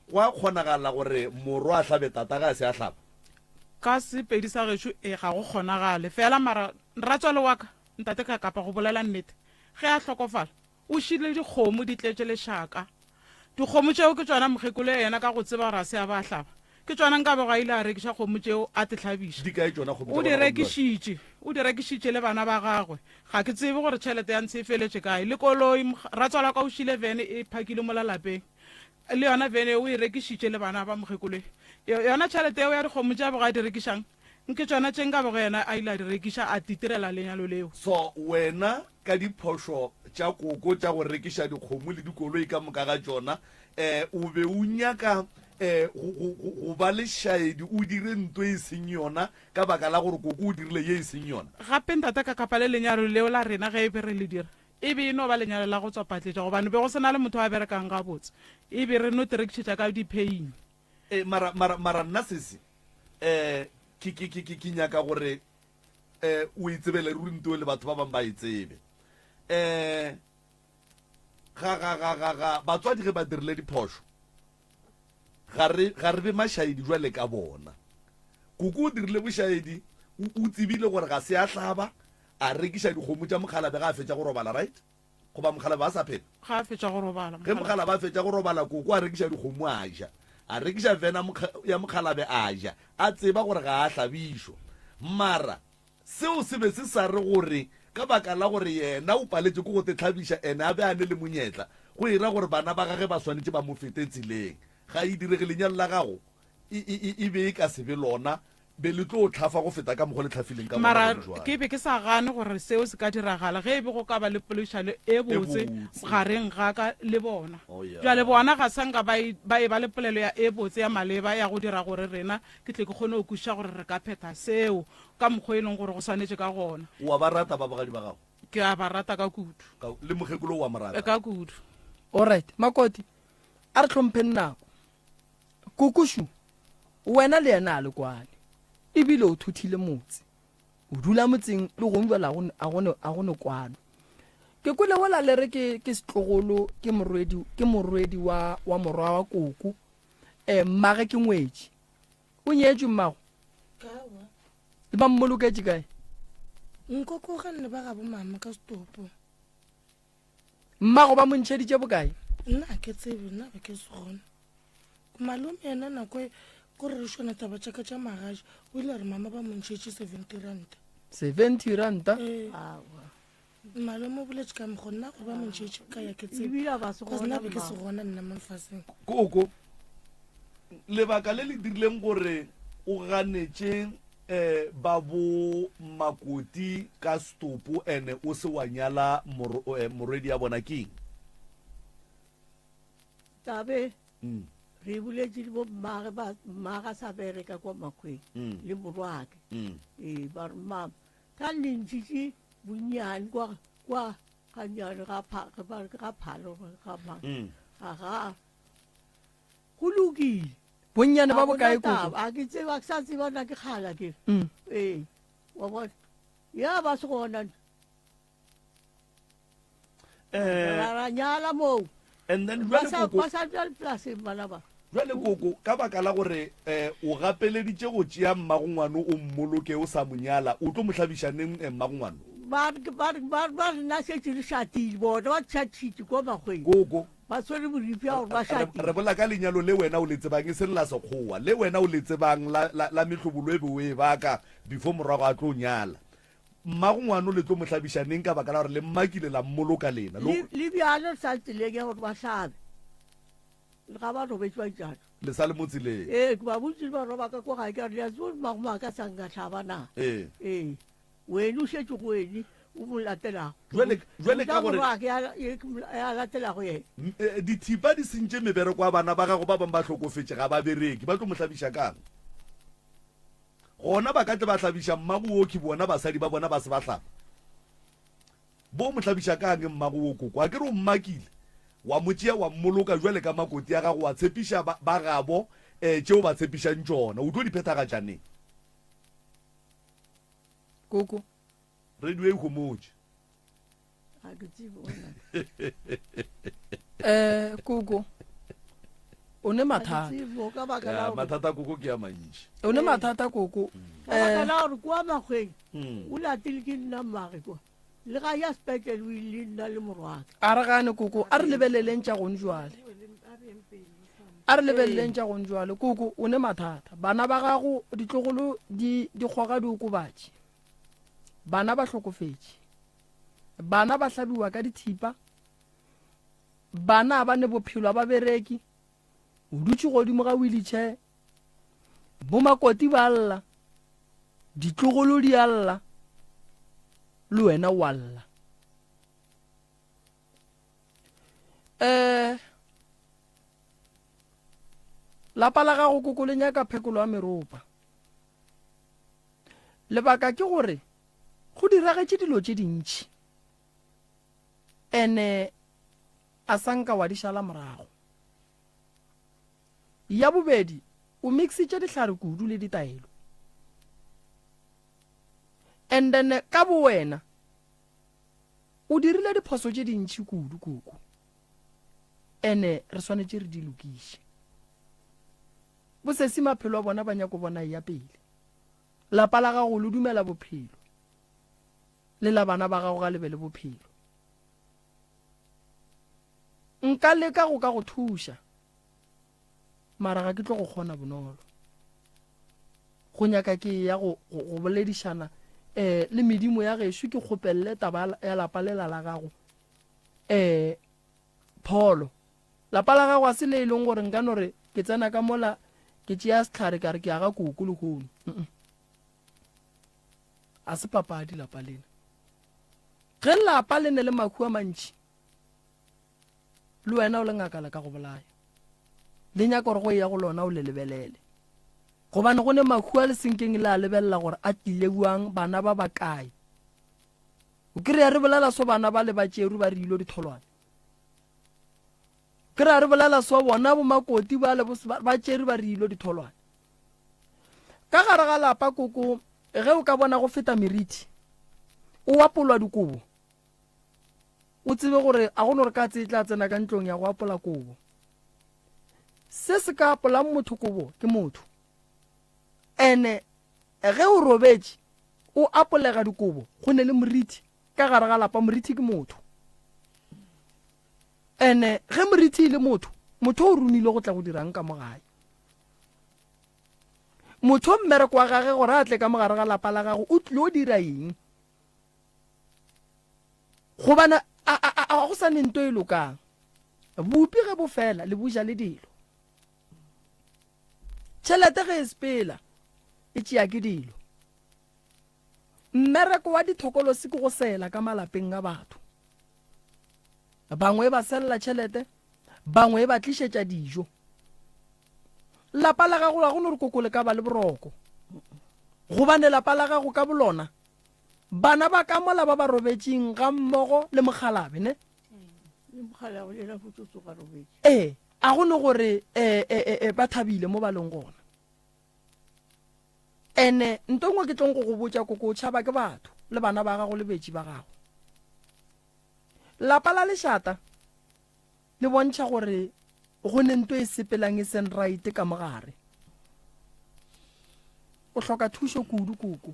go a kgonagala gore morwa a hlabe tata ge a se a hlaba? Ka Sepedi sa gešo, ee, ga go kgonagale. Fela mara ratswale wa ka, ntate ka kapa go bolela nnete, ge a hlokofala, O šile dikgomo di tletše lešaka. Dikgomo tšeo ke tšona mokgekolo yena ka go tseba gore a se a ba a hlaba. Ke tšona nka bego a ile a rekiša kgomo tšeo a te hlabiša. Di kae tšona kgomo O tša di gona gomme? rekišitše. O di rekišitše le bana ba gagwe. Ga ke tsebe gore tšhelete ya ntshe e feletše kae. Le koloi, ratswala wa ka o šile vene e phakile mola lapeng. Le yona vene eo o e rekišitše le bana ba mokgekolo. Yona tšhelete yeo ya dikgomo tše a bego a di rekišang, nke tšona tše nka bego yena a ile a di rekiša a titirela lenyalo leo. So wena ka diphošo tša koko tša go rekiša dikgomo le dikoloi ka moka ga tšona, um o be o nyaka um go, go, go, go ba lešaedi o dire nto e seng yona ka baka la gore koko o dirile ye e seng yona? Gape ntate ka kapa le lenyalo leo la rena ge e be re le dira e be e no ba lenyalo la go tswapatletša gobane be go se na le motho a berekang gabotse e be re no tirekišetša ka di-pain. E, mara, mara, mara nna sesi, um ke, ke, ke, ke, ke nyaka gore um o e tsebele ruri nto le batho ba bangwe ba e tsebe. Um ga, ga, ga, ga, ga, batswadi ge ba dirile diphošo, ga re, ga re be mašaedi jwale ka bona. Koko o dirile bošaedi, o, o tsebile gore ga se a hlaba, a rekiša dikgomo tša mokgalabe ga a fetša go robala, right? Goba mokgalabe a sa phela? Ga a fetša go robala. Ge mokgalabe a fetša go robala, koko a rekiša dikgomo a ja. A rekiša vena ya mokgalabe a ja, a tseba gore ga a hlabišwa. Mara seo se be se sa re gore ka baka la gore yena o paletše ke go te hlabiša ene a be a ne le monyetla, go e ra gore bana ba gage ba swanetše ba mo fete tseleng. Ga e direge lenyalo la gago e, e, e, e be e ka se be lona be le tlo hlafa go feta ka mokgwa le hlafileng ka gona Mara gona jwale. ke be ke sa gane gore seo se ka diragala ge e be go ka ba le poledišano e botse botse. gareng ga ka le bona. Oh, yeah. Bjale bona ga sa nka ba e, ba e ba le polelo ya e botse ya maleba ya go dira gore rena ke tle ke kgone go kwešiša gore re ka phetha seo ka mokgwa e leng gore go swanetše ka gona. O a ba rata ba bogadi ba gago? Ke a ba rata ka kudu. Ka, le mokgekolo o a mo rata? Ka kudu. Alright, Makoti, a re hlompheng nako. Kokošu, wena le yena a le kwane, ebile o thothile motse. O dula motseng le gong jwale a go a go ne kwano. Ke kwele wola le re ke ke setlogolo ke morwedi ke morwedi wa wa morwa wa koko. Eh mmage ke ngwetši. O nyetšwe mmago? Aowa. Le ba mmoloketše kae? Nkoko o ganne ba gabo mama ka setopo. Mmago ba mo ntšheditše bokae? Nna ga ke tsebe, nna be ke se gona. Malome yena nako e ko re re šona taba tša ka tša magaši, o ile a re mama ba mo ntšhetše 70 ranta. 70 ranta? Ee. Malome o boletše ka mokgo nna gore ba mo ntšhetše bokae ga ke tsebe. Ebile ba se Cause nna gona be ke se mmago. gona nna mo lefaseng. Koko, lebaka le le dirileng gore o ganetše eh ba bo makoti ka stopo ene o se wa nyala eh, morwedi ya bona ke eng? Tabe Mm. re e boletše le bo mmage ba mmage a sa bereka kwa makgweng Mm. le morwake Mm. ee ba re mama ka le ntšhitše bonnyane kwa kwa gannyane ga pha ga ga phalo ga mang Mm. ga ga go lokile Bonnyane ba Ga gona bokae koko? taba. A ke tseba ke sa tseba nna ke kgala ke Mm. ee wa bona ya ba se gona Eh, ra ra nyala moo and then ba jwale sa koko ba sa dula dipolaseng bana ba jwale koko ka baka la gore eh o gapeleditše go tšea mmagongwano o mmoloke o sa mo nyala o tlo mo hlabiša neng eh, mmagongwano ba re ba re ba ba re nna šetše re šatile bona ba tšhatšhitše kwa makgweng koko ba tshwere boripi ya gore ba re šatile re bolela ka lenyalo le wena o le tsebang e seng la sekgowa le wena o le tsebang la, la, la mehlobolo e be o e baka before morago a tlo nyala Mmago ngwano le tlo mo hlabiša neng ka baka la gore le mmakile la mmoloka lena? Lo. Le, le bjalo re sa le tseleng ya gore ba hlabe. Le ga ba robetše ba itšatšo. Le sa le mo tseleng. Ee, ke ba botše le barwa ba ka ko gae ka re, Le a tseba gore mmago maka a sa nka hlaba na? Ee. Ee. Wene o šetše go wene o mo latelago. Jwale, jwale ka gore. Morwake ya, ye ke mo, ya latelago yena. M, e, dithipa di sentše mebereko ya bana ba gago, ba bang ba hlokofetše, ga ba bereke, ba tlo mo hlabiša ka'ng? Gona ba ka tle ba hlabiša mmago wokhwi bona basadi ba bona ba se ba hlapa? Bo mo hlabiša ka'ng mmago wo koko? A ke re o mmakile, wa mo tšea wa mmoloka bjale ka makoti a gago, wa tshepiša ba, ba gabo eh, tše o ba tshepišang tšona. O tlo di phethagatša neng? Koko. Radio e homotše. Ga ke tsebe ona. Eh, koko. O ne Ga ke mathata. tsebe ka baka la Ya, gore mathata a koko ke a mantši. O ne mathata koko. ka baka Eh, la gore kua makgweng Mm. o latile ke nna mmage kwa le ga ya sepetlele o ile nna le morwaka a re gane koko, a re lebeleleng tša gong jwale. A re lebeleleng tša gong jwale. Koko, o ne mathata. Bana ba gago ditlogolo di di kgoga diokobatši. Bana ba hlokofetše. Bana ba hlabiwa ka dithipa. Bana ba ne bophelo ba bereki. O dutše godimo ga wheelchair. Bomakoti ba lla. Ditlogolo di a lla. Le wena wa lla. Eh lapa la gago koko le nyaka phekolo ya meropa. Lebaka ke gore go diragetše dilo tše dintši ene a sa nka wa di šala morago. Ya bobedi, o mixitše dihlare kudu le ditaelo. And then ka bowena o dirile diphoso tše dintši kudu koko ene re swanetše re di lokiše. Bosesi maphelo a bona ba nyako bona eya pele. Lapa la gago le dumela bophelo, le la bana ba gago ga le be le bophelo. Nka leka go ka go thuša, mara ga ke tlo go kgona bonolo. Go nyaka ke eya go, go, go boledišana eh, le medimo ya gešo ke kgopelele taba ya lapa lela la gago eh, pholo. Lapa la gago ga se le e leng gore nka no re ke tsena ka mola ke tšea sehlare ka re ke aga koko lehono. Mm-mm. A se papadi lapa lena. Ge lapa le ne le mahu a mantši, le wena o le ngaka le ka go bolaya. Le nyaka gore go eya go lona o le lebelele. Gobane go ne mahu a le senkeng le a lebelela gore a tlile bjang, bana ba bakae. O kry-a re bolela so bana ba le ba tšerwe ba re ilo ditholwana. Ke ra re bolela so bona bomakoti ba le ba tšere ba re ilo ditholwana. Ka gare ga lapa koko um. Ge o ka bona go feta meriti, o apolwa dikobo, o tsebe gore a go no re katse e tla tsena ka ntlong ya go apola kobo. Se se ka apolang motho kobo ke motho. Ene ge o robetše o apolega dikobo, go ne le moriti ka gare ga lapa, moriti ke motho. Ene ge moriti e le motho, motho o romilwe go tla go dirang ka mo gae? Motho mmereko wa gage gore a tle ka mo gare ga lapa la gago o tlilo dira eng? Gobane a, a, a, a go sa ne nto e lokang. Bupi ge bo fela le buja le dilo. Tšhelete ge e sepela e tšea ke dilo. Mmereko wa dithokolosi ke go sela ka malapeng a batho. Bangwe e ba selela tšhelete, bangwe e ba tlišetša dijo. Lapa la gago ga go no re koko le ka ba le boroko. Gobane lapa la gago ka bolona, bana ba ka mola ba ba robetšeng ga mmogo le mokgalabe, ne? Ee, a go no gore eh, eh, eh, ba thabile mo ba leng gona. Ene nto nngwe ke tlong go go botša koko o tšhaba ke batho le bana ba gago le betši ba gago. Lapa la lešata le bontšha gore go ne nto e sepelang e seng right ka mogare. O hloka thušo kudu koko.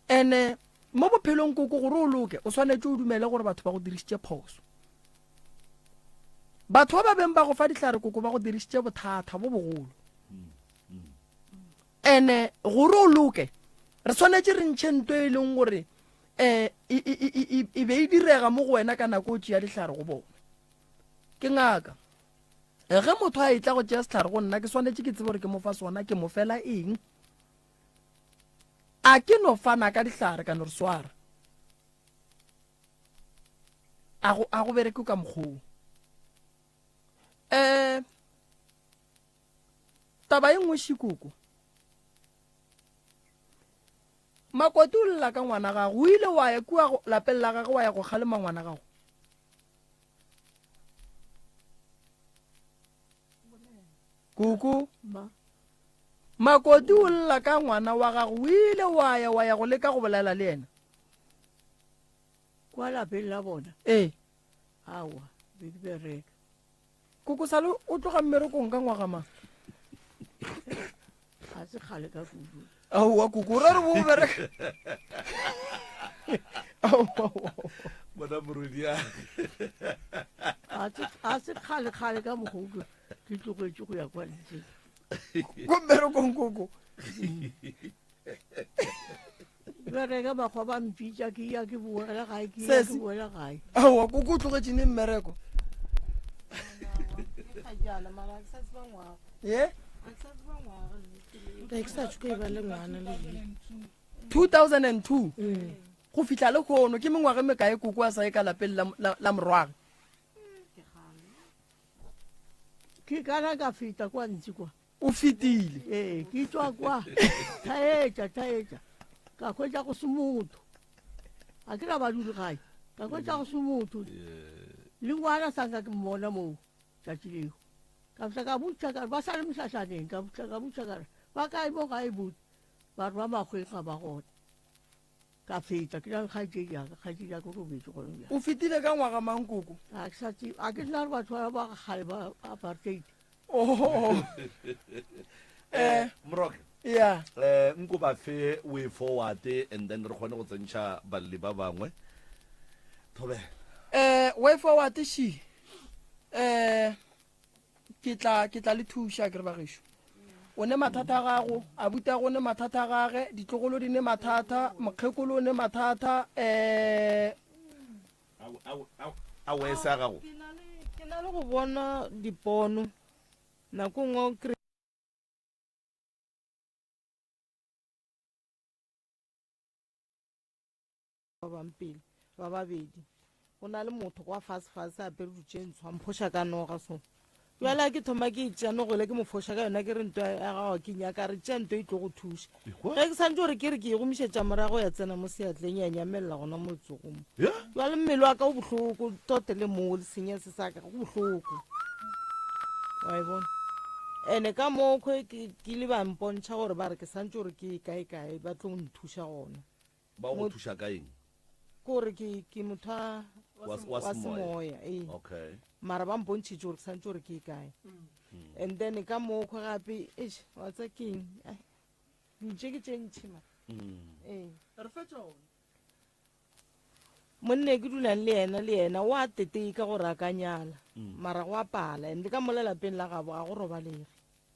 Ene mo bophelong koko gore o loke o swanetše o dumele gore batho ba go dirišitše phoso. Batho ba ba beng ba go fa dihlare koko ba go dirišitše bothata bo bogolo. Ene gore o loke re swanetše re ntšhe nto e leng gore um e be e direga mo go wena ka nako o tšea dihlare go bona. Ke ngaka. Ge motho a etla go tšea sehlare go nna ke swanetše ke tsebe gore ke mo fa sona ke mo fela eng. A ke no fana ka dihlare ka no re swara. A go a go bereke ka mokgoo. Eh taba e nngwe šikoko. Makoti o lla ka ngwana gago o ile wa ya kua lapeng la gagwe wa ya go kgalema ngwana gago. Kuku Makoti o lla ka ngwana wa gago o ile wa ya wa ya go leka go bolela le yena. Kwa lapeng la bona? Ee. Aowa, be ke bereka. Koko sale o tloga mmerekong ka ngwaga mang? Ga se kgale ka kudu. Aowa koko, o ra re bo o bereka. Aowa. Bona morwedi ya. Ga se kgale kgale ka mokgwa ke tlogetše go ya kwa ntle. Ko mmerekong koko. Bereka bakgwa ba mpitša ke ya ke boela gae ke ya ke boela gae. Aowa koko o tlogetše ne mmereko? Ye? Ke sa tšo e ba le ngwana le 2002 go fihla le kgono ke mengwaga e mekae koko a sa ye ka lapeng la morwage? Ke kana ka feta kwa ntsi kwa. O fetile. Ee, ke tšwa kwa. Thaetša, thaetša. Ka hwetša go se motho. A ke ra ba dule gae. Ka hwetša go se motho. Le ngwana sa nka ke mmona moo tšatši leo. Ka fihla ka botša ka re ba sa le mošašaneng. Ka fihla ka botša ka re ba kae mo gae buti? Ba re ba makgweng ga ba gona. Ka feta ke na le kgaetšedi ya ka, kgaetšedi ya ka o robetše gona bjale. O fetile ka ngwaga mang koko? Ga ke sa tsebe, a ke nna re batho ba ba kgale ba apartheid. Oh. Eh, Moroke. Yeah. Eh, nko ba fe way forward and then re kgone go tsentšha balli ba bangwe. Thobela. Eh, way forward she. Eh, ke tla ke tla le thuša ke re bagešo. O ne mathata a gago, abuti go ne mathata a gage, ditlogolo di ne mathata, mokgekolo o ne mathata, eh A wese a gago. Ke na le go bona dipono nako nngwe o kry ba bang pele ba babedi go na le motho kwa fase fase a apere dutše ntsho a mphoša ka noga so bjale ke thoma ke tšea nogole ke mo foša ka yona ke re nto ya gago ke nyaka re tšea nto e tlo go thuša ge ke santse gore ke re ke e gomišetša morago ya tsena mo seatleng ya nyamelela gona mo letsogong jale mmele wa ka o bohloko tote le moo le senya se sa ka go bohloko wa e bona. Ene ka mokhwe ke ile ba mpontšha gore ba re ke santše gore ke kae kae ba tlo nthuša gona. Ba go thuša ka eng? Ke gore ke ke motho wa wa semoya ee. Okay. Mara ba mpontšhitše gore ke santše gore ke kae. Hmm. And then ka mokhwe gape eish wa tsa keng? Dilo tše ke tše ntši ma. Hmm. Ee. Re fe tšona. Monna e ke dulang le yena le yena o a teteka gore a ka nyala mm. mara go a pala and ka mola lapeng la gabo ga go robalege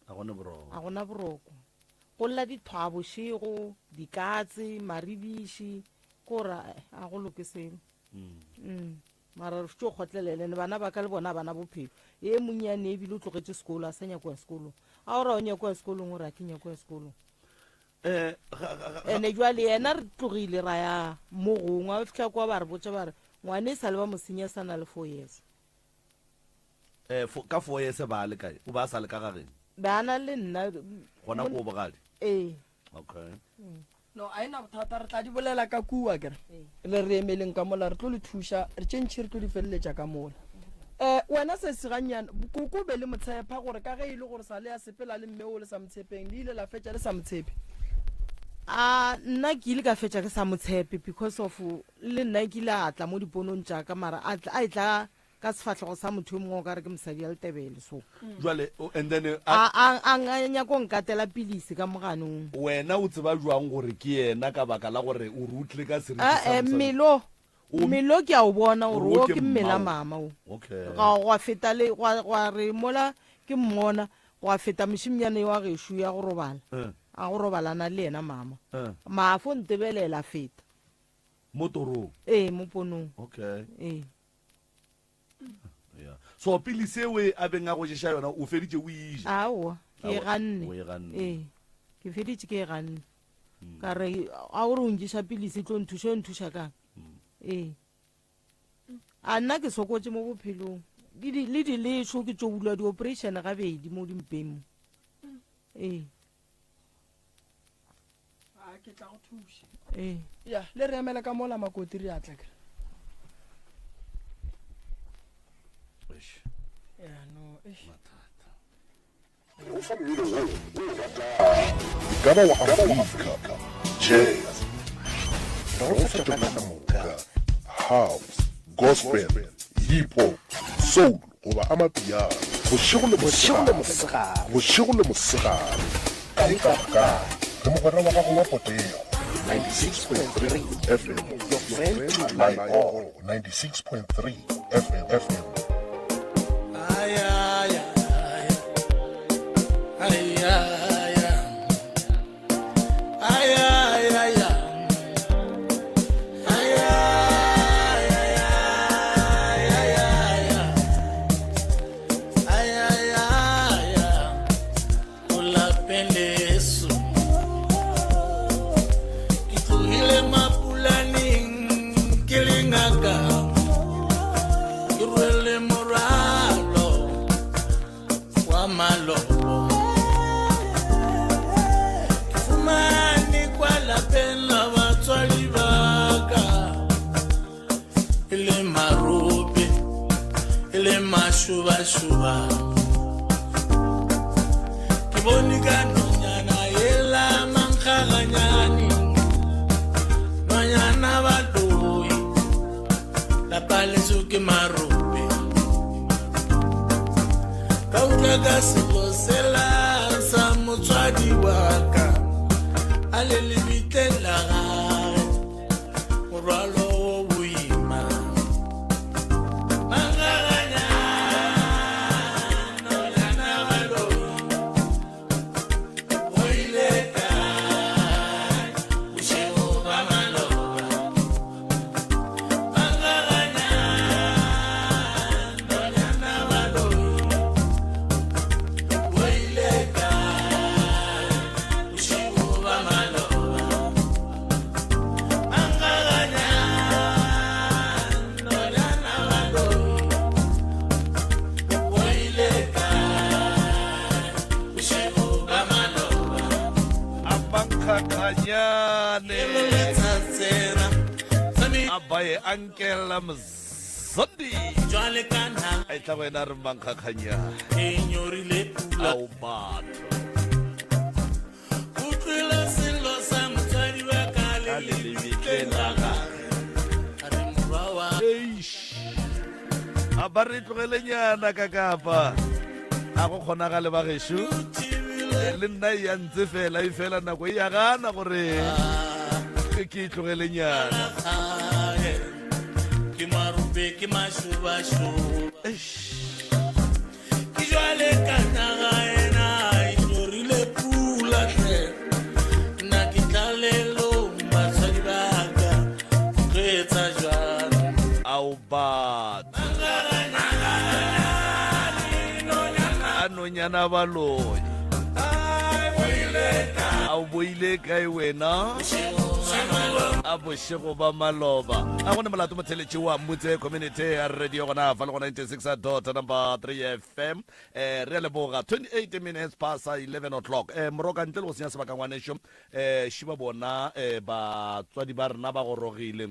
a gona boroko a gona boroko go lla dithwa bošego dikatse maribiši ko ra a go loke selo mm. mm. mara re tšo kgotlelele ne bana ba ka le bona bana bophelo e monnyane ebile o tlogetše sekolo a sa nyako ya sekolong a ora o nyako ya sekolong o re a ke nyako ya sekolong Eh, ga- ga- ga- ene jwale yena re tlogile ra ya mo gongwe a fitlha kwa ba re botša ba re ngwane e sa le ba mo senya sa na le four years eh, fo- ka 4 years ba le kae o ba a sa le ka gageng be a na le nna gona ko bogadi ee okay No, a ena bothata re tla di bolela ka kua kere le re emeleng ka mola re tlo le thuša re tše ntšhi re tlo di feleletša ka mola um wena se segannyane koko be le motshepa gore ka ge e le gore sa le ya sepela le mme o le sa motshepeng le ile la fetša le sa motshepe A nna ke ile ka fetša ke sa mo tshepe because of le nna ke ile a tla mo diponong tša ka mara a tla a etla ka sefahlego sa motho yo mongwe o ka re ke mosadi ya letebele so Jwale o- and then eh, a a a a nyako nkatela pilisi ka moganong wena o tseba jwang gore ke yena ka baka la gore o rutile ka seriti a sa e mosadi? mmelo O- mmelo ke a o bona gore Gore o o ke ke mmela mmao. mama o Okay. ga gwa feta le gwa gwa re mola ke mmona gwa feta mošimnyane wa gešo ya go robala Eh. a go robalana le yena mama Eh. maafo ntebelela feta Mo torong. ee mo ponong Okay. ee Yeah. So pilisi eo e a beng a go ješa yona o feditše o e ja. aowa ke e Aowa, ganne o e ganne. ee ke feditše ke e ganne ka re a o re o nješa pilisi e tlo nthuša o nthuša kang ee a nna ke sokotše mo bophelong le di- le dilešo ke tšo bulwa di-operation gabedi mo dimpeng mo ee a ke tla go thuša ee ya le re emele ka mola makoti re atla kere Eish, ya no eish. mathata. E ka ba wa Afrika, jazz, re go fa tšona ka moka, house, gospel, hip hop, soul goba amapiano, bošego le mosegare, bošego le mosegare, kae kapa kae, le mogwera wa gago wa potego, 96.3 FM, your friend to rely on, 96.3 FM, FM. Ay, ay, ay, ay, ay, ay, ay, ay, ay. Ay, ay, ay, ay, ay, ay. Ay, ay, ay, ay. Ko lapeng leso. Ke tlohile mapulaneng ke le ngaka. Ke rwele morwalo wa malobo. Ke fumane kwa lapeng la batswadi ba ka. E le marope, e le mašubašuba. Ke bone ka nonyana yela mankgaganyane, nonyana baloi, lapa leso ke marope. Ka utlwa ka selo sela sa motswadi wa ka, a le lebitleng la gagwe, morwalo o boima. Mankgaganyane, nonyana baloi, o ile kae bošego ba maloba? Mankgaganyane, nonyana baloi, o ile kae bošego ba maloba? Mankgaganyane, nonyana baloi, o ile kae bošego ba maloba? A mankgakganyane. A baye ankela mzala. Zondi. A etla go ena re mmankgakganya. Ao batho. Ka le lebitleng la gage. Eish. A ba re tlogelenyana ka kapa. A go kgonagale ba gešo. Le nna e ya ntse fela e fela nako e ya gana gore ke e tlogelenyana. Ke marope ke mašobašoba. Eish. Ke jwale ka naga ena e hlorile pula hle. Nna ke tlalelong batswadi ba ka tlo etsa jwang. Ao batho. A nonyana baloi. A o boile kae wena? A bošego ba maloba. A gone molato motheletši wa Mmutse Community Radio gona fa le go 96 dot number 3 FM. Eh re a leboga 28 minutes past 11 o'clock. Eh moroka ntle le go senya sebaka ngwanešo eh šiba bona eh batswadi ba rena ba gorogile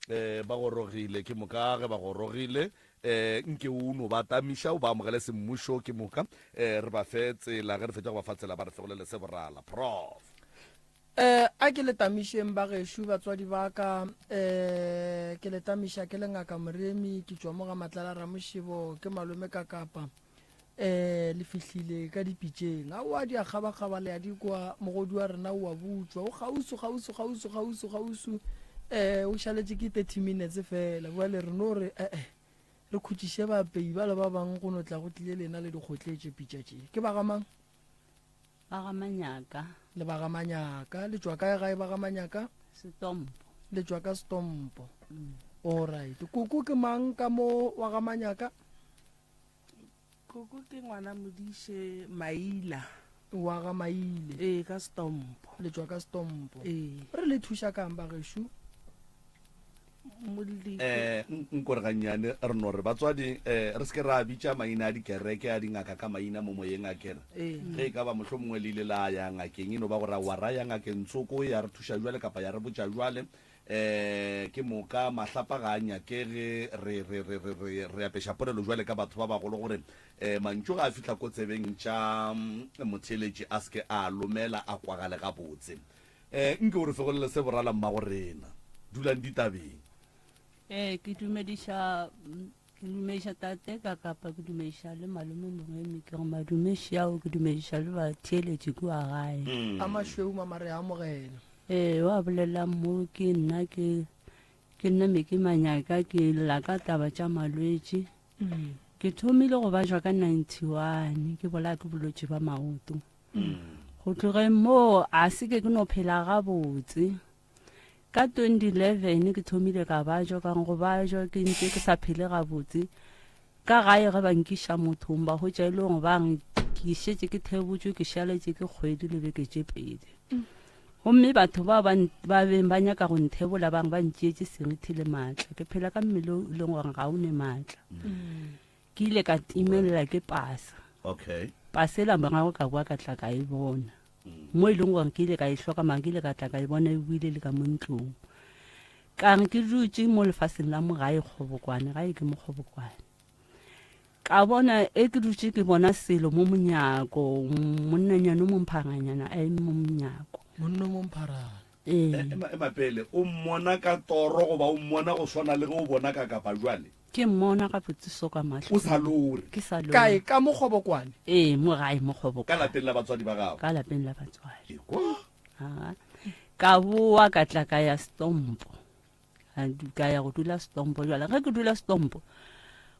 eh ba gorogile ke moka ge ba gorogile eh nke o no ba tamiša o ba amogele semmušo ke moka eh re ba fe tsela ge re fetša go ba fa tsela ba re fegolele se borala prof Eh, a ke le tamišeng ba gešo batswadi ba ka eh, ke le tamiša ke le ngaka Moremi ke tšwa mo ga Matlala Ramošebo ke malome ka kapa eh, le fihlile ka dipitšeng aowa di a kgabakgaba le a di kwa mogodu wa rena o a butšwa o kgausu kgausu kgausu kgausu kgausu eh, o šaletše ke 30 minutes fela bjale re no re eh, eh, re khutšiše baapei ba le ba bangwe go no tla go tlile lena le dikgotletše pitša tše ke ba ga mang Ba ga Manyaka. Le ba ga Manyaka. Le tšwa kae gae ba ga Manyaka? Setompo. Le tšwa ka Setompo. Mm. All right. Koko ke mang ka mo wa ga Manyaka? Koko ke ngwana Modiše Maila. Wa ga Maile. Ee, ka Setompo. Le tšwa ka Setompo. Ee. Re le thuša kang ba gešo? Eh, nko re gannyane re no re batswadi eh, re seke ra bitša maina a dikereke a dingaka ka maina mo moyeng a kere ge e ka ba mohlomongwe le ile la ya ngakeng e no ba gore wa ra ya ngakeng tsoko ya re thuša jwale kapa ya re botša jwale eh ke moka mahlapa ga a nyakege re re re re re re apeša polelo jwale ka batho ba bagolo gore eh mantšu ga a fihla ko tsebeng tša mm, motheeletši a seke a lomela a kwagale gabotse Eh, nke o re fegolele se borala mmago rena. Dulang ditabeng. Ee, ke dumediša ke dumediša tate ka kapa ke dumediša le malome Moremi ke re madume šiao ke dumediša le batheeletši kua gae. A mašweu mama re a amogela. Ee, wa bolelang mo ke nna ke ke nna me ke manyaka ke lla ka taba tša malwetši. Ke thomile go bajwa ka 91 ke bolaya ke bolwetši ba maoto. Go tlogeng moo a se ke ke no phela gabotse. Ka 2011 ke thomile ka bajwa ka go bajwa ke ntse ke sa phele gabotse. Ka gae ge ba nkiša mothong ba hwetša e le gore ba re ke šetše ke thebotšwe ke šaletše ke kgwedi le beke tše pedi. Gomme batho bao ba ba beng ba nyaka go nthebola ba re ba ntšeetše serithi le maatla. Ke phela ka mmele o e leng gore ga o ne maatla. Ke ile ka timelela ke pasa. Okay. Pasa ela morago ka boa ka tla ka e bona. Mo e leng gore ke ile ka e hloka mara ke ile ka tla ka e bona e boile le ka mo ntlong. Ka re ke dutše mo lefaseng la mo gae Kgobokwane, gae ke mo Kgobokwane. Ka bona e ke dutše ke bona selo mo monyako, monnanyana o mompharanyana a eme mo monyako. Monna o mompharana. Ee. Ema, ema pele, o mmona ka toro goba o mmona go swana le ge o bona ka kapa jwale? Ke mmona gabotse so ka mahlo. O sa lore. Ke sa lore. Kae? Ka mo Kgobokwane? Ee, mo gae mo Kgobokwane. Ka lapeng la batswadi ba gago? Ka lapeng la batswadi. Ekwa. Aa. Ka boa ka tla ka ya Stompo. Ka ya go dula Stompo. Jwale ge ke dula Stompo,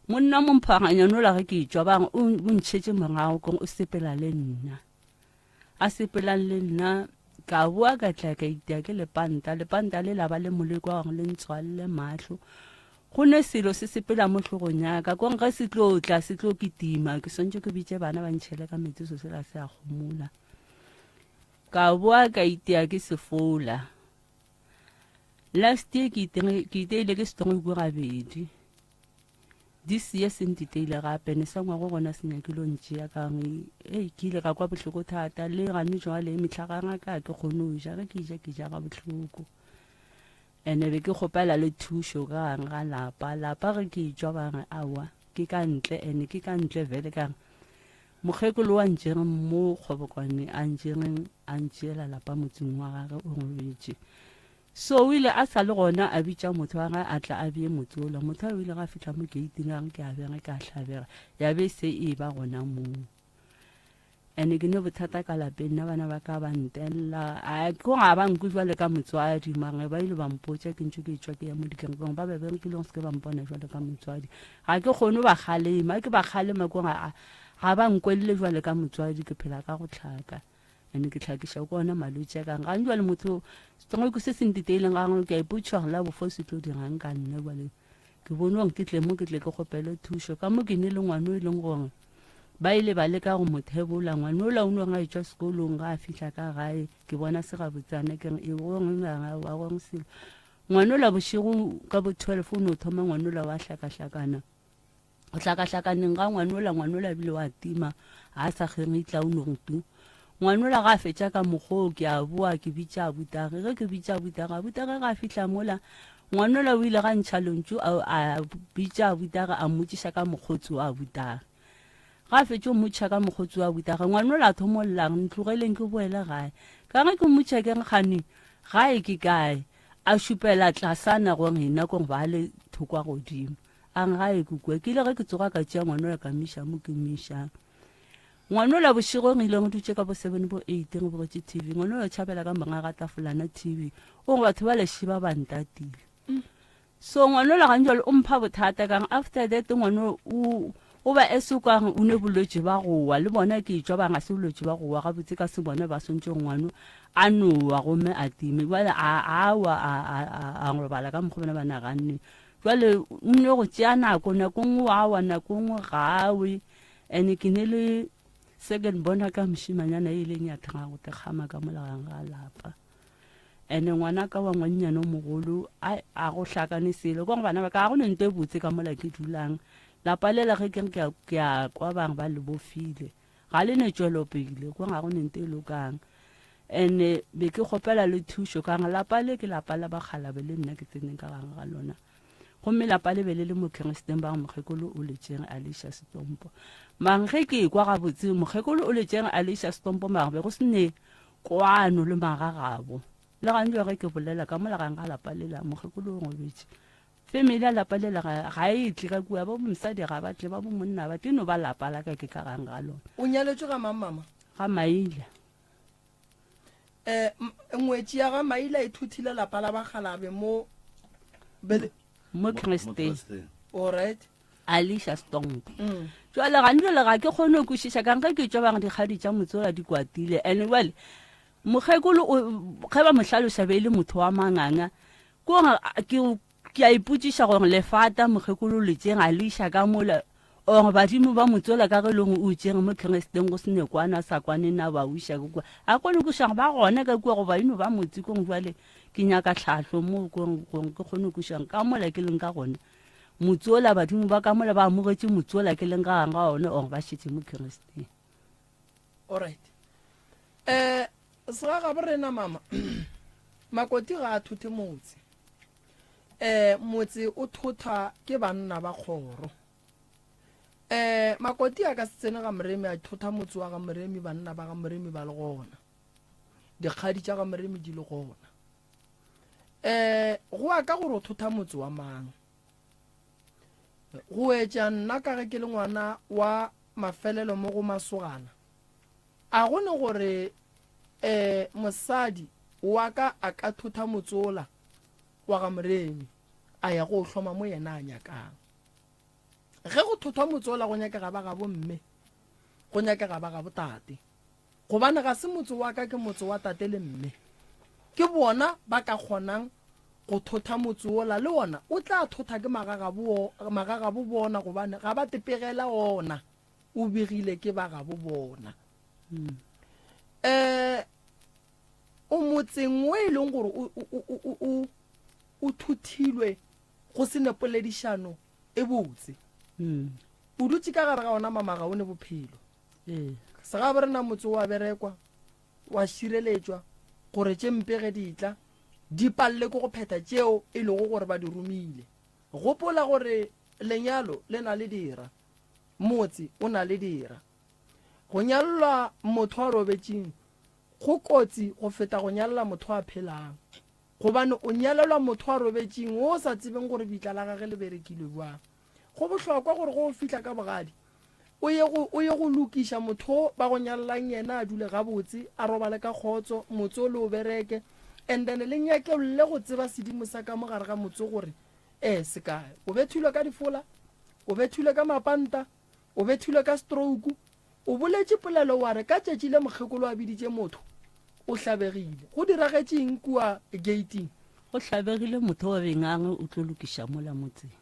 monna mompharanyana ola ge ke tšwa ba re o ntšhetše morago kore o sepela le nna. A sepelang le nna, ka boa ka tla ka itia ke lepanta. Lepanta le la ba le moleko wa gore le ntswalele mahlo. Go ne selo se sepela mo hlogong ya ka, kong ge se tlo tla se tlo kitima, ke swantše ke bitše bana ba ntšhele ka metsi so sela se a gomola. Ka boa ka itia ke sefola. Last year ke iteile ke stroke gabedi. This year se ntiteile gape, ne sa ngwago gona se nyakile go ntšea ka re, ei ke ile ka kwa bohloko thata le gane jwale mehlagana ka ke kgone go ja, ge ke ja ke ja ga bohloko. Ene be ke kgopela le thušo ka gare ga lapa. Lapa ge ke etšwa ba re aowa ke ka ntle ene ke ka ntle vele ka re mokgekolo wa ntšereng mo kgobokwane a ntšereng a ntšeela lapa motseng wa gage o robetše. So o ile a sa le gona a bitša motho wa gage a tla a bee motse ola. Motho wa o ile ga fihla mo gate-ing a re ke a bega ke a hlabega ya be se e ba gona moo. And ke ne bothata ka lapeng nna bana ba ka ba ntelela a ko ga ba nkwe jwale ka motswadi mare ba ile ba mpotša ke ntse ke tšwa ke ya mo dikerekeng ba be ke leng se ke ba mpona jwale ka motswadi ga ke kgone ba kgalema ke ba kgalema ko ga ga ba nkwelele jwale ka motswadi ke phela ka go tlhaka and ke tlhakiša ko ona malwetši a kang gang jwale motho sengwe se se ntiteileng ga ke a ipotšiša gore la bofo se tlo dirang ka nna jwale Ke bone gore ke tle mo ke tle ke kgopele thušo. Ka mo ke ne le ngwana o e leng gore ba ile ba leka go mo thebola. Ngwana ola o no ga etšwa sekolong ga a fihla ka gae ke bona se gabotsana ke re e gong wa gong selo. Ngwana ola bošego ka bo 12 o no thoma ngwana ola wa hlakahlakana. Go hlakahlakaneng ga ngwana ola ngwana ola bile wa tima ga a sa kgeritla o no re tu. Ngwanola ga a fetša ka mokgwa oo, ke a boa ke bitša abutage. Ge ke bitša abutage, abutage ga a fihla mola, ngwanola o ile ga ntšha lentšu a, a bitša abutage a mmotšiša ka mokgotsi wa abutage. Ga a fetša o mmotšiša ka mokgotsi wa abutage, ngwanola a thoma o lla, ntlogeleng ke boele gae. Ka ge ke mmotšiša ke re kgane gae ke kae, a šupela tlasana gore ena ko ba le thokwa godimo. A re gae ke kua. Ke ile ge ke tsoga ka tšea ngwanola ka mmiša mo ke mmišang. Ngwanola bošego re ile re dutše ka bo seven bo eight re bogetše TV. Ngwanola o tšhabela ka morago ga tafolana TV. O re batho ba lešiba ba ntatile. So ngwanola gantši jwale o mpha bothata kang after that ngwano o o ba ese o kare o ne bolwetši ba go wa le bona ke tšwa ba ga se bolwetši ba go wa gabotse ka se bona ba swantše gore ngwano a nowa gomme a time jwale a a wa a a a a robala ka mokgwa bona ba naganne jwale o ne go tšea nako nako nngwe wa wa nako nngwe ga we And ke ne le second bona ka mošimanyana e ileng ya thanga go tekgama ka molagang ga lapa. And ngwana ka wa ngwannyane o mogolo a a go hlakane selo ko bana ba ka ga go ne nto e botse ka mola ke dulang. Lapa lela ge ke re ke a ke a kwa bang ba le bofile. Ga le ne tšwelopele ko ga go ne nto e lokang. And be ke kgopela le thušo ka gore lapa le ke lapa la bakgalabe le nna ke tseneng ka gare ga lona. Gomme lapa le be le le mo Khristeng ba re mokgekolo o letšeng a le iša setompo. Mare ge ke ekwa gabotse mokgekolo o letšeng a le iša setompo mare be go se ne kwano le magagabo. Le gantši ge ke bolela ka mola gang ga lapa lela mokgekolo o robetše. Family ya lapa lela ga, ga e tle ka kua, ba bo mosadi ga ba tle, ba bo monna ba tle, e no ba lapa la ka ke ka gang ga lona. O nyaletšwe ga mang mama? Ga Maila. Eh, ngwetši ya ga Maila e thuthile lapa la bakgalabe mo mo Kristeng. All right. Alicia Stomp. Mm. Jwale ga njwale ga ke kgone go kwešiša kang ge ke tšwa bang dikgadi tša motsola di kwatile and jwale mokgekolo ge ba mo hlaloša be e le motho wa manganga ko ke Ke a ipotšiša gore lefata mokgekolo le tšeng a le iša ka mola or badimo ba mo tsola ka ge e le gore o tšere mo Kristeng go se ne kwana a sa kwane na ba o iša ka kua. A kgone go kwešiša gore ba gona ka kua goba e no ba motse kong jwale ke nyaka tlhahlo mo kong gore ke kgone go kwešiša gore ka mola ke leng ka gona motsola badimo ba ka mola ba amogetše motsola ke leng ka gare ga ona or ba šetše mo Kristeng. Alright. Eh segagabo rena mama Makoti ga a thothe motse. Eh, motse o thotha ke banna ba kgoro. Eh, Makoti a ka se tsene ga Moremi a thotha motse wa ga Moremi banna ba ga Moremi ba le gona. Dikgadi tša ga Moremi di le gona. Eh, go ya ka gore o thotha motse wa mang. Go etša nna ka ge ke le ngwana wa mafelelo mo go masogana. A go ne gore eh mosadi wa ka a ka thotha motse ola wa ga Moremi a ya go o hloma mo yena a nyakang. Ge go thothwa motse ola go nyakega ba gabo mme, go nyakega ba gabo tate. Gobane ga se motse wa ka ke motse wa tate le mme. Ke bona ba ka kgonang go thotha motse ola le ona o tla thotha ke magagabo, magagabo bona gobane ga ba tepegela ona o begile ke ba gabo bona. Um O motseng wo e leng gore o, o, o, o, o, o thuthilwe go se ne poledišano e botse. Mm. O dutše ka gare ga ona mama ga o ne bophelo. Ee. Segabo rena motse wa berekwa, wa šireletšwa gore tše mpe ge di tla. Di palele ke go phetha tšeo e lego gore ba di romile. Gopola gore lenyalo le na le dira, motse o na le dira. Go nyalelwa motho a robetšeng go kotsi go feta go nyalela motho a phelang, gobane o nyalelwa motho a robetšeng wo o sa tsebeng gore bitla la gage le berekilwe bjang. Go bohlokwa gore ge o fihla ka bogadi o ye go, o ye go lokiša motho o ba go nyalelang yena a dule gabotse, a robale ka kgotso, motse o le o bereke, and then le nyakeolle go tseba sedimo sa ka mo gare ga motse gore eh se kae. O bethilwe ka difola, o bethilwe ka mapanta, o bethilwe ka stroke, o boletše polelo wa re ka tšatši le mokgekolo a biditše motho, o hlabegile. Go diragetše eng kua gate-ing? Go hlabegile motho wa bengange o tlo lokiša mola motseng.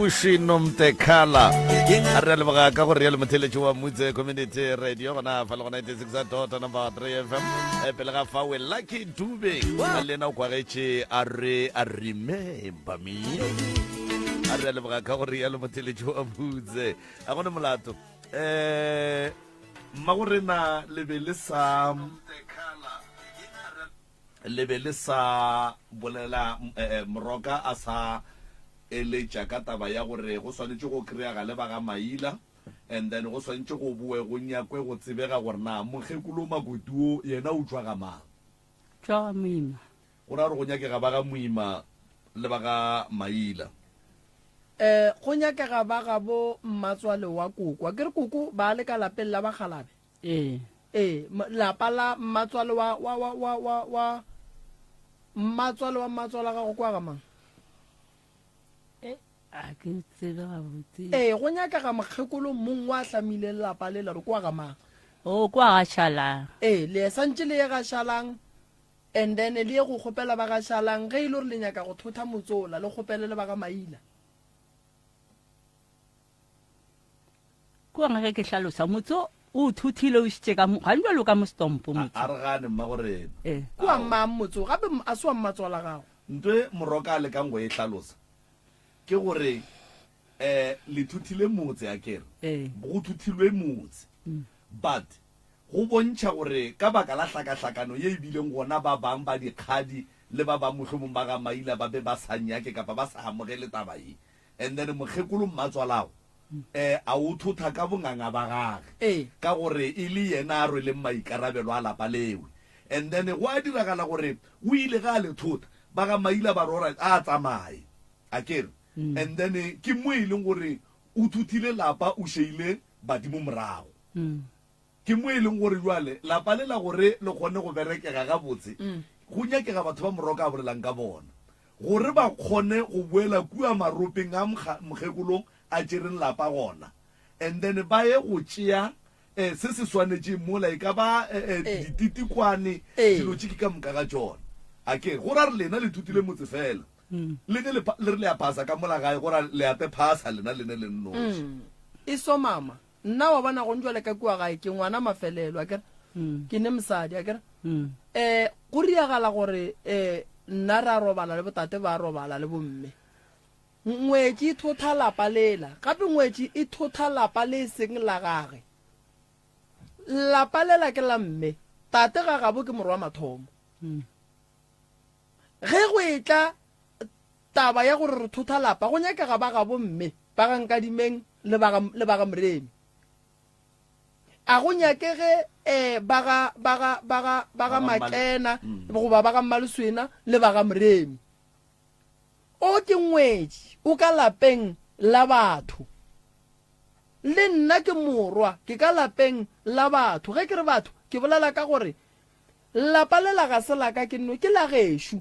Ushino Mtekhala a re a leboga ka gore ya le motheletši wa Mutse Community Radio gona fa le go 96 dot number 3 FM Eh, pele ga fawe Lucky Dube a le yena o kwagetše a re a remember me a re a leboga ka gore ya le motheletši wa Mutse a gone molato eh mma go rena le be le sa le be le sa bolela eh, moroka a sa eletša ka taba ya gore go swanetše go kry-aga le ba ga Maila and then go swanetše go boe go nyakwe go tsebega gore na mokgekolo Makoti wo yena o tšwa ga mang. Tšwa ga Moima. Go ra gore go nyakega ba ga Moima le ba ga Maila. Eh, go nyakega ba gabo mmatswale wa koko. Akere koko ba le ka lapeng la bakgalabe? Ee. Ee, lapa la mmatswale wa, wa, wa, wa, wa, wa, mmatswale wa mmatswale wa gago kwa ga mang? E, a ke tsebe gabotse. Ee, go nyakega mokgekolo mong wa hlamile lapa lela re kwa ga mang? O kwa ga Šalang. Ee, le santše le ye ga Šalang and then le ye go kgopela ba ga Šalang ge e le gore le nyaka go thotha motsola le kgopele le ba ga Maila. Ke gona ge ke hlalosa motse o o thuthile o išitše ka mo ga njalo ka mo stompo motse. A re gane mma go rena. Ee. Ke wa mang motse o gape a se wa mmatswala gago? Nto e Moroka a lekang go e hlalosa ke gore um le thuthile motse akere Ee. go thuthilwe motse but go bontšha gore ka baka la hlakahlakano ye e bileng gona ba bang ba dikgadi le ba bang mohlomong ba ga Maila ba be ba sa nyake kapa ba sa amogele taba ye And then mokgekolo mmatswalago eh a o thotha ka bonganga ba gage Ee. ka gore e le yena a rweleng maikarabelo a lapa lewe. And then go a diragala gore o ile ge a le thotha ba ga Maila ba re alright a tsamaye akere. And then ke mo e leng gore o thothile lapa o šeile badimo morago. Ke mo e leng gore bjale lapa lela gore le kgone go berekega gabotse, go nyakega batho ba Moroka a bolelang ka bona gore ba kgone go boela kua maropeng a mokgekolong a tšereng lapa gona and then ba ye go tšea se se swanetšeng mola, e ka ba dititikwane, dilo tše ke ka moka ga tšona. A ke re, go ra re lena le thutile motse fela, le ge le re le a phasa ka mola gae, go ra le a te phasa lena le ne le nnoši. E so mama. Nna wa bona gong jwale ka kua gae ke ngwana mafelelo akere ke ne mosadi akere um go riagala gore um nna ra robala le botate ba robala le bomme ngwetši e thotha lapa lela gape ngwetši e thotha lapa le e seng la gage lapa lela ke la mme tate ga gabo ke morwa mathomo ge go etla Taba ya gore re thotha lapa, go nyakega ba gabo mme, ba ga Nkadimeng le ba ga, le ba ga Moremi. A go nyakege eh, ba ga, ba ga, ba ga, ba ga Makena goba ba ga Mmaleswena le ba ga Moremi. O ke ngwetši, o ka lapeng la batho. Le nna ke morwa, ke ka lapeng la batho. Ge ke re batho, ke bolela ka gore Lapa lela ga se la ka ke nno, ke la gešo.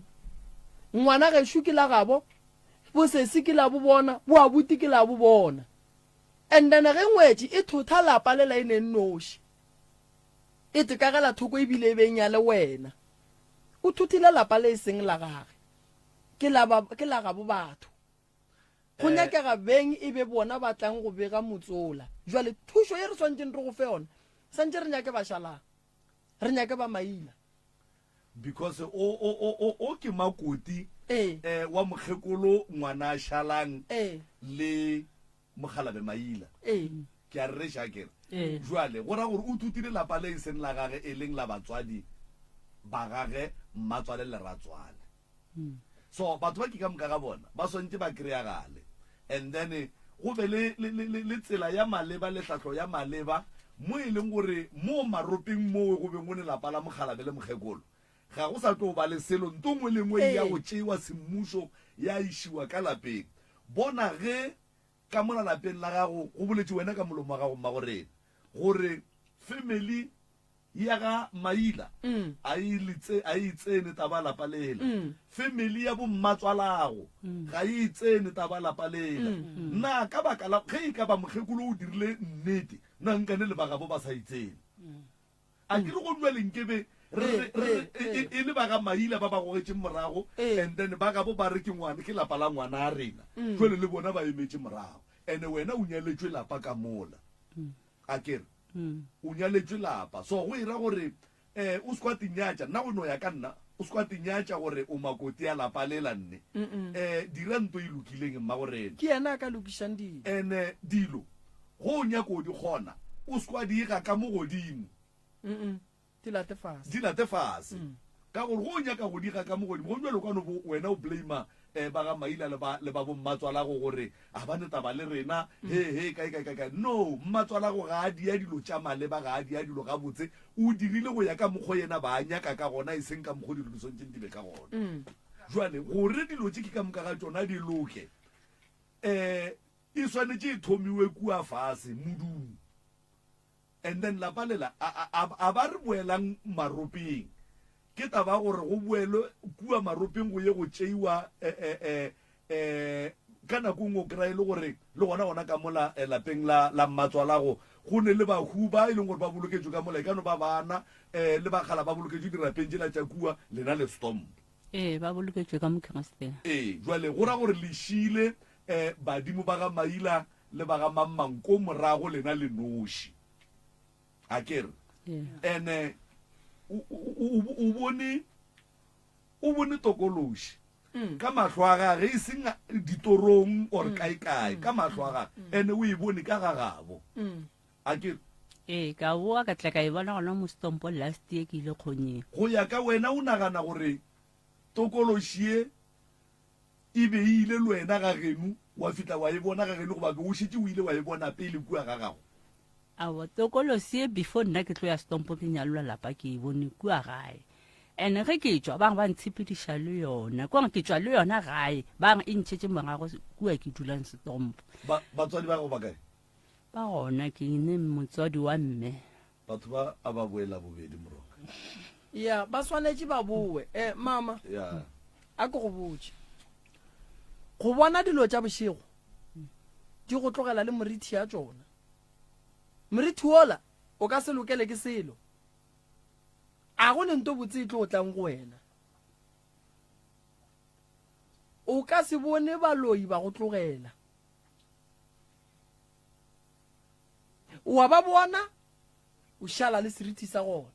Ngwana gešo ke la gabo, bosesi ke la bo bona, boabuti ke la bo bona. And then ge ngwetši e thotha lapa lela e ne nnoši, e tekagela thoko e bile e be e nyale wena. O thothile lapa le e seng la gage, ke la ba, ke la gabo batho. Go nyakega beng e be bona ba tlang go bega motsola. Jwale thušo ye re swanetšeng re go fe yona, santše re nyake bašalang. Re nyake ba maina. Because o o o o o ke makoti Ee. eh wa mokgekolo ngwana Shalang Ee. le mokgalabe Maila. Ee. Ke a rereša akere. Ee. Jwale go ra gore o thutile lapa le e seng la gage e leng la batswadi ba gage mmatswale le ratswale. So batho ba ke ka moka ga bona ba swantše ba kry-agale and then go be le, le, le, le, le tsela ya maleba le hlahlo ya maleba mo e leng gore mo maropeng mowe go beng go ne lapa la mokgalabe le mokgekolo ga go sa tlo ba le selo nto nngwe le nngwe ya go tšewa semmušo ya išiwa ka lapeng. Bona ge ka mola lapeng la gago go boletše wena ka molomo wa gago mmagorena gore family Ya ga Maila a e le tse, a e tsene taba lapa lela. Family ya bommatswalago ga e tsene taba lapa lela. Na ka baka la ge e ka ba mokgekolo o dirile nnete, na nkane le ba gabo ba sa e tsene? A ke re go bjale nkebe Re re e, e le ba ga Maila ba ba gogetšeng morago and then ba gabo ba re ke ngwana ke lapa la ngwana a rena. Mm. Jwale le bona ba emetše morago. Ene wena o nyaletšwe lapa ka mola. Mm. A ke re mm. o nyaletšwe lapa. So go ira gore eh o se kwa tinyatša nna go no ya ka nna o se kwa tinyatša gore o makoti ya lapa lela nne. Eh dira nto e lokileng mma go rena. Ke yena a ka lokišang dilo. Ene dilo go o nyaka o di kgona o se kwa diga ka mo godimo. Mm Di late fase. Di late fase. Ka gore go o nyaka go diga ka mo godimo, go bjalo ka no bo wena o blame eh, ba ga Maila le ba le ba bommatswalago gore a ba ne taba le rena, he he kae kae kae kae. No, mmatswalago ga a dia dilo tša maleba, ga a dia dilo gabotse, o dirile go ya ka mokgo yena ba a nyaka ka gona, e seng ka mokgo dilo di swanetšeng di be ka gona. Jwale gore dilo tše ke ka moka ga tšona di loke, eh e swanetše e thomiwe kua fase modung. And then lapa lela a, a, a ba re boelang maropeng. Ke taba ya gore go boelwe kua maropeng go ye go tšeiwa eh, eh, eh, eh, ka nako nngwe o kry-a e le gore le gona gona ka mola eh, lapeng la, la mmatswalago go ne le bahu ba e leng gore ba boloketšwe ka mola e ka no ba bana eh, le bakgala ba boloketšwe dirapeng tšela tša kua lena le stomp. Ee, ba boloketšwe ka Mokriste. Ee, jwale go ra gore le šile eh, badimo ba ga Maila le ba ga mangmang ko morago lena le noši. A ke re? Ene o, o, o bone, o bone tokološi mm. ka mahlo a gage, e seng ditorong or mm. kae kae, ka mahlo a gage. Mm. Ene o e bone ka ga gabo. A ke re? Ee, ka boa ka tla ka e bona gona mo Stompo last year ke ile kgonyeng. Go ya ka wena o nagana gore tokološi ye E be e ile le wena ga geno, wa fihla wa e bona ga geno, goba be o šetše o ile wa e bona pele kua ga gago? Aowa, tokolosi ye before nna ke tlo ya Stompo ke nyalelwa lapa ke e bone kua gae. And ge ke tšwa ba re ba ntshepediša le yona, ke gore ke tšwa le yona gae, ba re e ntšhetše morago kua ke dulang Stompo. Ba, batswadi ba gago ba kae? Ba gona, ke ne motswadi wa mme. Batho ba a ba boe Labobedi Moroka. Ya, ba swanetše ba boe. Eh, mama. Ya. A ke go botše. Go bona dilo tša bošego di go tlogela le morithi ya tšona. Morithi wola o ka se lokele ke selo. A go ne nto botse e tlo tlang go wena. O ka se bone baloi ba go tlogela. O a ba bona, o šala le seriti sa gona.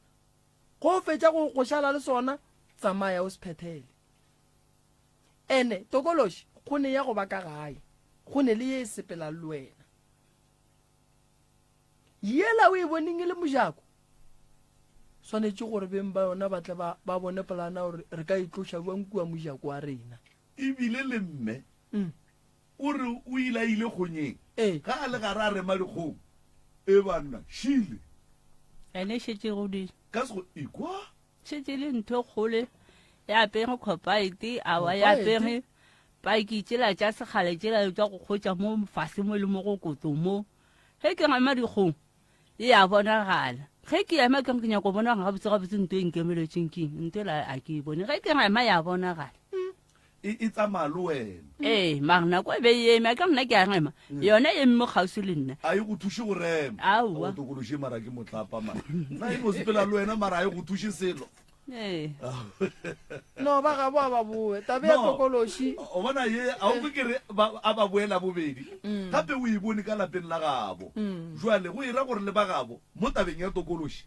Go o fetša go, go šala le sona, tsamaya o se phethele. Ene, tokološi, go ne ya go ba ka gae, go ne le ye e sepelang le wena. Yela o e boneng e le mojako, swanetše gore beng ba yona ba tle ba, ba bone polana gore re ka e tloša bjang kua mojako wa rena. Ebile le mme mm. O re o ile a ile kgonyeng. Ee. Ga a le gare a rema dikgong. E banna, šile. Ene e šetše e godile. Ka sego, ekwa. Šetše e le ntho e kgolo. E apere khopaete, awa e apere paki tšela tša sekgale tšela tša go kgotša mo fase mo le mo go koto mo. Ge ke rema dikgong, e a bonagala. Ge ke ema ke re ke nyaka go bona gore gabotse gabotse nto e nkemeletšeng ke eng, nto ela a ke e bone. Ge ke rema ya bonagala. E, e tsamaya le wena. Ee, mara nako e be e eme, a ke nna ke a rema, yona e eme mo kgauswi le nna. A e go thuše go rema. Aowa. Go tokološe mara ke motlapa mara. Nna e no sepela le wena mara a e go thuše selo. Ee. No, ba gabo a ba boe. Tabe ya No. tokološi. O bona ye, a o kwe ke re ba, a ba boela bobedi. Gape o e bone ka lapeng la gabo. Jwale go e ra gore le ba gabo mo tabeng ya tokološi,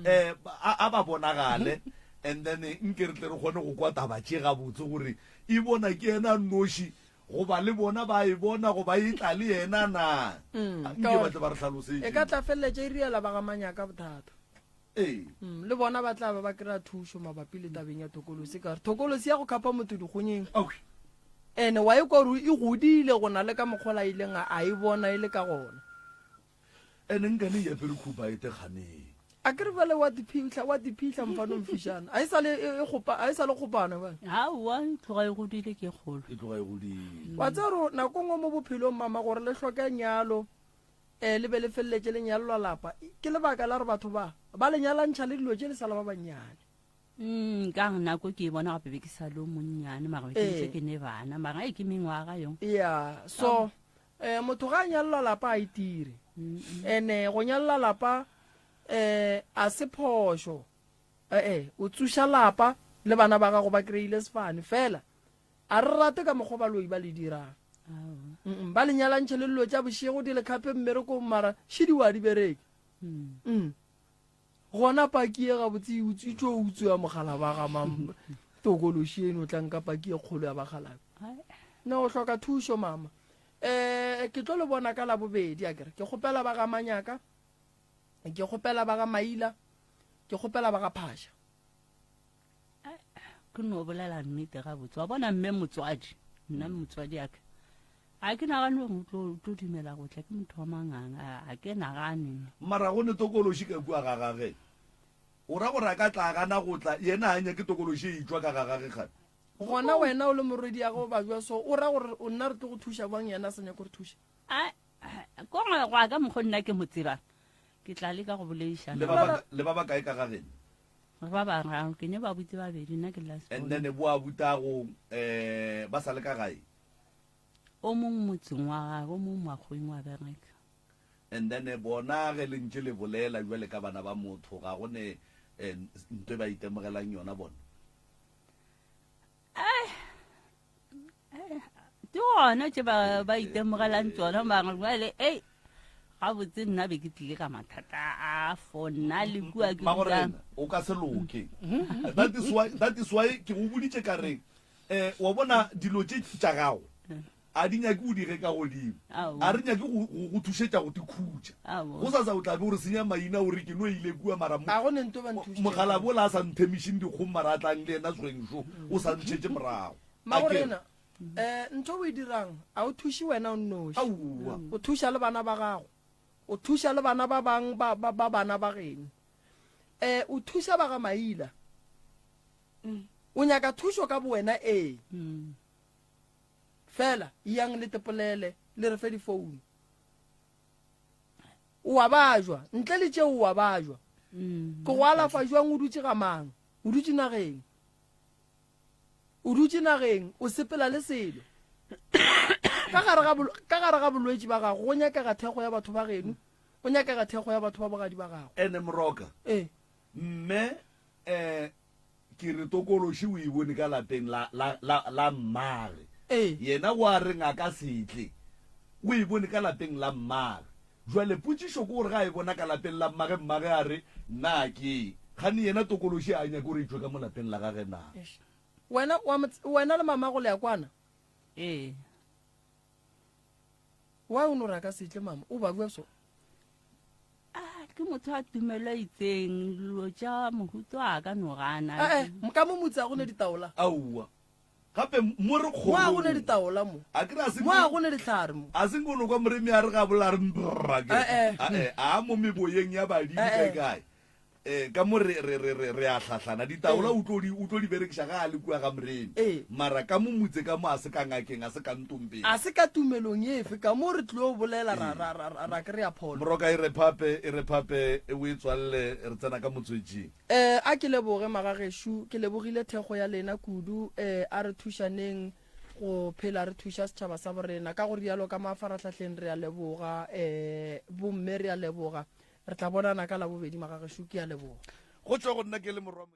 eh, a, a ba bonagale. And then nke re tle re kgone go kwa taba tše gabotse gore e bona ke yena a nnoši goba le bona ba e bona goba e tla le yena na. Mm, Nke ka ba tle ba re hlalosetše. E ka tla feleletša e riela ba ga Manyaka bothata. Ee. Mm, le bona ba tla ba ba kry-a thušo mabapi le tabeng ya thokolosi ka gore thokolosi ya go khapa motho dikgonyeng. Okay. Ene wa e kwa gore e godile go na le ka mokgwa la ileng a e bona e le ka gona. Ene nkane e apere khubaete kganeng. A ke re bjale wa di phihla, wa di phihla mfano mfišana. A e sa le e, e kgopa, a e sa le kgopana bjale. Aowa, e tloga e godile ke kgolo. E tloga e godile. Wa tseba gore nako nngwe mo bophelong mama gore le hloke nyalo, eh le be le feleletše le nyalelwa lapa, ke lebaka la gore batho ba ba le nyalantšha le dilo tše le sa le ba bannyane. Mm, ka gore nako ke e bona gape be ke sa le o monnyane mara be ke ntse Ee. ke ne bana mara e ke mengwaga yong. Yeah, so eh motho ga a nyalelwa lapa a itire. Ene go nyalela lapa eh a se phošo. Ee, o tsoša lapa le bana ba gago ba kry-ile sefane fela. A re rate ka mokgwa baloi ba le dirang. Mm, ba le nyalantšhe le dilo tša bošego di le khape mmerekong mara šidi wa di bereke. Mm. Gona paki ye gabotse e utswitšwe o utswe ya mogala ba ga mang tokološi eno tla nka paki ye kgolo ya bagalabe. No o hloka thušo mama. Eh ke tlo le bona ka labobedi a kere ke kgopela ba ga manyaka ke kgopela ba ga maila ke kgopela ba ga phasha ke no bolela nnete gabotse wa bona mme motswadi nna motswadi aka a ke nagane gore o tlo o tlo dumela go tla ke motho wa manganga a ke nagane mara go ne tokološi ka kua ga gage o ra gore a ka tla gana go tla yena a nyake tokološi e itšwa ka ga gage kgane gona wena o le morwedi ya go bajwa so o ra gore o nna re tlo go thuša bang yena a sa nyake gore thuša A ko go ya ka mokgo nna ke mo tsebang ke tla leka go boledišana le ba le ba bakae ka ga geno re ba bararo ke ne ba butse babedi nna ke last and then bo a butago eh ba sa le ka gae o mong motseng wa gage o mong makgweng wa bereka and then bona ge le ntše le bolela jwale ka bana ba motho ga go ne eh, ntwe ba itemogelang yona bona ke gona tše ba ba itemogelang tsona mara jale ei gabotse nna be ke tlile ka mathata a fo nna le kua ke Magorena, o ka se loke that is why that is why ke go boditše ka re eh wa bona dilo tše tša gago a di nyake o dire ka godimo a re nyake go go thušetša go tikhutša go sasa o tla be o re senya maina o re ke no ile kua mara mogala bola a sa nthemišeng dikgong mara a tlang le yena swengšo o sa ntšhetše morago Magorena, um ntho o e dirang a o thuše wena o nnoši o thuša le bana ba gago o thuša le bana ba bang ba, ba, ba bana ba geno um o thuša ba ga maila mm. o nyaka thušo ka bowena ee mm. fela yang le tepolele le re fe difounu o a bajwa ntle le tšeo o a bajwa mm. ke go alafa jwang o dutše ga mang o dutše nageng O dutše nageng, o sepela le selo. Ka gare ga, ka gare ga bolwetši ba gago, go nyakega thekgo ya batho ba geno, go nyakega thekgo ya batho ba bogadi ba gago. Ene Moroka, Ee. Mme, eh, ke re tokološi o e bone ka lapeng la, la, la, la mmage. Ee. Yena o a reng a ka se tle? O e bone ka lapeng la mmage. Bjale potšišo ke gore ge a e bona ka lapeng la mmage, mmage a re, Na ke. Kgane yena tokološi a nyake gore e tšwe ka mo lapeng la gage na? Wena, wa mo, wena le mamago le a kwana? Ee. Why o no re a ka se tle mama? O babja so? Ah, ke motho a tumelo e itseng, dilo tša mohuto a ka no gana. Eh, eh, ka mo motse a go ne ditaola. Aowa. Gape mo re Mo a go ne ditaola mo. A ke re a se Mo a go ne dihlare mo. A se nko no kwa moremi a re ga bola re mbrra ke. Eh, eh. A eh, a mo meboyeng ya badimo Eh, kae eh. kae. Eh, ka mo re re re re re a hlahlana ditaola o tlo di o tlo di berekiša ga a le kua ga moremi. Ee. Mara ka mo motse ka mo a se ka ngakeng a se ka ntompeng. A se ka tumelong efe ka mo re tlilo bolela ra ra ra ra ra kry-a pholo. Moroka e re phape e re phape o e tswalle re tsena ka motswetšing. Eh, a ke leboge magagešo, ke lebogile thekgo ya lena kudu. Eh, a re thušaneng go phela re thuša setšhaba sa borena. Ka go rialo ka mafarahlahleng re a leboga, eh, bomme re a leboga. Re tla bonana ka Labobedi magagešo, ke a leboga. Go tšwa go nna ke le morwa.